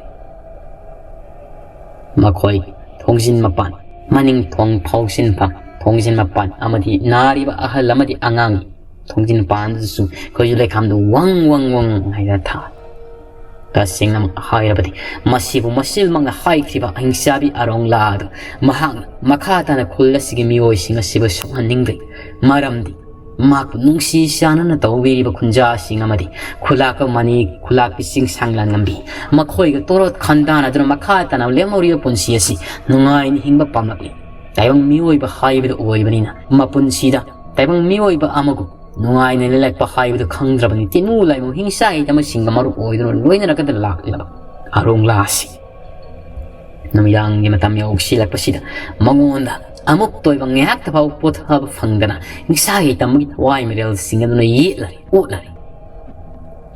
ꯃꯈꯣꯏ ꯊꯣꯡꯖꯤꯟ ꯃꯄꯥꯟ, ꯃꯅꯤꯡ ꯊꯣꯡ ꯐꯥꯎꯖꯤꯟꯐꯝ, ꯊꯣꯡꯖꯤꯟ ꯃꯄꯥꯟ ꯑꯃꯗꯤ ꯅꯥꯔꯤꯕ ꯑꯍꯜ ꯑꯃꯗꯤ ꯑꯉꯥꯡꯒꯤ ꯊꯣꯡꯖꯤꯟ ꯃꯄꯥꯟꯗꯁꯨ ꯈꯣꯏꯖꯨ ꯂꯩꯈꯥꯝꯗꯨ ꯋꯪ ꯋꯪ ꯋꯪ ꯍꯥꯏꯅ ꯊꯥ꯫ ꯇꯁꯦꯡꯅꯃꯛ ꯍꯥꯏꯔꯕꯗꯤ, ꯃꯁꯤꯕꯨ ꯃꯁꯤꯃꯛꯅ ꯍꯥꯏꯈ꯭ꯔꯤꯕ ꯑꯍꯤꯡꯁꯥꯕꯤ ꯑꯔꯣꯡꯂꯥ ꯑꯗꯨ ꯃꯍꯥꯛꯅ ꯃꯈꯥ ꯇꯥꯅ ꯈꯨꯜ ꯑꯁꯤꯒꯤ ꯃꯤꯑꯣꯏꯁꯤꯡ ꯑꯁꯤꯕꯨ ꯁꯣꯛꯍꯟꯅꯤꯡꯗꯦ꯫ ꯃꯔꯝꯗꯤ ꯃꯍꯥꯛꯄꯨ ꯅꯨꯡꯁꯤ ꯆꯥꯟꯅꯅ ꯇꯧꯕꯤꯔꯤꯕ ꯈꯨꯟꯖꯥꯁꯤꯡ ꯑꯃꯗꯤ ꯈꯨꯂꯥꯛꯄ ꯃꯅꯤ, ꯈꯨꯂꯥꯛꯄꯤ ꯆꯤꯡꯁꯥꯡ ꯂꯥꯟꯉꯝꯕꯤ, ꯃꯈꯣꯏꯒ ꯇꯣꯔꯣꯠ ꯈꯟꯗꯥꯅꯗꯨꯅ ꯃꯈꯥ ꯇꯥꯅ ꯂꯦꯝꯍꯧꯔꯤꯕ ꯄꯨꯟꯁꯤ ꯑꯁꯤ ꯅꯨꯡꯉꯥꯏꯅ ꯍꯤꯡꯕ ꯄꯥꯝꯂꯛꯂꯤ꯫ ꯇꯥꯏꯕꯪ ꯃꯤꯑꯣꯏꯕ ꯍꯥꯏꯕꯗꯨ ꯑꯣꯏꯕꯅꯤꯅ, ꯃꯄꯨꯟꯁꯤꯗ ꯇꯥꯏꯕꯪ ꯃꯤꯑꯣꯏꯕ ꯑꯃꯒꯨꯝ ꯅꯨꯡꯉꯥꯏꯅ ꯂꯦꯜꯂꯛꯄ ꯍꯥꯏꯕꯗꯨ ꯈꯪꯗ꯭ꯔꯕꯅꯤ꯫ ꯇꯤꯅꯨ ꯂꯥꯏꯃꯨ ꯍꯤꯡꯁꯥ ꯍꯩꯇ ꯑꯃꯁꯤꯡꯒ ꯃꯔꯨꯞ ꯑꯣꯏꯗꯨꯅ ꯂꯣꯏꯅꯔꯒꯗ ꯂꯥꯛꯂꯕ ꯑꯔꯣꯡꯂꯥ ꯑꯁꯤ ꯅꯨꯃꯤꯗꯥꯡꯒꯤ ꯃꯇꯝ ꯌꯧꯁꯤꯜꯂꯛꯄꯁꯤꯗ ꯃꯉꯣꯟꯗ ꯑꯃꯨꯛꯇ ꯑꯣꯏꯕ ꯉꯥꯏꯍꯥꯛꯇ ꯐꯥꯎꯕ ꯄꯣꯊꯥꯕ ꯐꯪꯗꯅ ꯍꯤꯡꯁꯥ ꯍꯩꯇ ꯑꯃꯒꯤ ꯊꯋꯥꯏ ꯃꯔꯦꯜꯁꯤꯡ ꯑꯗꯨꯅ ꯌꯦꯠꯂꯔꯤ, ꯑꯣꯠꯂꯔꯤ꯫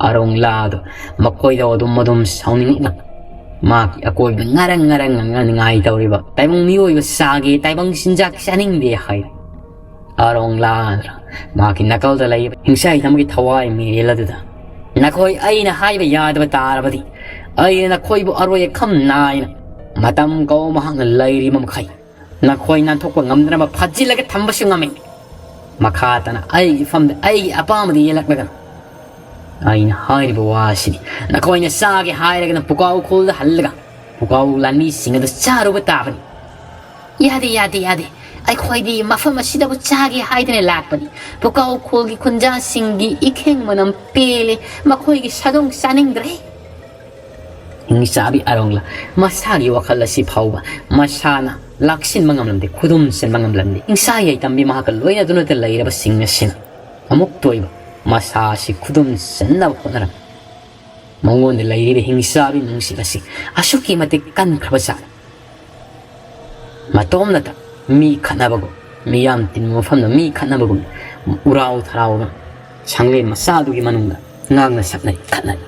ꯑꯔꯣꯡꯂꯥꯗꯣ ꯃꯈꯣꯏꯗ ꯑꯗꯨꯝ ꯑꯗꯨꯝ ꯁꯥꯎꯅꯤꯡꯂꯛꯅ ꯃꯍꯥꯛꯀꯤ ꯑꯀꯣꯏꯕꯗ ꯉꯔꯪ ꯉꯔꯪ ꯉꯪꯉ ꯅꯤꯡꯉꯥꯏ ꯇꯧꯔꯤꯕ ꯇꯥꯏꯕꯪ ꯃꯤꯑꯣꯏꯕ ꯆꯥꯒꯦ, ꯇꯥꯏꯕꯪ ꯆꯤꯟꯖꯥꯛ ꯆꯥꯅꯤꯡꯗꯦ ꯍꯥꯏꯔꯤ꯫ ꯑꯔꯣꯡꯂꯥꯗ꯭ꯔ ꯃꯍꯥꯛꯀꯤ ꯅꯥꯀꯜꯗ ꯂꯩꯕ ꯍꯤꯡꯁꯥ ꯍꯩꯇ ꯑꯃꯒꯤ ꯊꯋꯥꯏ ꯃꯤꯔꯦꯜ ꯑꯗꯨꯗ, "ꯅꯈꯣꯏ ꯑꯩꯅ ꯍꯥꯏꯕ ꯌꯥꯗꯕ ꯇꯥꯔꯕꯗꯤ, ꯑꯩꯅ ꯅꯈꯣꯏꯕꯨ ꯑꯔꯣꯏ ꯑꯈꯝ ꯅꯥꯏꯅ ꯃꯇꯝ ꯀꯧꯕ ꯃꯍꯥꯛꯅ ꯂꯩꯔꯤꯕ ꯃꯈꯩ ꯅꯈꯣꯏ ꯅꯥꯟꯊꯣꯛꯄ ꯉꯝꯗꯅꯕ ꯐꯥꯖꯤꯜꯂꯒ ꯊꯝꯕꯁꯨ ꯉꯝꯃꯤ꯫ ꯃꯈꯥ ꯇꯥꯅ ꯑꯩꯒꯤ ꯏꯐꯝꯗ ꯑꯩꯒꯤ ꯑꯄꯥꯝꯕꯗ ꯌꯦꯜꯂꯛꯂꯒꯅꯨ꯫ ꯑꯩꯅ ꯍꯥꯏꯔꯤꯕ ꯋꯥ ꯑꯁꯤꯗꯤ ꯅꯈꯣꯏꯅ ꯆꯥꯒꯦ ꯍꯥꯏꯔꯒꯅ ꯄꯨꯀꯥꯎ ꯈꯨꯜꯗ ꯍꯜꯂꯒ ꯄꯨꯀꯥꯎ ꯂꯥꯟꯃꯤꯁꯤꯡ ꯑꯗꯨ ꯆꯥꯔꯨꯕ ꯇꯥꯕꯅꯤ꯫" "ꯌꯥꯗꯦ, ꯌꯥꯗꯦ, ꯌꯥꯗꯦ꯫ ꯑꯩꯈꯣꯏꯗꯤ ꯃꯐꯝ ꯑꯁꯤꯗꯕꯨ ꯆꯥꯒꯦ ꯍꯥꯏꯗꯨꯅ ꯂꯥꯛꯄꯅꯤ꯫ ꯄꯨꯀꯥꯎ ꯈꯨꯜꯒꯤ ꯈꯨꯟꯖꯥꯁꯤꯡꯒꯤ ꯏꯈꯦꯡ ꯃꯅꯝ ꯄꯦꯜꯂꯦ꯫ ꯃꯈꯣꯏꯒꯤ ꯁꯥꯗꯣꯡ ꯆꯥꯅꯤꯡꯗ꯭ꯔꯦ꯫" ꯍꯤꯡꯆꯥꯕꯤ ꯑꯔꯣꯡꯂꯥ ꯃꯁꯥꯒꯤ ꯋꯥꯈꯜ ꯑꯁꯤ ꯐꯥꯎꯕ ꯃꯁꯥꯅ ꯂꯥꯛꯁꯤꯟꯕ ꯉꯝꯂꯝꯗꯦ, ꯈꯨꯗꯨꯝ ꯆꯟꯕ ꯉꯝꯂꯝꯗꯦ꯫ ꯍꯤꯡꯁꯥ ꯌꯥꯏꯇꯝꯕꯤ ꯃꯍꯥꯛꯀ ꯂꯣꯏꯅꯗꯨꯅꯇ ꯂꯩꯔꯕꯁꯤꯡ ꯑꯁꯤꯅ ꯑꯃꯨꯛꯇ ꯑꯣꯏꯕ ꯃꯁꯥ ꯑꯁꯤ ꯈꯨꯗꯨꯝ ꯆꯟꯅꯕ ꯍꯣꯠꯅꯔꯝꯃꯤ꯫ ꯃꯉꯣꯟꯗ ꯂꯩꯔꯤꯕ ꯍꯤꯡꯆꯥꯕꯤ ꯅꯨꯡꯁꯤꯠ ꯑꯁꯤ ꯑꯁꯨꯛꯀꯤ ꯃꯇꯤꯛ ꯀꯟꯈ꯭ꯔꯕ ꯖꯥꯠꯅꯤ꯫ ꯃꯇꯣꯝꯅꯇ ꯃꯤ ꯈꯠꯅꯕꯒꯨꯝ, ꯃꯤꯌꯥꯝ ꯇꯤꯟꯕ ꯃꯐꯝꯗ ꯃꯤ ꯈꯠꯅꯕꯒꯨꯝ, ꯎꯔꯥꯎ ꯊꯔꯥꯎꯅ ꯁꯪꯂꯦꯟ ꯃꯆꯥꯗꯨꯒꯤ ꯃꯅꯨꯡꯗ ꯉꯥꯡꯅ ꯁꯛꯅꯔꯤ, ꯈꯠꯅꯔꯤ꯫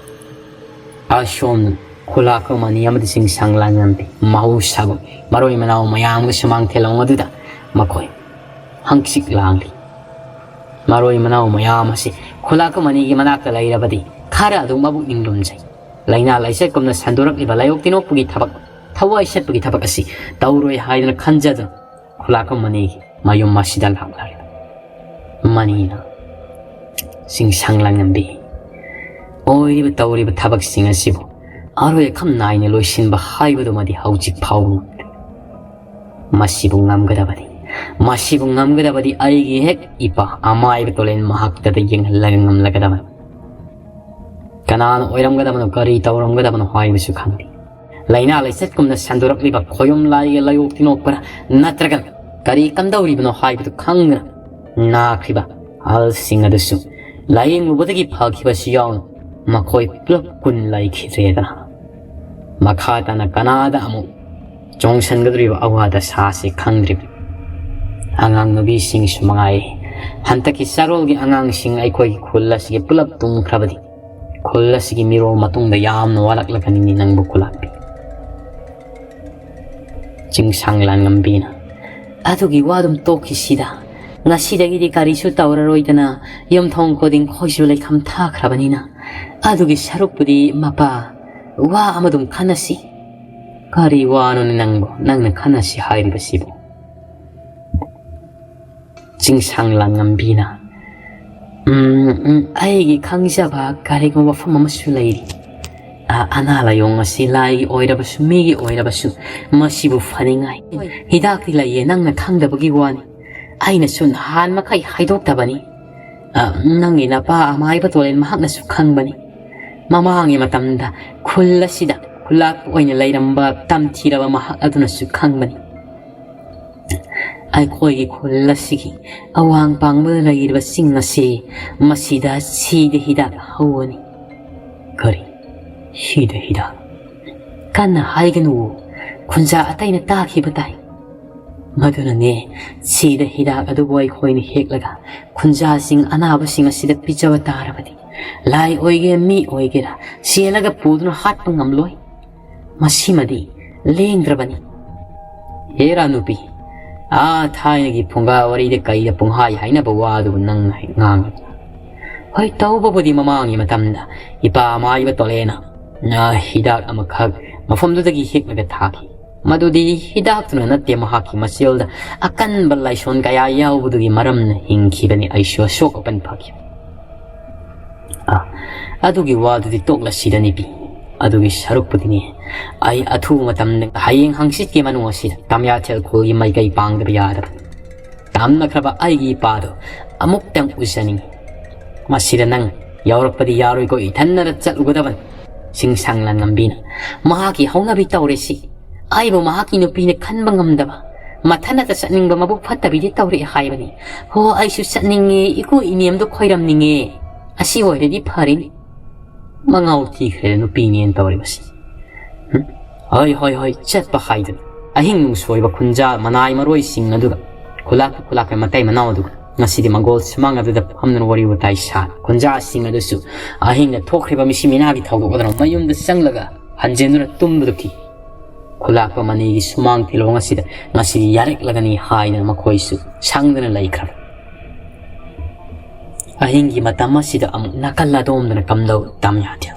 ꯑꯁꯣꯝꯅ ꯈꯨꯂꯥꯛꯄꯝ ꯑꯅꯤ ꯑꯃꯗꯤ ꯆꯤꯡꯁꯥꯡ ꯂꯥꯡꯉꯝꯕꯤ ꯃꯍꯧꯁꯥꯒꯨꯝ ꯃꯔꯣꯏ ꯃꯅꯥꯎ ꯃꯌꯥꯝꯒ ꯁꯨꯃꯥꯡ ꯊꯦꯂꯣꯡ ꯑꯗꯨꯗ ꯃꯈꯣꯏ ꯍꯪꯆꯤꯛ ꯂꯥꯡꯂꯤ꯫ ꯃꯔꯣꯏ ꯃꯅꯥꯎ ꯃꯌꯥꯝ ꯑꯁꯤ ꯈꯨꯂꯥꯛꯄꯝ ꯑꯅꯤꯒꯤ ꯃꯅꯥꯛꯇ ꯂꯩꯔꯕꯗꯤ ꯈꯔ ꯑꯗꯨꯝ ꯃꯕꯨꯛꯅꯤꯡ ꯂꯨꯝꯖꯩ꯫ ꯂꯥꯏꯅꯥ ꯂꯥꯏꯆꯠꯀꯨꯝꯅ ꯁꯟꯗꯣꯔꯛꯂꯤꯕ ꯂꯥꯏꯑꯣꯛ ꯇꯤꯟꯑꯣꯛꯄꯒꯤ ꯊꯕꯛ, ꯊꯋꯥꯏ ꯁꯠꯄꯒꯤ ꯊꯕꯛ ꯑꯁꯤ ꯇꯧꯔꯣꯏ ꯍꯥꯏꯗꯨꯅ ꯈꯟꯖꯗꯨꯅ ꯈꯨꯂꯥꯛꯄꯝ ꯑꯅꯤꯒꯤ ꯃꯌꯨꯝ ꯑꯁꯤꯗ ꯂꯥꯛꯂꯔꯤꯕ ꯃꯅꯤꯅ ꯆꯤꯡꯁꯥꯡ ꯂꯥꯡꯉꯝꯕꯤ ꯑꯣꯏꯔꯤꯕ ꯇꯧꯔꯤꯕ ꯊꯕꯛꯁꯤꯡ ꯑꯁꯤꯕꯨ ꯑꯔꯣꯏ ꯑꯈꯝ ꯅꯥꯏꯅ ꯂꯣꯏꯁꯤꯟꯕ ꯍꯥꯏꯕꯗꯨꯃꯗꯤ ꯍꯧꯖꯤꯛ ꯐꯥꯎꯕ ꯉꯝꯗꯦ꯫ ꯃꯁꯤꯕꯨ ꯉꯝꯒꯗꯕꯅꯤ, ꯃꯁꯤꯕꯨ ꯉꯝꯒꯗꯕꯗꯤ ꯑꯩꯒꯤ ꯍꯦꯛ ꯏꯄꯥ ꯑꯃꯥꯏꯕ ꯇꯣꯂꯦꯟ ꯃꯍꯥꯛꯇꯗ ꯌꯦꯡꯍꯜꯂꯒ ꯉꯝꯂꯒꯗꯕꯅꯤ꯫ ꯀꯅꯥꯅ ꯑꯣꯏꯔꯝꯒꯗꯕꯅꯣ, ꯀꯔꯤ ꯇꯧꯔꯝꯒꯗꯕꯅꯣ ꯍꯥꯏꯕꯁꯨ ꯈꯪꯗꯦ꯫ ꯂꯥꯏꯅꯥ ꯂꯥꯏꯆꯠꯀꯨꯝꯅ ꯁꯟꯗꯣꯔꯛꯂꯤꯕ ꯈꯣꯌꯨꯝ ꯂꯥꯏꯒ ꯂꯥꯏꯑꯣꯛ ꯇꯤꯟꯑꯣꯛꯄꯔ ꯅꯠꯇ꯭ꯔꯒꯅ ꯀꯔꯤ ꯀꯝꯗꯧꯔꯤꯕꯅꯣ ꯍꯥꯏꯕꯗꯨ ꯈꯪꯗꯅ ꯅꯥꯈ꯭ꯔꯤꯕ ꯑꯍꯜꯁꯤꯡ ꯑꯗꯨꯁꯨ ꯂꯥꯏꯌꯦꯡꯂꯨꯕꯗꯒꯤ ꯐꯈꯤꯕꯁꯨ ꯌꯥꯎꯅ ꯃꯈꯣꯏ ꯄꯨꯂꯞ ꯀꯨꯟ ꯂꯩꯈꯤꯗ꯭ꯔꯦꯗꯅ꯫ ꯃꯈꯥ ꯇꯥꯅ ꯀꯅꯥꯗ ꯑꯃꯨꯛ ꯆꯣꯡꯁꯟꯒꯗꯧꯔꯤꯕ ꯑꯋꯥ ꯗꯁꯥꯁꯤ ꯈꯪꯗ꯭ꯔꯤꯕ ꯑꯉꯥꯡ ꯅꯨꯕꯤꯁꯤꯡꯁꯨ ꯃꯉꯥꯏꯔꯦ꯫ ꯍꯟꯗꯛꯀꯤ ꯆꯥꯔꯣꯜꯒꯤ ꯑꯉꯥꯡꯁꯤꯡ ꯑꯩꯈꯣꯏꯒꯤ ꯈꯨꯜ ꯑꯁꯤꯒꯤ ꯄꯨꯂꯞ ꯇꯨꯝꯈ꯭ꯔꯕꯗꯤ ꯈꯨꯜ ꯑꯁꯤꯒꯤ ꯃꯤꯔꯣꯜ ꯃꯇꯨꯡꯗ ꯌꯥꯝꯅ ꯋꯥꯔꯛꯂꯒꯅꯤꯅꯦ ꯅꯪꯕꯨ ꯈꯨꯂꯥꯛꯄꯤ꯫ ꯆꯤꯡꯁꯥꯡ ꯂꯥꯟꯉꯝꯕꯤꯅ, "ꯑꯗꯨꯒꯤ ꯋꯥꯗꯨꯝ ꯇꯣꯛꯈꯤꯁꯤꯗ꯫ ꯉꯁꯤꯗꯒꯤꯗꯤ ꯀꯔꯤꯁꯨ ꯇꯧꯔꯔꯣꯏꯗꯅ ꯌꯨꯝꯊꯣꯡ ꯈꯨꯗꯤꯡ ꯈꯣꯏꯁꯨ ꯂꯩꯈꯝ ꯊꯥꯈ꯭ꯔꯕꯅꯤꯅ꯫ ꯑꯗꯨꯒꯤ ꯁꯔꯨꯛꯄꯨꯗꯤ ꯃꯄꯥ, ꯋꯥ ꯑꯃꯗꯨꯝ ꯈꯟꯅꯁꯤ꯫" "ꯀꯔꯤ ꯋꯥꯅꯣꯅꯦ ꯅꯪꯕꯨ, ꯅꯪꯅ ꯈꯟꯅꯁꯤ ꯍꯥꯏꯔꯤꯕꯁꯤꯕꯨ?" ꯆꯤꯡꯁꯥꯡ ꯂꯥꯟꯉꯝꯕꯤꯅ, "ꯎꯝ, ꯎꯝ, ꯑꯩꯒꯤ ꯈꯪꯖꯕ ꯀꯔꯤꯒꯨꯝꯕ ꯋꯥꯐꯝ ꯑꯃꯁꯨ ꯂꯩꯔꯤ꯫ ꯑ, ꯑꯅꯥ ꯂꯥꯏꯌꯣꯡ ꯑꯁꯤ ꯂꯥꯏꯒꯤ ꯑꯣꯏꯔꯕꯁꯨ, ꯃꯤꯒꯤ ꯑꯣꯏꯔꯕꯁꯨ, ꯃꯁꯤꯕꯨ ꯐꯅꯤꯡꯉꯥꯏ ꯍꯤꯗꯥꯛꯇꯤ ꯂꯩꯌꯦ, ꯅꯪꯅ ꯈꯪꯗꯕꯒꯤ ꯋꯥꯅꯤ꯫ ꯑꯩꯅꯁꯨ ꯅꯍꯥꯟ ꯃꯈꯩ ꯍꯥꯏꯗꯣꯛꯇꯕꯅꯤ꯫ ꯑ, ꯅꯪꯒꯤ ꯅꯄꯥ ꯑꯃꯥꯏꯕ ꯇꯣꯂꯦꯟ ꯃꯍꯥꯛꯅꯁꯨ ꯈꯪꯕꯅꯤ꯫ ꯃꯃꯥꯡꯒꯤ ꯃꯇꯝꯗ ꯈꯨꯜ ꯑꯁꯤꯗ ꯈꯨꯂꯥꯛꯄ ꯑꯣꯏꯅ ꯂꯩꯔꯝꯕ ꯇꯝꯊꯤꯔꯕ ꯃꯍꯥꯛ ꯑꯗꯨꯅꯁꯨ ꯈꯪꯕꯅꯤ꯫ ꯑꯩꯈꯣꯏꯒꯤ ꯈꯨꯜ ꯑꯁꯤꯒꯤ ꯑꯋꯥꯡ ꯄꯥꯡꯕꯗ ꯂꯩꯔꯤꯕ ꯆꯤꯡ ꯑꯁꯤ, ꯃꯁꯤꯗ ꯁꯤꯗ ꯍꯤꯗꯥꯛ ꯍꯧꯕꯅꯤ꯫" "ꯀꯔꯤ? "ꯁꯤꯗ ꯍꯤꯗꯥꯛ ꯀꯟꯅ ꯍꯥꯏꯒꯅꯨ, ꯈꯨꯟꯖꯥ ꯑꯇꯩꯅ ꯇꯥꯈꯤꯕ ꯇꯥꯏ꯫ ꯃꯗꯨꯅꯅꯦ, ꯁꯤꯗ ꯍꯤꯗꯥꯛ ꯑꯗꯨꯕꯨ ꯑꯩꯈꯣꯏꯅ ꯍꯦꯛꯂꯒ ꯈꯨꯟꯖꯥꯁꯤꯡ ꯑꯅꯥꯕꯁꯤꯡ ꯑꯁꯤꯗ ꯄꯤꯖꯕ ꯇꯥꯔꯕꯗꯤ, ꯂꯥꯏ ꯑꯣꯏꯒꯦꯔꯥ ꯃꯤ ꯑꯣꯏꯒꯦꯔꯥ, ꯆꯦꯜꯂꯒ ꯄꯨꯗꯨꯅ ꯍꯥꯠꯄ ꯉꯝꯂꯣꯏ꯫ ꯃꯁꯤꯃꯗꯤ ꯂꯦꯡꯗ꯭ꯔꯕꯅꯤ"꯫ "ꯍꯦꯔꯥ ꯅꯨꯄꯤ, ꯑꯥ ꯊꯥꯏꯅꯒꯤ ꯐꯨꯡꯒꯥ ꯋꯥꯔꯤꯗ ꯀꯩꯗ ꯄꯨꯡꯍꯥꯏ ꯍꯥꯏꯅꯕ ꯋꯥꯗꯨꯕꯨ ꯅꯪꯅ ꯍꯦꯛ ꯉꯥꯡꯂꯤ꯫ ꯍꯣꯏ, ꯇꯧꯕꯕꯨꯗꯤ ꯃꯃꯥꯡꯒꯤ ꯃꯇꯝꯗ ꯏꯄꯥ ꯃꯥꯏꯕ ꯇꯣꯂꯦꯅ ꯍꯤꯗꯥꯛ ꯑꯃꯈꯛ ꯃꯐꯝꯗꯨꯗꯒꯤ ꯍꯦꯛꯂꯒ ꯊꯥꯈꯤ꯫ ꯃꯗꯨꯗꯤ ꯍꯤꯗꯥꯛꯇꯨꯅ ꯅꯠꯇꯦ, ꯃꯍꯥꯛꯀꯤ ꯃꯆꯤꯜꯗ ꯑꯀꯟꯕ ꯂꯥꯏꯁꯣꯟ ꯀꯌꯥ ꯌꯥꯎꯕꯗꯨꯒꯤ ꯃꯔꯝꯅ ꯍꯤꯡꯈꯤꯕꯅꯤ ꯑꯩꯁꯨ ꯑꯁꯣꯛ ꯑꯄꯟ ꯐꯈꯤꯕ"꯫ ꯑ, ꯑꯗꯨꯒꯤ ꯋꯥꯗꯨꯗꯤ ꯇꯣꯛꯂꯁꯤꯗ ꯅꯨꯄꯤ꯫ ꯑꯗꯨꯒꯤ ꯁꯔꯨꯛꯄꯨꯗꯤꯅꯦ, ꯑꯩ ꯑꯊꯨꯕ ꯃꯇꯝꯗ ꯍꯌꯦꯡ ꯍꯪꯆꯤꯠꯀꯤ ꯃꯅꯨꯡ ꯑꯁꯤꯗ ꯇꯥꯃꯤꯌꯥꯊꯦꯜ ꯈꯨꯜꯒꯤ ꯃꯥꯏꯀꯩ ꯄꯥꯡꯗꯕ ꯌꯥꯗꯕꯅꯤ꯫ ꯇꯝꯅꯈ꯭ꯔꯕ ꯑꯩꯒꯤ ꯏꯄꯥꯗꯣ ꯑꯃꯨꯛꯇꯪ ꯎꯖꯅꯤꯡꯉꯤ꯫ ꯃꯁꯤꯗ ꯅꯪ ꯌꯥꯎꯔꯛꯄꯗꯤ ꯌꯥꯔꯣꯏꯀꯣ, ꯏꯊꯟꯅꯗ ꯆꯠꯂꯨꯒꯗꯕꯅꯤ꯫ ꯁꯤꯡꯁꯪ ꯂꯥꯟꯉꯝꯕꯤꯅ ꯃꯍꯥꯛꯀꯤ ꯍꯧꯅꯕꯤ ꯇꯧꯔꯤꯁꯤ꯫ ꯑꯩꯕꯨ ꯃꯍꯥꯛꯀꯤ ꯅꯨꯄꯤꯅ ꯈꯟꯕ ꯉꯝꯗꯕ, ꯃꯊꯟꯇ ꯆꯠꯅꯤꯡꯕ ꯃꯕꯨꯛ ꯐꯠꯇꯕꯤꯗꯤ ꯇꯧꯔꯛꯑꯦ ꯍꯥꯏꯕꯅꯤ꯫ "ꯍꯣ, ꯑꯩꯁꯨ ꯆꯠꯅꯤꯡꯉꯦ, ꯏꯀꯨ ꯏꯅꯦꯝꯗꯣ ꯈꯣꯏꯔꯝꯅꯤꯡꯉꯦ꯫ ꯑꯁꯤ ꯑꯣꯏꯔꯗꯤ ꯐꯔꯤꯅꯤ"꯫ ꯃꯉꯥꯎ ꯊꯤꯈ꯭ꯔꯦ ꯅꯨꯄꯤꯅꯦꯅ ꯇꯧꯔꯤꯕꯁꯤ꯫ ꯍꯨꯝ? ꯍꯣꯏ, ꯍꯣꯏ, ꯍꯣꯏ, ꯆꯠꯄ ꯍꯥꯏꯗꯨꯅ꯫ ꯑꯍꯤꯡ ꯅꯨꯡꯁꯣꯏꯕ ꯈꯨꯟꯖꯥ ꯃꯅꯥꯏ ꯃꯔꯣꯏꯁꯤꯡ ꯑꯗꯨꯒ ꯈꯨꯂꯥꯛꯄ ꯈꯨꯂꯥꯛꯄ ꯃꯇꯩ ꯃꯅꯥꯎ ꯑꯗꯨꯒ ꯉꯁꯤꯗꯤ ꯃꯪꯒꯣꯜ ꯁꯨꯃꯥꯡ ꯑꯗꯨꯗ ꯐꯝꯗꯨꯅ ꯋꯥꯔꯤ ꯋꯥꯇꯥꯏ ꯁꯥ꯫ ꯈꯨꯟꯖꯥꯁꯤꯡ ꯑꯗꯨꯁꯨ ꯑꯍꯤꯡꯗ ꯊꯣꯛꯈ꯭ꯔꯤꯕ ꯃꯤꯁꯤ ꯃꯤꯅꯥꯒꯤ ꯊꯧꯗꯣꯛ ꯑꯗꯨꯅ ꯃꯌꯨꯝꯗ ꯆꯪꯂꯒ ꯍꯟꯖꯤꯟꯗꯨꯅ ꯇꯨꯝꯕꯗꯨ ꯀꯤ꯫ ꯈꯨꯂꯥꯛꯄ ꯃꯅꯤꯒꯤ ꯁꯨꯃꯥꯡ ꯊꯤꯂꯣꯡ ꯑꯁꯤꯗ ꯉꯁꯤꯗꯤ ꯌꯥꯔꯛꯂꯒꯅꯤ ꯍꯥꯏꯗꯅ ꯃꯈꯣꯏꯁꯨ ꯁꯪꯗꯨꯅ ꯂꯩꯈ꯭ꯔꯕ꯫ ꯑꯍꯤꯡꯒꯤ ꯃꯇꯝ ꯑꯁꯤꯗ ꯑꯃꯨꯛ ꯅꯥꯀꯜ ꯑꯗꯣꯝꯗꯅ ꯀꯝꯗꯧ ꯇꯝ ꯌꯥꯗꯦ꯫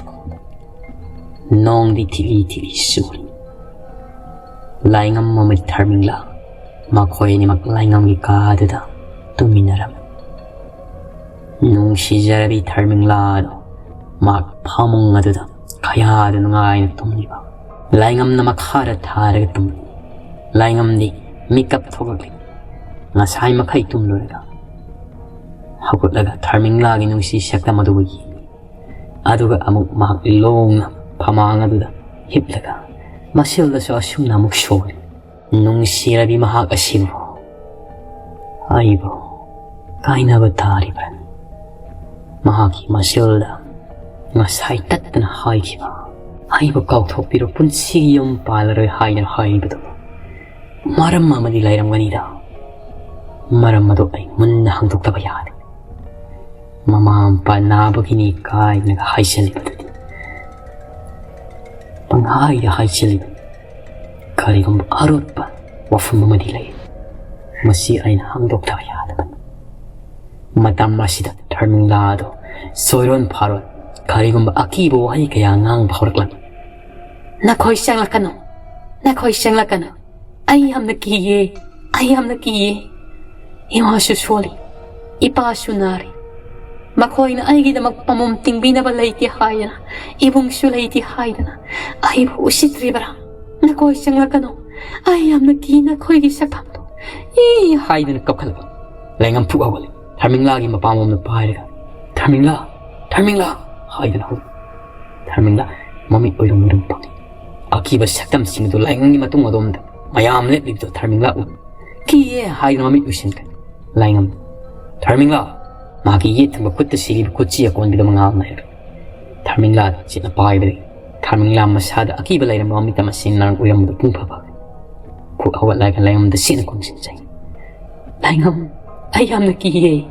ꯅꯣꯡꯗꯤ ꯊꯤꯠꯂꯤ ꯊꯤꯠꯂꯤ ꯆꯨꯔꯤ꯫ ꯂꯥꯏꯉꯝ ꯑꯃꯗꯤ ꯊꯔꯃꯤꯡꯂꯥ, ꯃꯈꯣꯏ ꯑꯅꯤꯃꯛ ꯂꯥꯏꯉꯝꯒꯤ ꯀꯥꯗꯨꯗ ꯇꯨꯝꯃꯤꯟꯅꯔꯝꯃꯤ꯫ ꯅꯨꯡꯁꯤꯖꯔꯕꯤ ꯊꯔꯃꯤꯡꯂꯥꯗꯣ ꯃꯍꯥꯛ ꯐꯃꯨꯡ ꯑꯗꯨꯗ ꯈꯌꯥꯗ ꯅꯨꯡꯉꯥꯏꯅ ꯇꯨꯝꯂꯤꯕ꯫ ꯂꯥꯏꯉꯝꯅ ꯃꯈꯥꯗ ꯊꯥꯔꯒ ꯇꯨꯝꯂꯤ꯫ ꯂꯥꯏꯉꯝꯗꯤ ꯃꯤꯀꯞ ꯊꯣꯛꯂꯛꯂꯤ꯫ ꯉꯁꯥꯏ ꯃꯈꯩ ꯇꯨꯝꯂꯨꯔꯒ ꯍꯧꯒꯠꯂꯒ ꯊꯔꯃꯤꯡꯂꯥꯒꯤ ꯅꯨꯡꯁꯤ ꯁꯛꯇꯝ ꯑꯗꯨꯕꯨ ꯌꯦꯡꯂꯤ꯫ ꯑꯗꯨꯒ ꯑꯃꯨꯛ ꯃꯍꯥꯛ ꯂꯣꯡꯅ ꯐꯃꯥꯡ ꯑꯗꯨꯗ ꯍꯤꯞꯂꯒ ꯃꯁꯤꯜꯗꯁꯨ ꯑꯁꯨꯝꯅ ꯑꯃꯨꯛ ꯁꯣꯜꯂꯤ꯫ ꯅꯨꯡꯁꯤꯔꯕꯤ ꯃꯍꯥꯛ ꯑꯁꯤꯕꯨ, ꯑꯩꯕꯨ ꯀꯥꯏꯅꯕ ꯇꯥꯔꯤꯕ꯭ꯔꯥ? ꯃꯍꯥꯛꯀꯤ ꯃꯁꯤꯜꯗ ꯉꯁꯥꯏ ꯇꯠꯇꯅ ꯍꯥꯏꯈꯤꯕ ꯑꯩꯕꯨ ꯀꯥꯎꯊꯣꯛꯄꯤꯔꯣ, ꯄꯨꯟꯁꯤꯒꯤ ꯌꯨꯝ ꯄꯥꯜꯂꯔꯣꯏ ꯍꯥꯏꯅ ꯍꯥꯏꯔꯤꯕꯗꯣ ꯃꯔꯝ ꯑꯃꯗꯤ ꯂꯩꯔꯝꯒꯅꯤꯗ꯫ ꯃꯔꯝ ꯑꯗꯨ ꯑꯩ ꯃꯨꯟꯅ ꯍꯪꯗꯣꯛꯇꯕ ꯌꯥꯗꯦ꯫ ꯃꯃꯥ ꯃꯄꯥ ꯅꯥꯕꯒꯤꯅꯤ ꯀꯥꯏꯅꯒ ꯍꯥꯏꯖꯜꯂꯤꯕꯗꯨꯗꯤ ꯄꯪꯍꯥꯏꯗ ꯍꯥꯏꯖꯜꯂꯤꯕꯅꯤ꯫ ꯀꯔꯤꯒꯨꯝꯕ ꯑꯔꯣꯠꯄ ꯋꯥꯐꯝ ꯑꯃꯗꯤ ꯂꯩ꯫ ꯃꯁꯤ ꯑꯩꯅ ꯍꯪꯗꯣꯛꯇꯕ ꯌꯥꯗꯕꯅꯤ꯫ ꯃꯇꯝ ꯑꯁꯤꯗ ꯊꯔꯃꯤꯡꯂꯥ ꯑꯗꯣ ꯆꯣꯏꯔꯣꯟ ꯐꯥꯔꯣꯟ ꯀꯔꯤꯒꯨꯝꯕ ꯑꯀꯤꯕ ꯋꯥꯍꯩ ꯀꯌꯥ ꯉꯥꯡꯕ ꯍꯧꯔꯛꯂꯝꯃꯤ꯫ "ꯅꯈꯣꯏ ꯆꯪꯂꯛꯀꯅꯨ, ꯅꯈꯣꯏ ꯆꯪꯂꯛꯀꯅꯨ꯫ ꯑꯩ ꯌꯥꯝꯅ ꯀꯤꯌꯦ, ꯑꯩ ꯌꯥꯝꯅ ꯀꯤꯌꯦ꯫ ꯏꯃꯥꯁꯨ ꯁꯣꯜꯂꯤ, ꯏꯄꯥꯁꯨ ꯅꯥꯔꯤ꯫ ꯃꯈꯣꯏꯅ ꯑꯩꯒꯤꯗꯃꯛ ꯄꯥꯃꯨꯡ ꯇꯤꯡꯕꯤꯅꯕ ꯂꯩꯇꯦ ꯍꯥꯏꯗꯅ, ꯏꯕꯨꯡꯁꯨ ꯂꯩꯇꯦ ꯍꯥꯏꯗꯅ ꯑꯩꯕꯨ ꯎꯁꯤꯠꯇ꯭ꯔꯤꯕꯔꯥ? ꯅꯈꯣꯏ ꯆꯪꯂꯛꯀꯅꯨ꯫ ꯑꯩ ꯌꯥꯝꯅ ꯀꯤ ꯅꯈꯣꯏꯒꯤ ꯁꯛꯐꯝꯗꯣ", ꯏ ꯍꯥꯏꯗꯅ ꯀꯞꯈꯠꯂꯛꯏ꯫ ꯂꯥꯏꯉꯝ ꯐꯨꯛ ꯍꯧꯒꯠꯂꯦ꯫ ꯊꯔꯃꯤꯡꯂꯥꯒꯤ ꯃꯄꯥꯝꯂꯣꯝꯗ ꯄꯥꯏꯔꯒ, "ꯊꯔꯃꯤꯡꯂꯥ! ꯊꯔꯃꯤꯡꯂꯥ!" ꯍꯥꯏꯗꯅ ꯍꯧꯔꯛꯏ꯫ ꯊꯔꯃꯤꯡꯂꯥ ꯃꯃꯤꯠ ꯎꯏꯔꯨꯝ ꯎꯏꯔꯨꯝ ꯐꯪꯉꯤ꯫ ꯑꯀꯤꯕ ꯁꯛꯇꯝꯁꯤꯡ ꯑꯗꯨ ꯂꯥꯏꯉꯝꯒꯤ ꯃꯇꯨꯡ ꯑꯗꯣꯝꯗ ꯃꯌꯥꯝ ꯂꯦꯞꯂꯤꯕꯗꯨ ꯊꯔꯃꯤꯡꯂꯥ ꯎꯏ꯫ "ꯀꯤꯌꯦ" ꯍꯥꯏꯗꯨꯅ ꯃꯃꯤꯠ ꯎꯏꯁꯤꯟꯈ꯭ꯔꯦ꯫ ꯂꯥꯏꯉꯝ, "ꯊꯔꯃꯤꯡꯂꯥ!" ꯃꯍꯥꯛꯀꯤ ꯌꯦꯠ ꯊꯪꯕ ꯈꯨꯠꯇ ꯁꯤꯔꯤꯕ ꯈꯨꯠꯆꯤ ꯑꯀꯣꯟꯕꯤꯗꯨ ꯃꯉꯥꯜꯅ ꯍꯥꯏꯔꯦ꯫ ꯊꯔꯃꯤꯡꯂꯥ ꯆꯤꯠꯅ ꯄꯥꯏꯕꯗꯒꯤ ꯊꯔꯃꯤꯡꯂꯥ ꯃꯁꯥꯗ ꯑꯀꯤꯕ ꯂꯩꯔꯝꯕ ꯃꯃꯤꯠꯇ ꯃꯁꯤ ꯅꯥꯔꯛ ꯎꯏꯔꯝꯕꯗꯨ ꯄꯨꯡ ꯐꯥ ꯐꯥꯈ꯭ꯔꯦ꯫ ꯈꯨꯠ ꯍꯧꯒꯠꯂꯒ ꯂꯥꯏꯉꯝꯗ ꯁꯤꯠꯅ ꯈꯣꯡꯁꯤꯟ ꯆꯪꯉꯤ꯫ "ꯂꯥꯏꯉꯝ, ꯑꯩ ꯌꯥꯝꯅ ꯀꯤꯌꯦ"꯫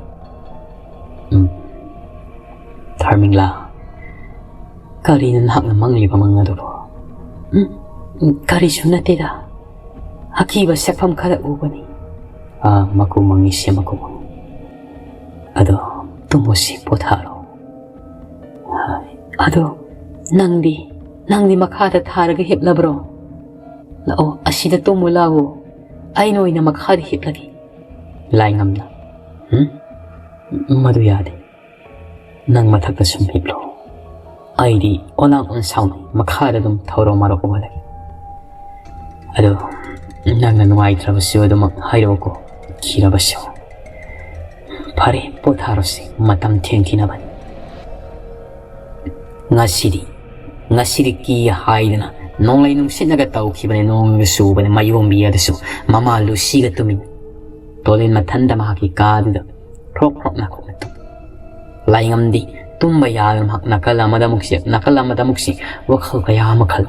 ꯎꯝ꯫ "ꯊꯔꯃꯤꯡꯂꯥ, ꯀꯔꯤꯅꯣ ꯅꯍꯥꯛꯅ ꯃꯪꯂꯤꯕ ꯃꯪ ꯑꯗꯨꯕꯨ?" "ꯎꯝ, ꯀꯔꯤꯁꯨ ꯅꯠꯇꯦꯗ꯫ ꯑꯀꯤꯕ ꯁꯛꯐꯝ ꯈꯔ ꯎꯕꯅꯤ"꯫ "ꯑꯥ, ꯃꯀꯨ ꯃꯪꯉꯤꯁꯦ, ꯃꯀꯨ ꯃꯪꯉꯤ꯫ ꯑꯗꯣ ꯇꯨꯝꯃꯣꯁꯤ, ꯄꯣꯊꯥꯔꯣ"꯫ "ꯑꯗꯣ ꯅꯪꯗꯤ, ꯅꯪꯗꯤ ꯃꯈꯥꯗ ꯊꯥꯔꯒ ꯍꯤꯞꯂꯕ꯭ꯔꯣ? ꯂꯥꯛꯑꯣ, ꯑꯁꯤꯗ ꯇꯨꯝꯃꯨ ꯂꯥꯛꯑꯣ꯫ ꯑꯩꯅ ꯑꯣꯏꯅ ꯃꯈꯥꯗ ꯍꯤꯞꯂꯒꯦ"꯫ ꯂꯥꯏꯉꯝꯅ, "ꯎꯝ, ꯃꯗꯨ ꯌꯥꯗꯦ꯫ ꯅꯪ ꯃꯊꯛꯇ ꯁꯨꯝ ꯍꯤꯞꯂꯣ꯫ ꯑꯩꯗꯤ ꯑꯣꯂꯥꯡ ꯑꯣꯟꯁꯥꯎꯅ ꯃꯈꯥꯗ ꯑꯗꯨꯝ ꯊꯧꯔꯣ ꯃꯥꯔꯣ ꯑꯣꯜꯂꯒꯦ꯫ ꯑꯗꯣ ꯅꯪꯅ ꯅꯨꯡꯉꯥꯏꯇ꯭ꯔꯕꯁꯨ ꯑꯗꯨꯃꯛ ꯍꯥꯏꯔꯛꯎꯀꯣ, ꯀꯤꯔꯕꯁꯨ꯫ ꯐꯔꯦ, ꯄꯣꯊꯥꯔꯣꯁꯤ, ꯃꯇꯝ ꯊꯦꯡꯈꯤꯅꯕꯅꯤ꯫ ꯉꯁꯤꯗꯤ, ꯉꯁꯤꯗꯤ ꯀꯤ ꯍꯥꯏꯗꯅ ꯅꯣꯡꯂꯩ ꯅꯨꯡꯁꯤꯠꯅꯒ ꯇꯧꯈꯤꯕꯅꯦ, ꯅꯣꯡꯒ ꯆꯨꯕꯅꯦ, ꯃꯌꯣꯝꯕꯤ ꯑꯗꯨꯁꯨ ꯃꯃꯥ ꯂꯨꯁꯤꯒ ꯇꯨꯃꯤꯟꯅ ꯇꯣꯂꯦꯟ ꯃꯊꯟꯗ ꯃꯍꯥꯛꯀꯤ ꯀꯥꯗꯨꯗ ꯈ꯭ꯔꯣꯛ ꯈ꯭ꯔꯣꯛ ꯅꯥꯈꯣꯛꯅ ꯇꯨꯝꯃꯤ꯫ ꯂꯥꯏꯉꯝꯗꯤ ꯇꯨꯝꯕ ꯌꯥꯗꯅ ꯃꯍꯥꯛ ꯅꯥꯀꯜ ꯑꯃꯗ ꯑꯃꯨꯛ ꯆꯦꯞ, ꯅꯥꯀꯜ ꯑꯃꯗ ꯑꯃꯨꯛ ꯆꯦꯞ, ꯋꯥꯈꯜ ꯀꯌꯥ ꯑꯃ ꯈꯜ꯫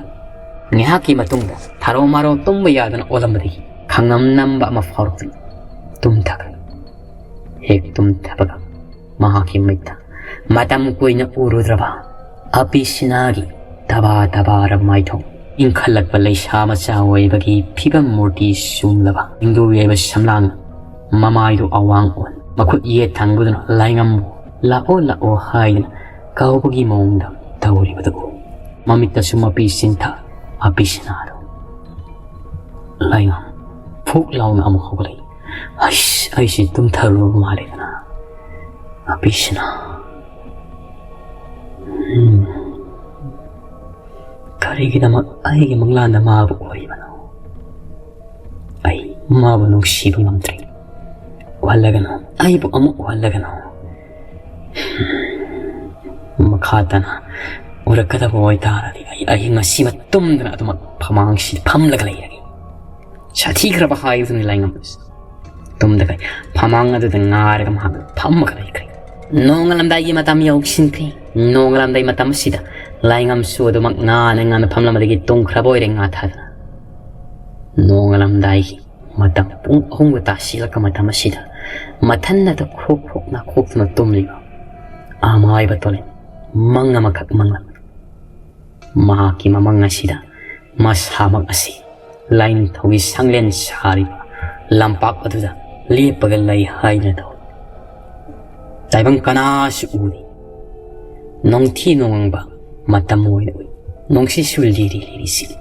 ꯉꯥꯏꯍꯥꯛꯀꯤ ꯃꯇꯨꯡꯗ ꯊꯥꯔꯣ ꯃꯥꯔꯣ ꯇꯨꯝꯕ ꯌꯥꯗꯅ ꯑꯣꯜꯂꯝꯕꯗꯒꯤ ꯈꯪꯉꯝ ꯅꯝꯕ ꯑꯃ ꯐꯥꯎꯔꯛꯇꯨꯅ ꯇꯨꯝꯊꯈ꯭ꯔꯦ꯫ ꯍꯦꯛ ꯇꯨꯝꯊꯕꯒ ꯃꯍꯥꯛꯀꯤ ꯃꯤꯠꯇ ꯃꯇꯝ ꯀꯨꯏꯅ ꯎꯔꯨꯗ꯭ꯔꯕ ꯑꯄꯤꯁꯤꯅꯥꯒꯤ ꯇꯕꯥ ꯇꯕꯥꯔꯕ ꯃꯥꯏꯊꯣꯡ, ꯏꯪꯈꯠꯂꯛꯄ ꯂꯩꯁꯥ ꯃꯆꯥ ꯑꯣꯏꯕꯒꯤ ꯐꯤꯕꯝ ꯃꯨꯔꯇꯤ ꯆꯨꯝꯂꯕ ꯏꯪꯗꯨ ꯌꯩꯕ ꯁꯝꯂꯥꯡꯅ ꯃꯃꯥꯏꯗꯨ ꯑꯋꯥꯡ ꯑꯣꯟ, ꯃꯈꯨꯠ ꯌꯦꯠ ꯊꯪꯕꯗꯨꯅ ꯂꯥꯏꯉꯝꯕꯨ "ꯂꯥꯛꯑꯣ, ꯂꯥꯛꯑꯣ" ꯍꯥꯏꯗꯨꯅ ꯀꯧꯕꯒꯤ ꯃꯑꯣꯡꯗ ꯇꯧꯔꯤꯕꯗꯨ ꯎꯏ꯫ ꯃꯃꯤꯠꯇꯁꯨ ꯃꯄꯤ ꯆꯤꯟꯊ ꯑꯄꯤꯁꯤꯅꯥꯗꯨ꯫ ꯂꯥꯏꯉꯝ ꯐꯨꯛ ꯂꯥꯎꯅ ꯑꯃꯨꯛ ꯍꯧꯒꯠꯂꯛꯏ꯫ "ꯑꯩꯁ, ꯑꯩꯁꯤ ꯇꯨꯝꯊꯔꯨꯔꯕ ꯃꯥꯜꯂꯦꯗꯅ꯫ ꯑꯄꯤꯁꯤꯅꯥ, ꯎꯝ, ꯀꯔꯤꯒꯤꯗꯃꯛ ꯑꯩꯒꯤ ꯃꯪꯂꯥꯟꯗ ꯃꯥꯕꯨ ꯎꯍꯩꯕꯅꯣ? ꯑꯩ ꯃꯥꯕꯨ ꯅꯨꯡꯁꯤꯕ ꯉꯝꯗ꯭ꯔꯦ꯫ ꯎꯍꯜꯂꯒꯅꯨ, ꯑꯩꯕꯨ ꯑꯃꯨꯛ ꯎꯍꯜꯂꯒꯅꯨ꯫ ꯃꯈꯥ ꯇꯥꯅ ꯎꯔꯛꯀꯗꯕ ꯑꯣꯏꯇꯥꯔꯗꯤ ꯑꯩ ꯑꯍꯤꯡ ꯑꯁꯤꯃ ꯇꯨꯝꯗꯅ ꯑꯗꯨꯃꯛ ꯐꯃꯥꯡꯁꯤꯗ ꯐꯝꯂꯒ ꯂꯩꯔꯒꯦ"꯫ ꯁꯥꯊꯤꯈ꯭ꯔꯕ ꯍꯥꯏꯕꯗꯨꯅꯤ ꯂꯥꯏꯉꯝꯕꯁꯤ꯫ ꯇꯨꯝꯗꯈꯩ ꯐꯃꯥꯡ ꯑꯗꯨꯗ ꯉꯥꯔꯒ ꯃꯍꯥꯛ ꯐꯝꯃꯒ ꯂꯩꯈ꯭ꯔꯦ꯫ ꯅꯣꯡꯉꯥꯜꯂꯝꯗꯥꯏꯒꯤ ꯃꯇꯝ ꯌꯧꯁꯤꯟꯈ꯭ꯔꯦ꯫ ꯅꯣꯡꯉꯥꯜꯂꯝꯗꯥꯏ ꯃꯇꯝ ꯑꯁꯤꯗ ꯂꯥꯏꯉꯝꯁꯨ ꯑꯗꯨꯃꯛ ꯉꯥꯅ ꯉꯥꯅ ꯐꯝꯂꯝꯕꯗꯒꯤ ꯇꯨꯝꯈ꯭ꯔꯕ ꯑꯣꯏꯔꯦ ꯉꯥ ꯊꯥꯗꯅ꯫ ꯅꯣꯡꯉꯥꯜꯂꯝꯗꯥꯏꯒꯤ ꯃꯇꯝ ꯄꯨꯡ ꯑꯍꯨꯝꯒ ꯇꯥꯁꯤꯜꯂꯛꯄ ꯃꯇꯝ ꯑꯁꯤꯗ ꯃꯊꯟꯅꯇ ꯈ꯭ꯔꯣꯛ ꯈ꯭ꯔꯣꯛ ꯅꯥꯈꯣꯛꯇꯨꯅ ꯇꯨꯝꯂꯤꯕ ꯑꯃꯥꯏꯕ ꯇꯣꯂꯦꯟ ꯃꯪ ꯑꯃꯈꯛ ꯃꯪꯂꯝꯃꯤ꯫ ꯃꯍꯥꯛꯀꯤ ꯃꯃꯪ ꯑꯁꯤꯗ ꯃꯁꯥꯃꯛ ꯑꯁꯤ ꯂꯥꯏꯅꯤꯡꯊꯧꯒꯤ ꯁꯪꯂꯦꯟ ꯁꯥꯔꯤꯕ ꯂꯝꯄꯥꯛ ꯑꯗꯨꯗ ꯂꯦꯞꯄꯒ ꯂꯩ ꯍꯥꯏꯅ ꯇꯧꯏ꯫ ꯇꯥꯏꯕꯪ ꯀꯅꯥꯁꯨ ꯎꯗꯦ꯫ ꯅꯣꯡꯊꯤ ꯅꯣꯡꯃꯪꯕ ꯃꯇꯝ ꯑꯣꯏꯅ ꯎꯏ꯫ ꯅꯣꯡꯁꯤꯁꯨ ꯂꯤꯔꯤ ꯂꯤꯔꯤ ꯁꯤꯠꯂꯤ꯫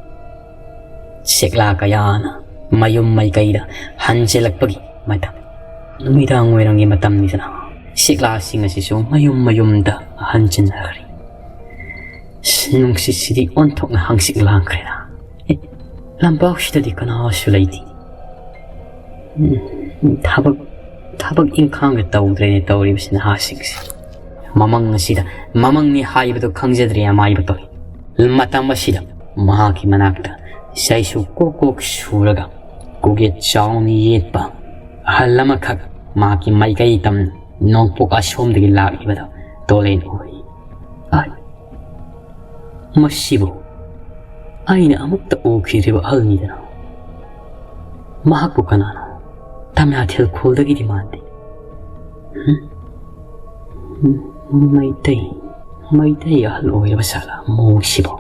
ꯁꯦꯛꯂꯥ ꯀꯌꯥꯅ ꯃꯌꯨꯝ ꯃꯥꯏꯀꯩꯗ ꯍꯟꯖꯤꯜꯂꯛꯄꯒꯤ ꯃꯇꯝ꯫ ꯅꯨꯃꯤꯗꯥꯡ ꯋꯥꯏꯔꯝꯒꯤ ꯃꯇꯝꯅꯤꯗꯅ꯫ ꯁꯦꯛꯂꯥꯁꯤꯡ ꯑꯁꯤꯁꯨ ꯃꯌꯨꯝ ꯃꯌꯨꯝꯗ ꯍꯟꯖꯤꯟꯅꯈ꯭ꯔꯦ꯫ ꯅꯨꯡꯁꯤꯠꯁꯤꯗꯤ ꯑꯣꯟꯊꯣꯛꯅ ꯍꯪꯆꯤꯠ ꯂꯥꯡꯈ꯭ꯔꯦꯗ꯫ ꯑꯦ, ꯂꯝꯄꯥꯛꯁꯤꯗꯗꯤ ꯀꯅꯥꯁꯨ ꯂꯩꯇꯦ꯫ ꯎꯝ, ꯊꯕꯛ, ꯊꯕꯛ ꯏꯪꯈꯥꯡꯒ ꯇꯧꯗ꯭ꯔꯦꯅꯦ ꯇꯧꯔꯤꯕꯁꯤ ꯅꯍꯥꯁꯤꯡꯁꯦ꯫ ꯃꯃꯪ ꯑꯁꯤꯗ ꯃꯃꯪꯅꯤ ꯍꯥꯏꯕꯗꯨ ꯈꯪꯖꯗ꯭ꯔꯦ ꯑꯃꯥꯏꯕ ꯇꯧꯏ꯫ ꯃꯇꯝ ꯑꯁꯤꯗ ꯃꯍꯥꯛꯀꯤ ꯃꯅꯥꯛꯇ ꯆꯩꯁꯨ ꯀꯣꯛ ꯀꯣꯛ ꯁꯨꯔꯒ ꯀꯣꯛꯌꯦꯠ ꯆꯥꯎꯅ ꯌꯦꯠꯄ ꯑꯍꯜ ꯑꯃꯈꯛ ꯃꯍꯥꯛꯀꯤ ꯃꯥꯏꯀꯩ ꯇꯝꯅ ꯅꯣꯡꯄꯣꯛ ꯑꯁꯣꯝꯗꯒꯤ ꯂꯥꯛꯂꯤꯕꯗꯨ ꯇꯣꯂꯦꯟ ꯎꯏ꯫ ꯃꯁꯤꯕꯨ ꯑꯩꯅ ꯑꯃꯨꯛꯇ ꯎꯈꯤꯗ꯭ꯔꯤꯕ ꯑꯍꯜꯅꯤꯗꯅ꯫ ꯃꯍꯥꯛꯄꯨ ꯀꯅꯥꯅꯣ? ꯇꯝꯌꯥꯊꯦꯜ ꯈꯨꯜꯗꯒꯤꯗꯤ ꯃꯥꯟꯗꯦ꯫ ꯍꯨꯝ? ꯃꯩꯇꯩ, ꯃꯩꯇꯩ ꯑꯍꯜ ꯑꯣꯏꯔꯕ ꯁꯥꯂꯥ ꯃꯑꯣꯡꯁꯤꯕꯨ꯫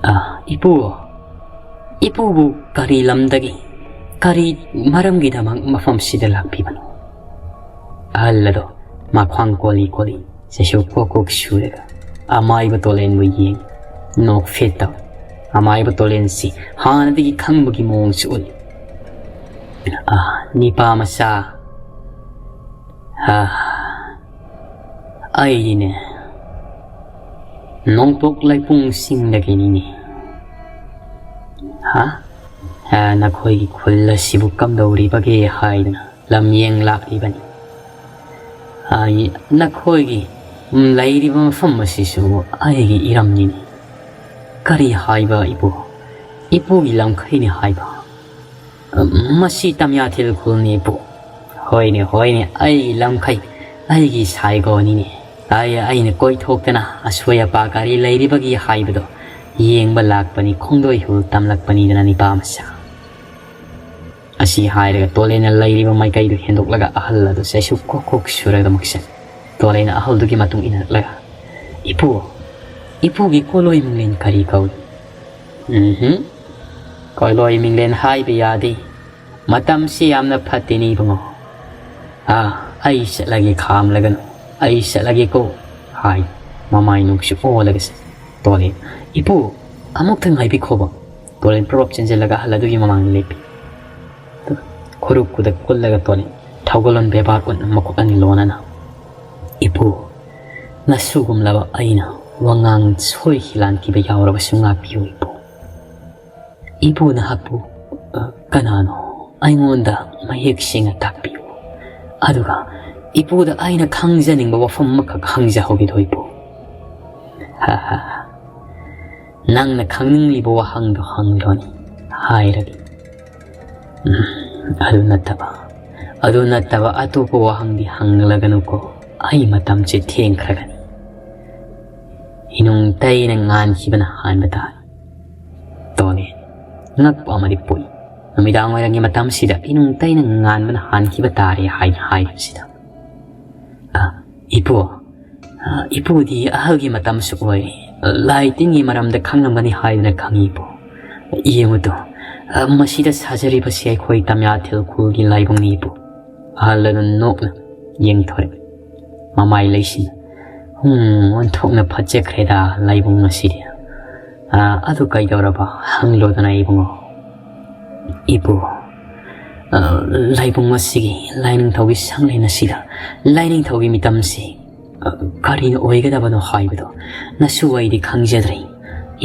ꯑꯥ, ꯏꯄꯨ, ꯏꯄꯨꯕꯨ ꯀꯔꯤ ꯂꯝꯗꯒꯤ, ꯀꯔꯤ ꯃꯔꯝꯒꯤꯗꯃꯛ ꯃꯐꯝꯁꯤꯗ ꯂꯥꯛꯄꯤꯕꯅꯣ? ꯑꯍꯜ ꯑꯗꯣ ꯃꯈ꯭ꯋꯥꯡ ꯀꯣꯜꯂꯤ ꯀꯣꯜꯂꯤ, ꯆꯩꯁꯨ ꯀꯣꯛ ꯀꯣꯛ ꯁꯨꯔꯒ ꯑꯃꯥꯏꯕ ꯇꯣꯂꯦꯟꯕꯨ ꯌꯦꯡ ꯅꯣꯛꯐꯦꯠ ꯇꯧꯏ꯫ ꯑꯃꯥꯏꯕ ꯇꯣꯂꯦꯟꯁꯤ ꯍꯥꯟꯅꯗꯒꯤ ꯈꯪꯕꯒꯤ ꯃꯑꯣꯡꯁꯨ ꯎꯠꯂꯤ꯫ "ꯑꯥ, ꯅꯤꯄꯥ ꯃꯆꯥ, ꯑꯥ, ꯑꯩꯗꯤꯅꯦ, ꯅꯣꯡꯄꯣꯛ ꯂꯩꯄꯨꯡ ꯆꯤꯡꯗꯒꯤꯅꯤꯅꯦ꯫ ꯍꯥ? ꯑꯥ, ꯅꯈꯣꯏꯒꯤ ꯈꯨꯜ ꯑꯁꯤꯕꯨ ꯀꯝꯗꯧꯔꯤꯕꯒꯦ ꯍꯥꯏꯗꯨꯅ ꯂꯝꯌꯦꯡ ꯂꯥꯛꯂꯤꯕꯅꯤ꯫ ꯑꯩ, ꯅꯈꯣꯏꯒꯤ, ꯎꯝ, ꯂꯩꯔꯤꯕ ꯃꯐꯝ ꯑꯁꯤꯁꯨ ꯑꯩꯒꯤ ꯏꯔꯝꯅꯤꯅꯦ꯫ ꯀꯔꯤ ꯍꯥꯏꯕ ꯏꯄꯨ? ꯏꯄꯨꯒꯤ ꯂꯝꯈꯩꯅꯤ ꯍꯥꯏꯕ? ꯎꯝ, ꯃꯁꯤ ꯇꯝꯌꯥꯊꯦꯜ ꯈꯨꯜꯅꯤ ꯏꯄꯨ꯫ ꯍꯣꯏꯅꯦ, ꯍꯣꯏꯅꯦ, ꯑꯩꯒꯤ ꯂꯝꯈꯩ, ꯑꯩꯒꯤ ꯁꯥꯏꯒꯣꯅꯤꯅꯦ꯫ ꯑꯩ, ꯑꯩꯅ ꯀꯣꯏꯊꯣꯛꯇꯅ ꯑꯁꯣꯏ ꯑꯄꯥ ꯀꯔꯤ ꯂꯩꯔꯤꯕꯒꯦ ꯍꯥꯏꯕꯗꯣ ꯌꯦꯡꯕ ꯂꯥꯛꯄꯅꯤ, ꯈꯣꯡꯗꯣꯏ ꯍꯨꯜ ꯇꯝꯂꯛꯄꯅꯤꯗꯅ ꯅꯤꯄꯥ ꯃꯆꯥ"꯫ ꯑꯁꯤ ꯍꯥꯏꯔꯒ ꯇꯣꯂꯦꯟꯅ ꯂꯩꯔꯤꯕ ꯃꯥꯏꯀꯩꯗꯨ ꯍꯦꯟꯗꯣꯛꯂꯒ ꯑꯍꯜ ꯑꯗꯨ ꯆꯩꯁꯨ ꯀꯣꯛ ꯀꯣꯛ ꯁꯨꯔꯒ ꯃꯨꯛꯁꯟ꯫ ꯇꯣꯂꯦꯟꯅ ꯑꯍꯜꯗꯨꯒꯤ ꯃꯇꯨꯡ ꯏꯟꯅꯔꯛꯂꯒ, "ꯏꯄꯨ, ꯏꯄꯨꯒꯤ ꯀꯣꯂꯣꯏ ꯃꯤꯡꯂꯦꯟ ꯀꯔꯤ ꯀꯧꯏ?" "ꯎꯝꯍꯨꯝ, ꯀꯣꯂꯣꯏ ꯃꯤꯡꯂꯦꯟ ꯍꯥꯏꯕ ꯌꯥꯗꯦ꯫ ꯃꯇꯝꯁꯤ ꯌꯥꯝꯅ ꯐꯠꯇꯦꯅꯦ ꯏꯕꯨꯡꯉꯣ꯫ ꯑꯥ, ꯑꯩ ꯆꯠꯂꯒꯦ ꯈꯥꯝꯂꯒꯅꯨ, ꯑꯩ ꯆꯠꯂꯒꯦꯀꯣ" ꯍꯥꯏ꯫ ꯃꯃꯥꯏ ꯅꯣꯛꯁꯨ ꯑꯣꯜꯂꯒ ꯆꯠ-, ꯇꯣꯂꯦꯟ, "ꯏꯄꯨ, ꯑꯃꯨꯛꯇ ꯉꯥꯏꯕꯤꯈꯣꯕ"꯫ ꯇꯣꯂꯦꯟ ꯄ꯭ꯔꯣꯞ ꯆꯦꯟꯁꯤꯜꯂꯒ ꯑꯍꯜ ꯑꯗꯨꯒꯤ ꯃꯃꯥꯡꯗ ꯂꯦꯞꯄꯤ꯫ ꯈꯨꯔꯨ ꯈꯨꯗ ꯀꯨꯜꯂꯒ ꯇꯣꯂꯦꯟ ꯊꯧꯒꯜꯂꯣꯟ ꯕꯦꯕꯥꯔ ꯎꯠꯅ ꯃꯈꯨꯠ ꯑꯅꯤ ꯂꯣꯟꯅꯅ, "ꯏꯄꯨ, ꯅꯁꯨꯒꯨꯝꯂꯕ ꯑꯩꯅ ꯋꯥꯉꯥꯡ ꯁꯣꯏꯈꯤ ꯂꯥꯟꯈꯤꯕ ꯌꯥꯎꯔꯕꯁꯨ ꯉꯥꯛꯄꯤꯌꯨ ꯏꯄꯨ꯫ ꯏꯄꯨ ꯅꯍꯥꯛꯄꯨ, ꯑ, ꯀꯅꯥꯅꯣ? ꯑꯩꯉꯣꯟꯗ ꯃꯌꯦꯛ ꯁꯦꯡꯅ ꯇꯥꯛꯄꯤꯌꯨ꯫ ꯑꯗꯨꯒ ꯏꯄꯨꯗ ꯑꯩꯅ ꯈꯪꯖꯅꯤꯡꯕ ꯋꯥꯐꯝ ꯑꯃꯈꯛ ꯍꯪꯖꯍꯧꯒꯦꯗꯣ ꯏꯄꯨ"꯫ "ꯍꯥ ꯍꯥ ꯍꯥ꯫ ꯅꯪꯅ ꯈꯪꯅꯤꯡꯂꯤꯕ ꯋꯥꯍꯪꯗꯣ ꯍꯪꯂꯣꯅꯦ ꯍꯥꯏꯔꯒꯦ꯫ ꯎꯝ, ꯑꯗꯨ ꯅꯠꯇꯕ, ꯑꯗꯨ ꯅꯠꯇꯕ ꯑꯇꯣꯞꯄ ꯋꯥꯍꯪꯗꯤ ꯍꯪꯂꯒꯅꯨꯀꯣ꯫ ꯑꯩ ꯃꯇꯝꯁꯦ ꯊꯦꯡꯈ꯭ꯔꯒꯅꯤ"꯫ ꯏꯅꯨꯡ ꯇꯩꯅ ꯉꯥꯟꯈꯤꯕꯅ ꯍꯥꯟꯕ ꯇꯥꯔꯦ꯫ ꯇꯣꯂꯦ, ꯉꯛꯄ ꯑꯃꯗꯤ ꯄꯣꯛꯏ꯫ ꯅꯨꯃꯤꯗꯥꯡ ꯋꯥꯏꯔꯝꯒꯤ ꯃꯇꯝꯁꯤꯗ ꯏꯅꯨꯡ ꯇꯩꯅ ꯉꯥꯟꯕꯅ ꯍꯥꯟꯈꯤꯕ ꯇꯥꯔꯦ ꯍꯥꯏꯅ ꯍꯥꯏꯔꯤꯕꯁꯤꯗ꯫ "ꯑ, ꯏꯄꯨ, ꯑ, ꯏꯄꯨꯗꯤ ꯑꯍꯜꯒꯤ ꯃꯇꯝꯁꯨ ꯑꯣꯏ, ꯂꯥꯏ ꯇꯤꯟꯒꯤ ꯃꯔꯝꯗ ꯈꯪꯂꯝꯒꯅꯤ ꯍꯥꯏꯗꯨꯅ ꯈꯪꯉꯤ ꯏꯄꯨ꯫ ꯌꯦꯡꯉꯨ ꯇꯨ, ꯑ, ꯃꯁꯤꯗ ꯁꯥꯖꯔꯤꯕꯁꯤ ꯑꯩꯈꯣꯏ ꯇꯝꯌꯥꯊꯦꯜ ꯈꯨꯜꯒꯤ ꯂꯥꯏꯕꯨꯡꯅꯤ ꯏꯄꯨ꯫" ꯑꯍꯜ ꯑꯗꯨ ꯅꯣꯛꯅ ꯌꯦꯡꯊꯣꯔꯛꯏ꯫ ꯃꯃꯥꯏ ꯂꯩꯁꯤꯅ, "ꯍꯨꯝ, ꯑꯣꯟꯊꯣꯛꯅ ꯐꯠꯖꯈ꯭ꯔꯦꯗ ꯂꯥꯏꯕꯨꯡ ꯑꯁꯤꯗꯤ꯫ ꯑ, ꯑꯗꯨ ꯀꯩꯗꯧꯔꯕ? ꯍꯪꯂꯣꯗꯅ ꯏꯕꯨꯡꯉꯣ꯫" "ꯏꯄꯨ, ꯑ, ꯂꯥꯏꯕꯨꯡ ꯑꯁꯤꯒꯤ ꯂꯥꯏꯅꯤꯡꯊꯧꯒꯤ ꯁꯪꯂꯦꯟ ꯑꯁꯤꯗ ꯂꯥꯏꯅꯤꯡꯊꯧꯒꯤ ꯃꯤꯇꯝꯁꯤ, ꯑ, ꯀꯔꯤꯅ ꯑꯣꯏꯒꯗꯕꯅꯣ ꯍꯥꯏꯕꯗꯣ ꯅꯁꯨ ꯑꯩꯗꯤ ꯈꯪꯖꯗ꯭ꯔꯦ꯫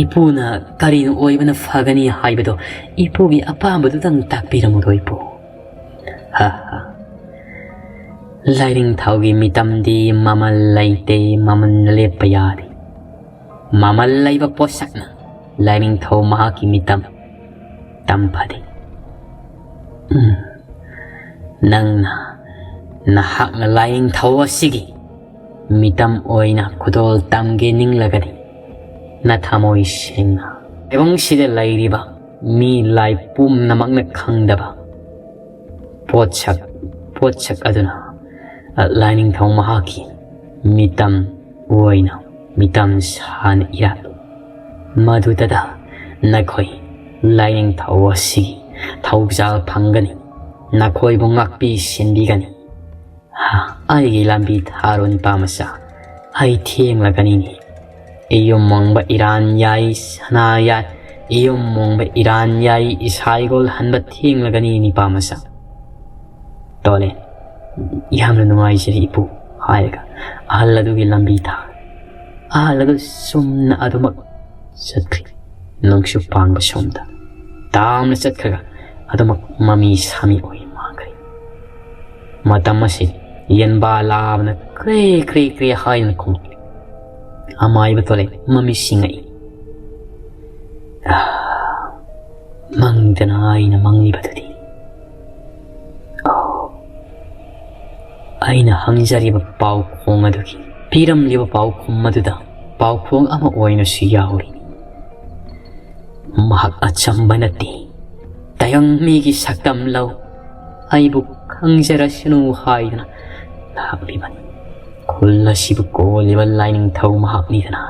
ꯏꯄꯨꯅ ꯀꯔꯤꯅ ꯑꯣꯏꯕꯅ ꯐꯒꯅꯤ ꯍꯥꯏꯕꯗꯣ ꯏꯄꯨꯒꯤ ꯑꯄꯥꯝꯕꯗꯨꯗꯪ ꯇꯥꯛꯄꯤꯔꯝꯃꯨꯗꯣ ꯏꯄꯨ꯫" "ꯍ ꯍ꯫ ꯂꯥꯏꯅꯤꯡꯊꯧꯒꯤ ꯃꯤꯇꯝꯗꯤ ꯃꯃꯜ ꯂꯩꯇꯦ, ꯃꯃꯜꯅ ꯂꯦꯞꯄ ꯌꯥꯗꯦ꯫ ꯃꯃꯜ ꯂꯩꯕ ꯄꯣꯠꯁꯛꯅ ꯂꯥꯏꯅꯤꯡꯊꯧ ꯃꯍꯥꯛꯀꯤ ꯃꯤꯇꯝ ꯇꯝꯐꯗꯦ꯫ ꯎꯝ, ꯅꯪꯅ ꯅꯍꯥꯛꯅ ꯂꯥꯏꯅꯤꯡꯊꯧ ꯑꯁꯤꯒꯤ ꯃꯤꯇꯝ ꯑꯣꯏꯅ ꯈꯨꯗꯣꯜ ꯇꯝꯒꯦ ꯅꯤꯡꯂꯒꯗꯤ, ꯅꯊꯃꯣꯏ ꯁꯦꯡꯅ ꯂꯥꯏꯕꯨꯡꯁꯤꯗ ꯂꯩꯔꯤꯕ ꯃꯤ ꯂꯥꯏ ꯄꯨꯝꯅꯃꯛꯅ ꯈꯪꯗꯕ ꯄꯣꯠꯁꯛ, ꯄꯣꯠꯁꯛ ꯑꯗꯨꯅ, ꯑ, ꯂꯥꯏꯅꯤꯡꯊꯧ ꯃꯍꯥꯛꯀꯤ ꯃꯤꯇꯝ ꯑꯣꯏꯅ ꯃꯤꯇꯝ ꯁꯥꯅ ꯏꯔꯥꯠꯂꯨ꯫ ꯃꯗꯨꯗꯗ ꯅꯈꯣꯏ ꯂꯥꯏꯅꯤꯡꯊꯧ ꯑꯁꯤꯒꯤ ꯊꯧꯖꯥꯜ ꯐꯪꯒꯅꯤ, ꯅꯈꯣꯏꯕꯨ ꯉꯥꯛꯄꯤ ꯁꯦꯟꯕꯤꯒꯅꯤ꯫ ꯍꯥ, ꯑꯩꯒꯤ ꯂꯝꯕꯤ ꯊꯥꯔꯣ ꯅꯤꯄꯥ ꯃꯆꯥ, ꯑꯩ ꯊꯦꯡꯂꯒꯅꯤꯅꯦ꯫ ꯏꯌꯨꯝ ꯃꯣꯡꯕ ꯏꯔꯥꯟ ꯌꯥꯏ, ꯁꯅꯥ ꯌꯥꯏ, ꯏꯌꯨꯝ ꯃꯣꯡꯕ ꯏꯔꯥꯟ ꯌꯥꯏ, ꯏꯁꯥ ꯏꯒꯣꯜ ꯍꯟꯕ ꯊꯦꯡꯂꯒꯅꯤ ꯅꯤꯄꯥ ꯃꯆꯥ꯫" "ꯇꯣꯂꯦ, ꯌꯥꯝꯅ ꯅꯨꯡꯉꯥꯏꯖꯔꯦ ꯏꯄꯨ," ꯍꯥꯏꯔꯒ ꯑꯍꯜ ꯑꯗꯨꯒꯤ ꯂꯝꯕꯤ ꯊꯥ꯫ ꯑꯍꯜ ꯑꯗꯨ ꯆꯨꯝꯅ ꯑꯗꯨꯃꯛ ꯆꯠꯈ꯭ꯔꯤ꯫ ꯅꯣꯡꯆꯨꯞ ꯄꯥꯡꯕ ꯁꯣꯝꯗ ꯇꯥꯝꯅ ꯆꯠꯈ꯭ꯔꯒ ꯑꯗꯨꯃꯛ ꯃꯃꯤ ꯁꯥꯃꯤ ꯑꯣꯏ ꯃꯥꯡꯈ꯭ꯔꯦ꯫ ꯃꯇꯝ ꯑꯁꯤ ꯌꯦꯟꯕꯥ ꯂꯥꯕꯅ ꯀ꯭ꯔꯦ ꯀ꯭ꯔꯦ ꯀ꯭ꯔꯦ ꯍꯥꯏꯗꯨꯅ ꯈꯣꯡꯂꯛꯂꯤ꯫ ꯑꯃꯥꯏꯕ ꯇꯣꯂꯦ ꯃꯃꯤꯠ ꯁꯤꯡꯉꯛꯏ꯫ "ꯑꯥ, ꯃꯪꯗꯅ ꯑꯩꯅ ꯃꯪꯂꯤꯕꯗꯨꯗꯤ꯫ ꯑꯣ, ꯑꯩꯅ ꯍꯪꯖꯔꯤꯕ ꯄꯥꯎꯈꯣꯡ ꯑꯗꯨꯒꯤ, ꯄꯤꯔꯝꯂꯤꯕ ꯄꯥꯎꯈꯨꯝ ꯑꯗꯨꯗ ꯄꯥꯎꯈꯣꯡ ꯑꯃ ꯑꯣꯏꯅꯁꯨ ꯌꯥꯎꯔꯤ꯫ ꯃꯍꯥꯛ ꯑꯆꯝꯕ ꯅꯠꯇꯦ꯫ ꯇꯥꯏꯕꯪ ꯃꯤꯒꯤ ꯁꯛꯇꯝ ꯂꯧ, ꯑꯩꯕꯨ ꯈꯪꯖꯔꯁꯅꯨ ꯍꯥꯏꯗꯨꯅ ꯂꯥꯛꯂꯤꯕꯅꯤ꯫ ꯈꯨꯜ ꯑꯁꯤꯕꯨ ꯀꯣꯜꯂꯤꯕ ꯂꯥꯏꯅꯤꯡꯊꯧ ꯃꯍꯥꯛꯅꯤꯗꯅ꯫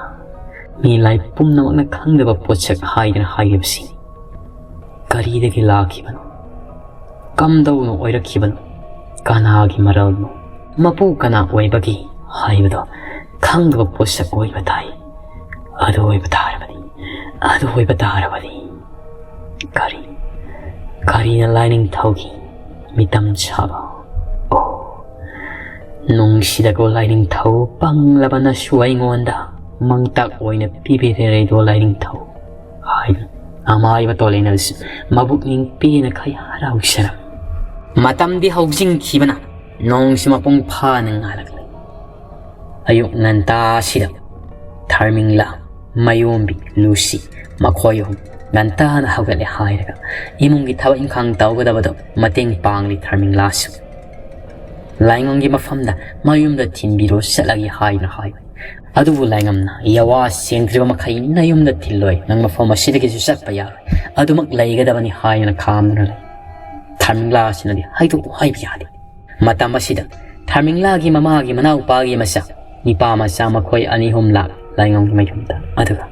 ꯃꯤ ꯂꯥꯏ ꯄꯨꯝꯅꯃꯛꯅ ꯈꯪꯗꯕ ꯄꯣꯠꯁꯛ ꯍꯥꯏꯗꯨꯅ ꯍꯥꯏꯔꯤꯕꯁꯤ꯫ ꯀꯔꯤꯗꯒꯤ ꯂꯥꯛꯈꯤꯕꯅꯣ? ꯀꯝꯗꯧꯅ ꯑꯣꯏꯔꯛꯈꯤꯕꯅꯣ? ꯀꯅꯥꯒꯤ ꯃꯔꯜꯅꯣ? ꯃꯄꯨ ꯀꯅꯥ ꯑꯣꯏꯕꯒꯦ ꯍꯥꯏꯕꯗꯣ ꯈꯪꯗꯕ ꯄꯣꯠꯁꯛ ꯑꯣꯏꯕ ꯇꯥꯏ꯫ ꯑꯗꯨ ꯑꯣꯏꯕ ꯇꯥꯔꯕꯗꯤ, ꯑꯗꯨ ꯑꯣꯏꯕ ꯇꯥꯔꯕꯗꯤ, ꯀꯔꯤ, ꯀꯔꯤꯅ ꯂꯥꯏꯅꯤꯡꯊꯧꯒꯤ ꯃꯤꯇꯝ ꯁꯥꯕ? ꯑꯣ, ꯅꯨꯡꯁꯤꯗꯀꯣ ꯂꯥꯏꯅꯤꯡꯊꯧ, ꯄꯪꯂꯕꯅꯁꯨ ꯑꯩꯉꯣꯟꯗ ꯃꯥꯡꯇꯥꯛ ꯑꯣꯏꯅ ꯄꯤꯕꯤꯔꯦꯗꯣ ꯂꯥꯏꯅꯤꯡꯊꯧ ꯍꯥꯏꯗꯨꯅ ꯑꯃꯥꯏꯕ ꯇꯣꯂꯦꯅꯁꯨ ꯃꯕꯨꯛꯅꯤꯡ ꯄꯦꯟꯅ ꯈꯩ ꯍꯔꯥꯎꯖꯔꯝꯃꯤ꯫ ꯃꯇꯝꯗꯤ ꯍꯧꯖꯤꯟꯈꯤꯕꯅ ꯅꯣꯡꯁꯨ ꯃꯄꯨꯡ ꯐꯥꯅ ꯉꯥꯜꯂꯛꯂꯦ꯫ ꯑꯌꯨꯛ ꯉꯟꯇꯥꯁꯤꯗ ꯊꯥꯔꯃꯤꯡꯂꯥ, ꯃꯌꯣꯝꯕꯤ, ꯂꯨꯁꯤ ꯃꯈꯣꯏ ꯑꯍꯨꯝ ꯉꯟꯇꯥꯅ ꯍꯧꯒꯠꯂꯦ ꯍꯥꯏꯔꯒ ꯏꯃꯨꯡꯒꯤ ꯊꯕꯛ ꯏꯪꯈꯥꯡ ꯇꯧꯒꯗꯕꯗꯣ ꯃꯇꯦꯡ ꯄꯥꯡꯂꯤ ꯊꯥꯔꯃꯤꯡꯂꯥꯁꯨ꯫ ꯂꯥꯏꯉꯝꯒꯤ ꯃꯐꯝꯗ ꯃꯌꯨꯝꯗ ꯊꯤꯟꯕꯤꯔꯣ ꯆꯠꯂꯒꯦ ꯍꯥꯏꯅ ꯍꯥꯏꯕꯅꯤ꯫ ꯑꯗꯨꯕꯨ ꯂꯥꯏꯉꯝꯅ, "ꯌꯥꯋꯥ ꯁꯦꯡꯗ꯭ꯔꯤꯕ ꯃꯈꯩ ꯅꯌꯨꯝꯗ ꯊꯤꯜꯂꯣꯏ, ꯅꯪ ꯃꯐꯝ ꯑꯁꯤꯗꯒꯤꯁꯨ ꯆꯠꯄ ꯌꯥꯔꯣꯏ, ꯑꯗꯨꯃꯛ ꯂꯩꯒꯗꯕꯅꯤ" ꯍꯥꯏꯗꯨꯅ ꯈꯥꯝꯗꯨꯅ ꯂꯩ꯫ ꯊꯥꯔꯃꯤꯡꯂꯥ ꯑꯁꯤꯅꯗꯤ ꯍꯥꯏꯗꯣꯛꯎ ꯍꯥꯏꯕ ꯌꯥꯗꯦ꯫ ꯃꯇꯝ ꯑꯁꯤꯗ ꯊꯥꯔꯃꯤꯡꯂꯥꯒꯤ ꯃꯃꯥꯒꯤ ꯃꯅꯥꯎꯄꯥꯒꯤ ꯃꯆꯥ, ꯅꯤꯄꯥ ꯃꯆꯥ ꯃꯈꯣꯏ ꯑꯅꯤ ꯑꯍꯨꯝ ꯂꯥꯛ ꯂꯥꯏꯉꯝꯒꯤ ꯃꯌꯨꯝꯗ꯫ ꯑꯗꯨꯒ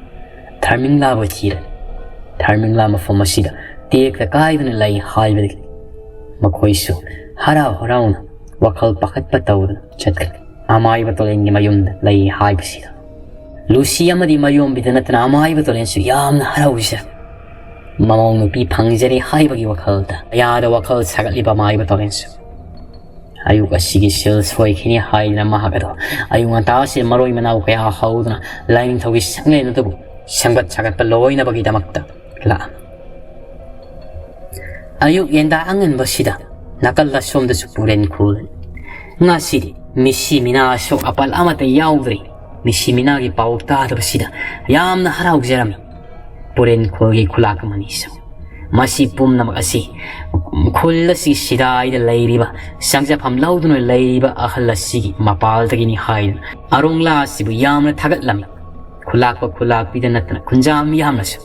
ꯊꯥꯔꯃꯤꯡꯂꯥꯕꯨ ꯊꯤꯔꯦ꯫ ꯊꯥꯔꯃꯤꯡꯂꯥ ꯃꯐꯝ ꯑꯁꯤꯗ ꯇꯦꯛꯇ ꯀꯥꯏꯗꯅ ꯂꯩ ꯍꯥꯏꯕꯗꯒꯤ ꯃꯈꯣꯏꯁꯨ ꯍꯔꯥꯎ ꯍꯔꯥꯎꯅ ꯋꯥꯈꯜ ꯄꯥꯈꯠꯄ ꯇꯧꯗꯅ ꯆꯠꯈ꯭ꯔꯦ꯫ ꯑꯃꯥꯏꯕ ꯇꯣꯂꯦꯟꯒꯤ ꯃꯌꯨꯝꯗ ꯂꯩ ꯍꯥꯏꯕꯁꯤꯗ ꯂꯨꯁꯤ ꯑꯃꯗꯤ ꯃꯌꯣꯝꯕꯤꯗ ꯅꯠꯇꯅ ꯑꯃꯥꯏꯕ ꯇꯣꯂꯦꯟꯁꯨ ꯌꯥꯝꯅ ꯍꯔꯥꯎꯖꯩ꯫ ꯃꯃꯧ ꯅꯨꯄꯤ ꯐꯪꯖꯔꯦ ꯍꯥꯏꯕꯒꯤ ꯋꯥꯈꯜꯗ ꯀꯌꯥꯗ ꯋꯥꯈꯜ ꯁꯥꯒꯠꯂꯤꯕ ꯑꯃꯥꯏꯕ ꯇꯣꯂꯦꯟꯁꯨ꯫ ꯑꯌꯨꯛ ꯑꯁꯤꯒꯤ ꯁꯦꯜ ꯁꯣꯏꯈꯤꯅꯤ ꯍꯥꯏꯗꯅ ꯃꯍꯥꯛ ꯑꯗꯣ ꯑꯌꯨꯛ ꯉꯟꯇꯥꯁꯤꯗ ꯃꯔꯣꯏ ꯃꯅꯥꯎ ꯀꯌꯥ ꯍꯧꯗꯨꯅ ꯂꯥꯏꯅꯤꯡꯊꯧꯒꯤ ꯁꯪꯂꯦꯟ ꯑꯗꯨꯕꯨ ꯁꯦꯝꯒꯠ ꯁꯥꯒꯠꯄ ꯂꯣꯏꯅꯕꯒꯤꯗꯃꯛꯇ ꯂꯥꯛꯑꯝꯃꯤ꯫ ꯑꯌꯨꯛ ꯌꯦꯟꯗꯥ ꯑꯉꯟꯕꯁꯤꯗ ꯅꯥꯀꯜ ꯑꯁꯣꯝꯗꯁꯨ ꯄꯨꯔꯦꯟ ꯈꯨꯜ꯫ ꯉꯁꯤꯗꯤ ꯃꯤꯁꯤ ꯃꯤꯅꯥ ꯑꯁꯣꯛ ꯑꯄꯜ ꯑꯃꯠꯇ ꯌꯥꯎꯗ꯭ꯔꯤ꯫ ꯃꯤꯁꯤ ꯃꯤꯅꯥꯒꯤ ꯄꯥꯎ ꯇꯥꯗꯕꯁꯤꯗ ꯌꯥꯝꯅ ꯍꯔꯥꯎꯖꯔꯝꯃꯤ꯫ ꯄꯨꯔꯦꯟ ꯈꯨꯜꯒꯤ ꯈꯨꯂꯥꯛ ꯑꯃꯅꯤꯁꯨ꯫ ꯃꯁꯤ ꯄꯨꯝꯅꯃꯛ ꯑꯁꯤ ꯈꯨꯜ ꯑꯁꯤ ꯁꯤꯗꯥꯏꯗ ꯂꯩꯔꯤꯕ, ꯆꯪꯖꯐꯝ ꯂꯧꯗꯨꯅ ꯂꯩꯔꯤꯕ ꯑꯍꯜ ꯑꯁꯤꯒꯤ ꯃꯄꯥꯜꯗꯒꯤꯅꯤ ꯍꯥꯏꯗꯨꯅ ꯑꯔꯣꯡꯂꯥ ꯑꯁꯤꯕꯨ ꯌꯥꯝꯅ ꯊꯥꯒꯠꯂꯝꯃꯤ꯫ ꯂꯥꯛꯄ ꯈꯨꯂꯥꯛꯄꯤꯗ ꯅꯠꯇꯅ ꯈꯨꯟꯖꯥ ꯃꯤꯌꯥꯝꯅꯁꯨ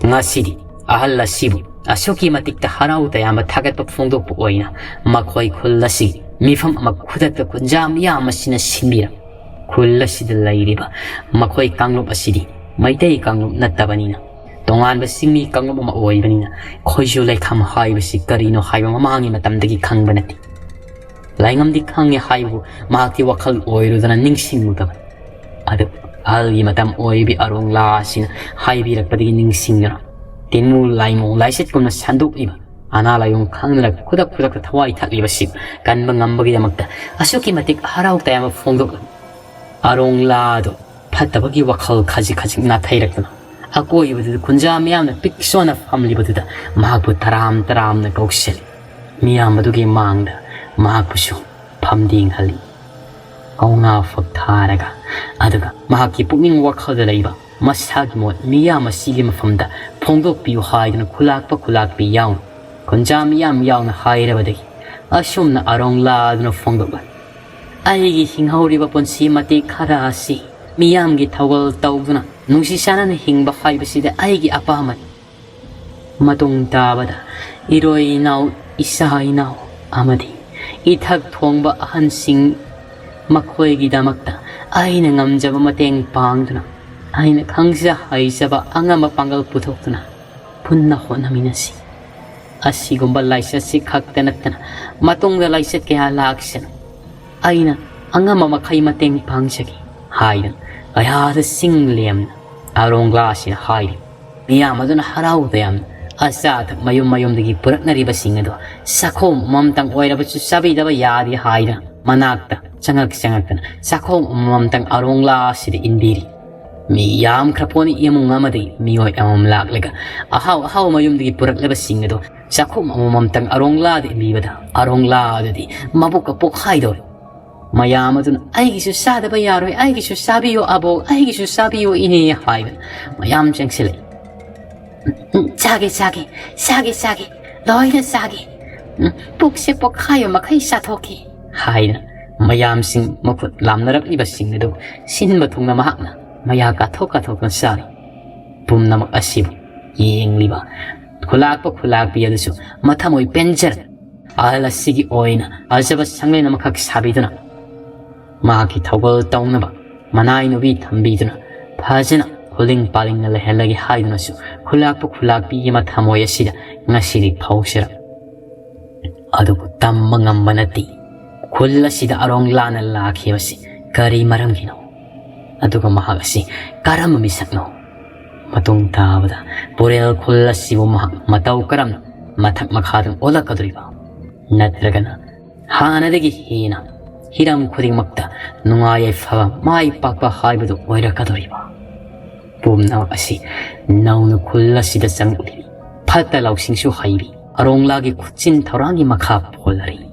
ꯉꯁꯤꯗꯤ ꯑꯍꯜ ꯑꯁꯤꯕꯨ ꯑꯁꯨꯛꯀꯤ ꯃꯇꯤꯛꯇ ꯍꯔꯥꯎ ꯇꯌꯥꯝꯕ ꯊꯥꯒꯠꯄ ꯐꯣꯡꯗꯣꯛꯄ ꯑꯣꯏꯅ ꯃꯈꯣꯏ ꯈꯨꯜ ꯑꯁꯤꯒꯤ ꯃꯤꯐꯝ ꯑꯃ ꯈꯨꯗꯛꯇ ꯈꯨꯟꯖꯥ ꯃꯤꯌꯥꯝ ꯑꯁꯤꯅ ꯁꯤꯟꯕꯤꯔꯝꯃꯤ꯫ ꯈꯨꯜ ꯑꯁꯤꯗ ꯂꯩꯔꯤꯕ ꯃꯈꯣꯏ ꯀꯥꯡꯂꯨꯞ ꯑꯁꯤꯗꯤ ꯃꯩꯇꯩ ꯀꯥꯡꯂꯨꯞ ꯅꯠꯇꯕꯅꯤꯅ, ꯇꯣꯉꯥꯟꯕ ꯆꯤꯡꯃꯤ ꯀꯥꯡꯂꯨꯞ ꯑꯃ ꯑꯣꯏꯕꯅꯤꯅ, ꯈꯣꯏꯖꯨ ꯂꯩꯈꯥꯝ ꯍꯥꯏꯕꯁꯤ ꯀꯔꯤꯅꯣ ꯍꯥꯏꯕ ꯃꯃꯥꯡꯒꯤ ꯃꯇꯝꯗꯒꯤ ꯈꯪꯕ ꯅꯠꯇꯦ꯫ ꯂꯥꯏꯉꯝꯗꯤ ꯈꯪꯉꯦ ꯍꯥꯏꯕꯕꯨ ꯃꯍꯥꯛꯇꯤ ꯋꯥꯈꯜ ꯑꯣꯏꯔꯨꯗꯅ ꯅꯤꯡꯁꯤꯡꯂꯨꯗꯕꯅꯤ꯫ ꯑꯗꯨꯕꯨ ꯑꯍꯜꯒꯤ ꯃꯇꯝ ꯑꯣꯏꯔꯤꯕꯤ ꯑꯔꯣꯡꯂꯥ ꯑꯁꯤꯅ ꯍꯥꯏꯕꯤꯔꯛꯄꯗꯒꯤ ꯅꯤꯡꯁꯤꯡꯗꯨꯅ, ꯇꯤꯟꯃꯨ ꯂꯥꯏꯃꯨ ꯂꯥꯏꯆꯠꯀꯨꯝꯅ ꯁꯟꯗꯣꯛꯂꯤꯕ ꯑꯅꯥ ꯂꯥꯏꯌꯣꯡ ꯈꯪꯗꯅ ꯈꯨꯗꯛ ꯈꯨꯗꯛꯇ ꯊꯋꯥꯏ ꯊꯛꯂꯤꯕꯁꯤ ꯀꯟꯕ ꯉꯝꯕꯒꯤꯗꯃꯛꯇ ꯑꯁꯨꯛꯀꯤ ꯃꯇꯤꯛ ꯍꯔꯥꯎ ꯇꯌꯥꯝꯕ ꯐꯣꯡꯗꯣꯛꯂꯝꯃꯤ꯫ ꯑꯔꯣꯡꯂꯥꯗꯣ ꯐꯠꯇꯕꯒꯤ ꯋꯥꯈꯜ ꯈꯖꯤꯛ ꯈꯖꯤꯛ ꯅꯥꯊꯩꯔꯛꯇꯨꯅ ꯑꯀꯣꯏꯕꯗꯨꯗ ꯈꯨꯟꯖꯥ ꯃꯤꯌꯥꯝꯅ ꯄꯤꯛ ꯁꯣꯟꯅ ꯐꯝꯂꯤꯕꯗꯨꯗ ꯃꯍꯥꯛꯄꯨ ꯇꯔꯥꯝ ꯇꯔꯥꯝꯅ ꯀꯧꯁꯤꯜꯂꯤ꯫ ꯃꯤꯌꯥꯝ ꯑꯗꯨꯒꯤ ꯃꯥꯡꯗ ꯃꯍꯥꯛꯄꯨꯁꯨ ꯐꯝꯗꯦꯡꯍꯜꯂꯤ꯫ ꯀꯧꯅꯥ ꯐꯛ ꯊꯥꯔꯒ, ꯑꯗꯨꯒ ꯃꯍꯥꯛꯀꯤ ꯄꯨꯛꯅꯤꯡ ꯋꯥꯈꯜꯗ ꯂꯩꯕ ꯃꯁꯥꯒꯤ ꯃꯣꯠ ꯃꯤꯌꯥꯝ ꯑꯁꯤꯒꯤ ꯃꯐꯝꯗ ꯐꯣꯡꯗꯣꯛꯄꯤꯌꯨ ꯍꯥꯏꯗꯨꯅ ꯈꯨꯂꯥꯛꯄ ꯈꯨꯂꯥꯛꯄꯤ ꯌꯥꯎꯅ, ꯈꯨꯟꯖꯥ ꯃꯤꯌꯥꯝ ꯌꯥꯎꯅ ꯍꯥꯏꯔꯕꯗꯒꯤ ꯑꯁꯨꯝꯅ ꯑꯔꯣꯡꯂꯥꯗꯨꯅ ꯐꯣꯡꯗꯣꯛꯂꯦ꯫ ꯑꯩꯒꯤ ꯍꯤꯡꯍꯧꯔꯤꯕ ꯄꯨꯟꯁꯤ ꯃꯇꯦꯛ ꯈꯔ ꯑꯁꯤ ꯃꯤꯌꯥꯝꯒꯤ ꯊꯧꯒꯜ ꯇꯧꯗꯨꯅ ꯅꯨꯡꯁꯤ ꯆꯥꯟꯅꯅ ꯍꯤꯡꯕ ꯍꯥꯏꯕꯁꯤꯗ ꯑꯩꯒꯤ ꯑꯄꯥꯝꯕꯅꯤ꯫ ꯃꯇꯨꯡ ꯇꯥꯕꯗ ꯏꯔꯣꯏ ꯏꯅꯥꯎ, ꯏꯆꯥ ꯏꯅꯥꯎ ꯑꯃꯗꯤ ꯏꯊꯛ ꯊꯣꯡꯕ ꯑꯍꯟꯁꯤꯡ, ꯃꯈꯣꯏꯒꯤꯗꯃꯛꯇ ꯑꯩꯅ ꯉꯝꯖꯕ ꯃꯇꯦꯡ ꯄꯥꯡꯗꯨꯅ, ꯑꯩꯅ ꯈꯪꯖ ꯍꯩꯖꯕ ꯑꯉꯝꯕ ꯄꯥꯡꯒꯜ ꯄꯨꯊꯣꯛꯇꯨꯅ ꯄꯨꯟꯅ ꯍꯣꯠꯅꯃꯤꯟꯅꯁꯤ꯫ ꯑꯁꯤꯒꯨꯝꯕ ꯂꯥꯏꯆꯠꯁꯤ ꯈꯛꯇ ꯅꯠꯇꯅ ꯃꯇꯨꯡꯗ ꯂꯥꯏꯆꯠ ꯀꯌꯥ ꯂꯥꯛꯁꯅꯨ, ꯑꯩꯅ ꯑꯉꯝꯕ ꯃꯈꯩ ꯃꯇꯦꯡ ꯄꯥꯡꯖꯒꯦ ꯍꯥꯏꯗꯨꯅ ꯀꯌꯥꯗ ꯆꯤꯡ ꯂꯦꯝꯅ ꯑꯔꯣꯡꯂꯥ ꯑꯁꯤꯅ ꯍꯥꯏꯔꯤ꯫ ꯃꯤꯌꯥꯝ ꯑꯗꯨꯅ ꯍꯔꯥꯎ ꯇꯌꯥꯝꯅ ꯑꯆꯥ ꯑꯊꯛ ꯃꯌꯨꯝ ꯃꯌꯨꯝꯗꯒꯤ ꯄꯨꯔꯛꯅꯔꯤꯕꯁꯤꯡ ꯑꯗꯨ ꯆꯥꯛꯈꯣꯝ ꯑꯃꯃꯝꯇꯪ ꯑꯣꯏꯔꯕꯁꯨ ꯆꯥꯕꯤꯗꯕ ꯌꯥꯗꯦ ꯍꯥꯏꯗꯨꯅ ꯃꯅꯥꯛꯇ ꯆꯪꯉꯛ ꯆꯪꯉꯛꯇꯅ ꯆꯥꯛꯈꯣꯝ ꯑꯃꯃꯝꯇꯪ ꯑꯔꯣꯡꯂꯥ ꯑꯁꯤꯗ ꯏꯟꯕꯤꯔꯤ꯫ ꯃꯤ ꯌꯥꯝꯈ꯭ꯔ ꯄꯣꯠꯅꯤ꯫ ꯏꯃꯨꯡ ꯑꯃꯗꯒꯤ ꯃꯤꯑꯣꯏ ꯑꯃꯃꯝ ꯂꯥꯛꯂꯒ ꯑꯍꯥꯎ ꯑꯍꯥꯎ ꯃꯌꯨꯝꯗꯒꯤ ꯄꯨꯔꯛꯂꯕꯁꯤꯡ ꯑꯗꯨ ꯆꯥꯛꯈꯨꯝ ꯑꯃꯃꯝꯇꯪ ꯑꯔꯣꯡꯂꯥꯗ ꯏꯟꯕꯤꯕꯗ ꯑꯔꯣꯡꯂꯥ ꯑꯗꯨꯗꯤ ꯃꯕꯨꯛꯀ ꯄꯣꯛꯈꯥꯏꯗꯧꯔꯦ꯫ ꯃꯌꯥꯝ ꯑꯗꯨꯅ "ꯑꯩꯒꯤꯁꯨ ꯆꯥꯗꯕ ꯌꯥꯔꯣꯏ, ꯑꯩꯒꯤꯁꯨ ꯆꯥꯕꯤꯌꯨ ꯑꯕꯣꯛ, ꯑꯩꯒꯤꯁꯨ ꯆꯥꯕꯤꯌꯨ ꯏꯅꯦ" ꯍꯥꯏꯕ ꯃꯌꯥꯝ ꯆꯪꯁꯤꯜꯂꯛꯏ꯫ "ꯎꯝ, ꯆꯥꯒꯦ, ꯆꯥꯒꯦ, ꯆꯥꯒꯦ, ꯆꯥꯒꯦ, ꯂꯣꯏꯅ ꯆꯥꯒꯦ꯫ ꯎꯝ, ꯄꯨꯛꯁꯦ ꯄꯣꯛꯈꯥꯏꯕ ꯃꯈꯩ ꯆꯥꯊꯣꯛꯀꯦ" ꯍꯥꯏꯅ ꯃꯌꯥꯝꯁꯤꯡ ꯃꯈꯨꯠ ꯂꯥꯝꯅꯔꯛꯂꯤꯕꯁꯤꯡ ꯑꯗꯨ ꯁꯤꯟꯕ ꯊꯨꯡꯅ ꯃꯍꯥꯛꯅ ꯃꯌꯥ ꯀꯥꯊꯣꯛ ꯀꯥꯊꯣꯛꯇꯨꯅ ꯆꯥꯔꯤ꯫ ꯄꯨꯝꯅꯃꯛ ꯑꯁꯤꯕꯨ ꯌꯦꯡꯂꯤꯕ ꯈꯨꯂꯥꯛꯄ ꯈꯨꯂꯥꯛꯄꯤ ꯑꯗꯨꯁꯨ ꯃꯊꯃꯣꯏ ꯄꯦꯟꯖꯔꯦ꯫ ꯑꯍꯜ ꯑꯁꯤꯒꯤ ꯑꯣꯏꯅ ꯑꯖꯕ ꯁꯪꯂꯦꯟ ꯑꯃꯈꯛ ꯁꯥꯕꯤꯗꯨꯅ ꯃꯍꯥꯛꯀꯤ ꯊꯧꯒꯜ ꯇꯧꯅꯕ ꯃꯅꯥꯏ ꯅꯨꯄꯤ ꯊꯝꯕꯤꯗꯨꯅ ꯐꯖꯅ ꯈꯨꯂꯤꯡ ꯄꯥꯂꯤꯡꯅ ꯂꯩꯍꯜꯂꯒꯦ ꯍꯥꯏꯗꯨꯅꯁꯨ ꯈꯨꯂꯥꯛꯄ ꯈꯨꯂꯥꯛꯄꯤꯒꯤ ꯃꯊꯃꯣꯏ ꯑꯁꯤꯗ ꯉꯁꯤꯗꯤ ꯐꯥꯎꯁꯤꯔ꯫ ꯑꯗꯨꯕꯨ ꯇꯝꯕ ꯉꯝꯕ ꯅꯠꯇꯦ꯫ ꯈꯨꯜ ꯑꯁꯤꯗ ꯑꯔꯣꯡ ꯂꯥꯟꯅ ꯂꯥꯛꯈꯤꯕꯁꯤ ꯀꯔꯤ ꯃꯔꯝꯒꯤꯅꯣ? ꯑꯗꯨꯒ ꯃꯍꯥꯛ ꯑꯁꯤ ꯀꯔꯝꯕ ꯃꯤꯁꯛꯅꯣ? ꯃꯇꯨꯡ ꯇꯥꯕꯗ ꯄꯨꯔꯦꯜ ꯈꯨꯜ ꯑꯁꯤꯕꯨ ꯃꯍꯥꯛ ꯃꯇꯧ ꯀꯔꯝꯅ ꯃꯊꯛ ꯃꯈꯥꯗ ꯑꯣꯜꯂꯛꯀꯗꯧꯔꯤꯕ? ꯅꯠꯇ꯭ꯔꯒꯅ ꯍꯥꯟꯅꯗꯒꯤ ꯍꯦꯟꯅ ꯍꯤꯔꯝ ꯈꯨꯗꯤꯡꯃꯛꯇ ꯅꯨꯡꯉꯥꯏ ꯌꯥꯏꯐꯕ ꯃꯥꯏ ꯄꯥꯛꯄ ꯍꯥꯏꯕꯗꯨ ꯑꯣꯏꯔꯛꯀꯗꯧꯔꯤꯕ? ꯄꯨꯝꯅꯃꯛ ꯑꯁꯤ ꯅꯧꯅ ꯈꯨꯜ ꯑꯁꯤꯗ ꯆꯪꯂꯛꯂꯤꯕꯤ ꯐꯠꯇ ꯂꯧꯁꯤꯡꯁꯨ ꯍꯩꯕꯤ ꯑꯔꯣꯡꯂꯥꯒꯤ ꯈꯨꯠꯆꯤꯟ ꯊꯧꯔꯥꯡꯒꯤ ꯃꯈꯥ ꯄꯣꯜꯂꯔꯤ꯫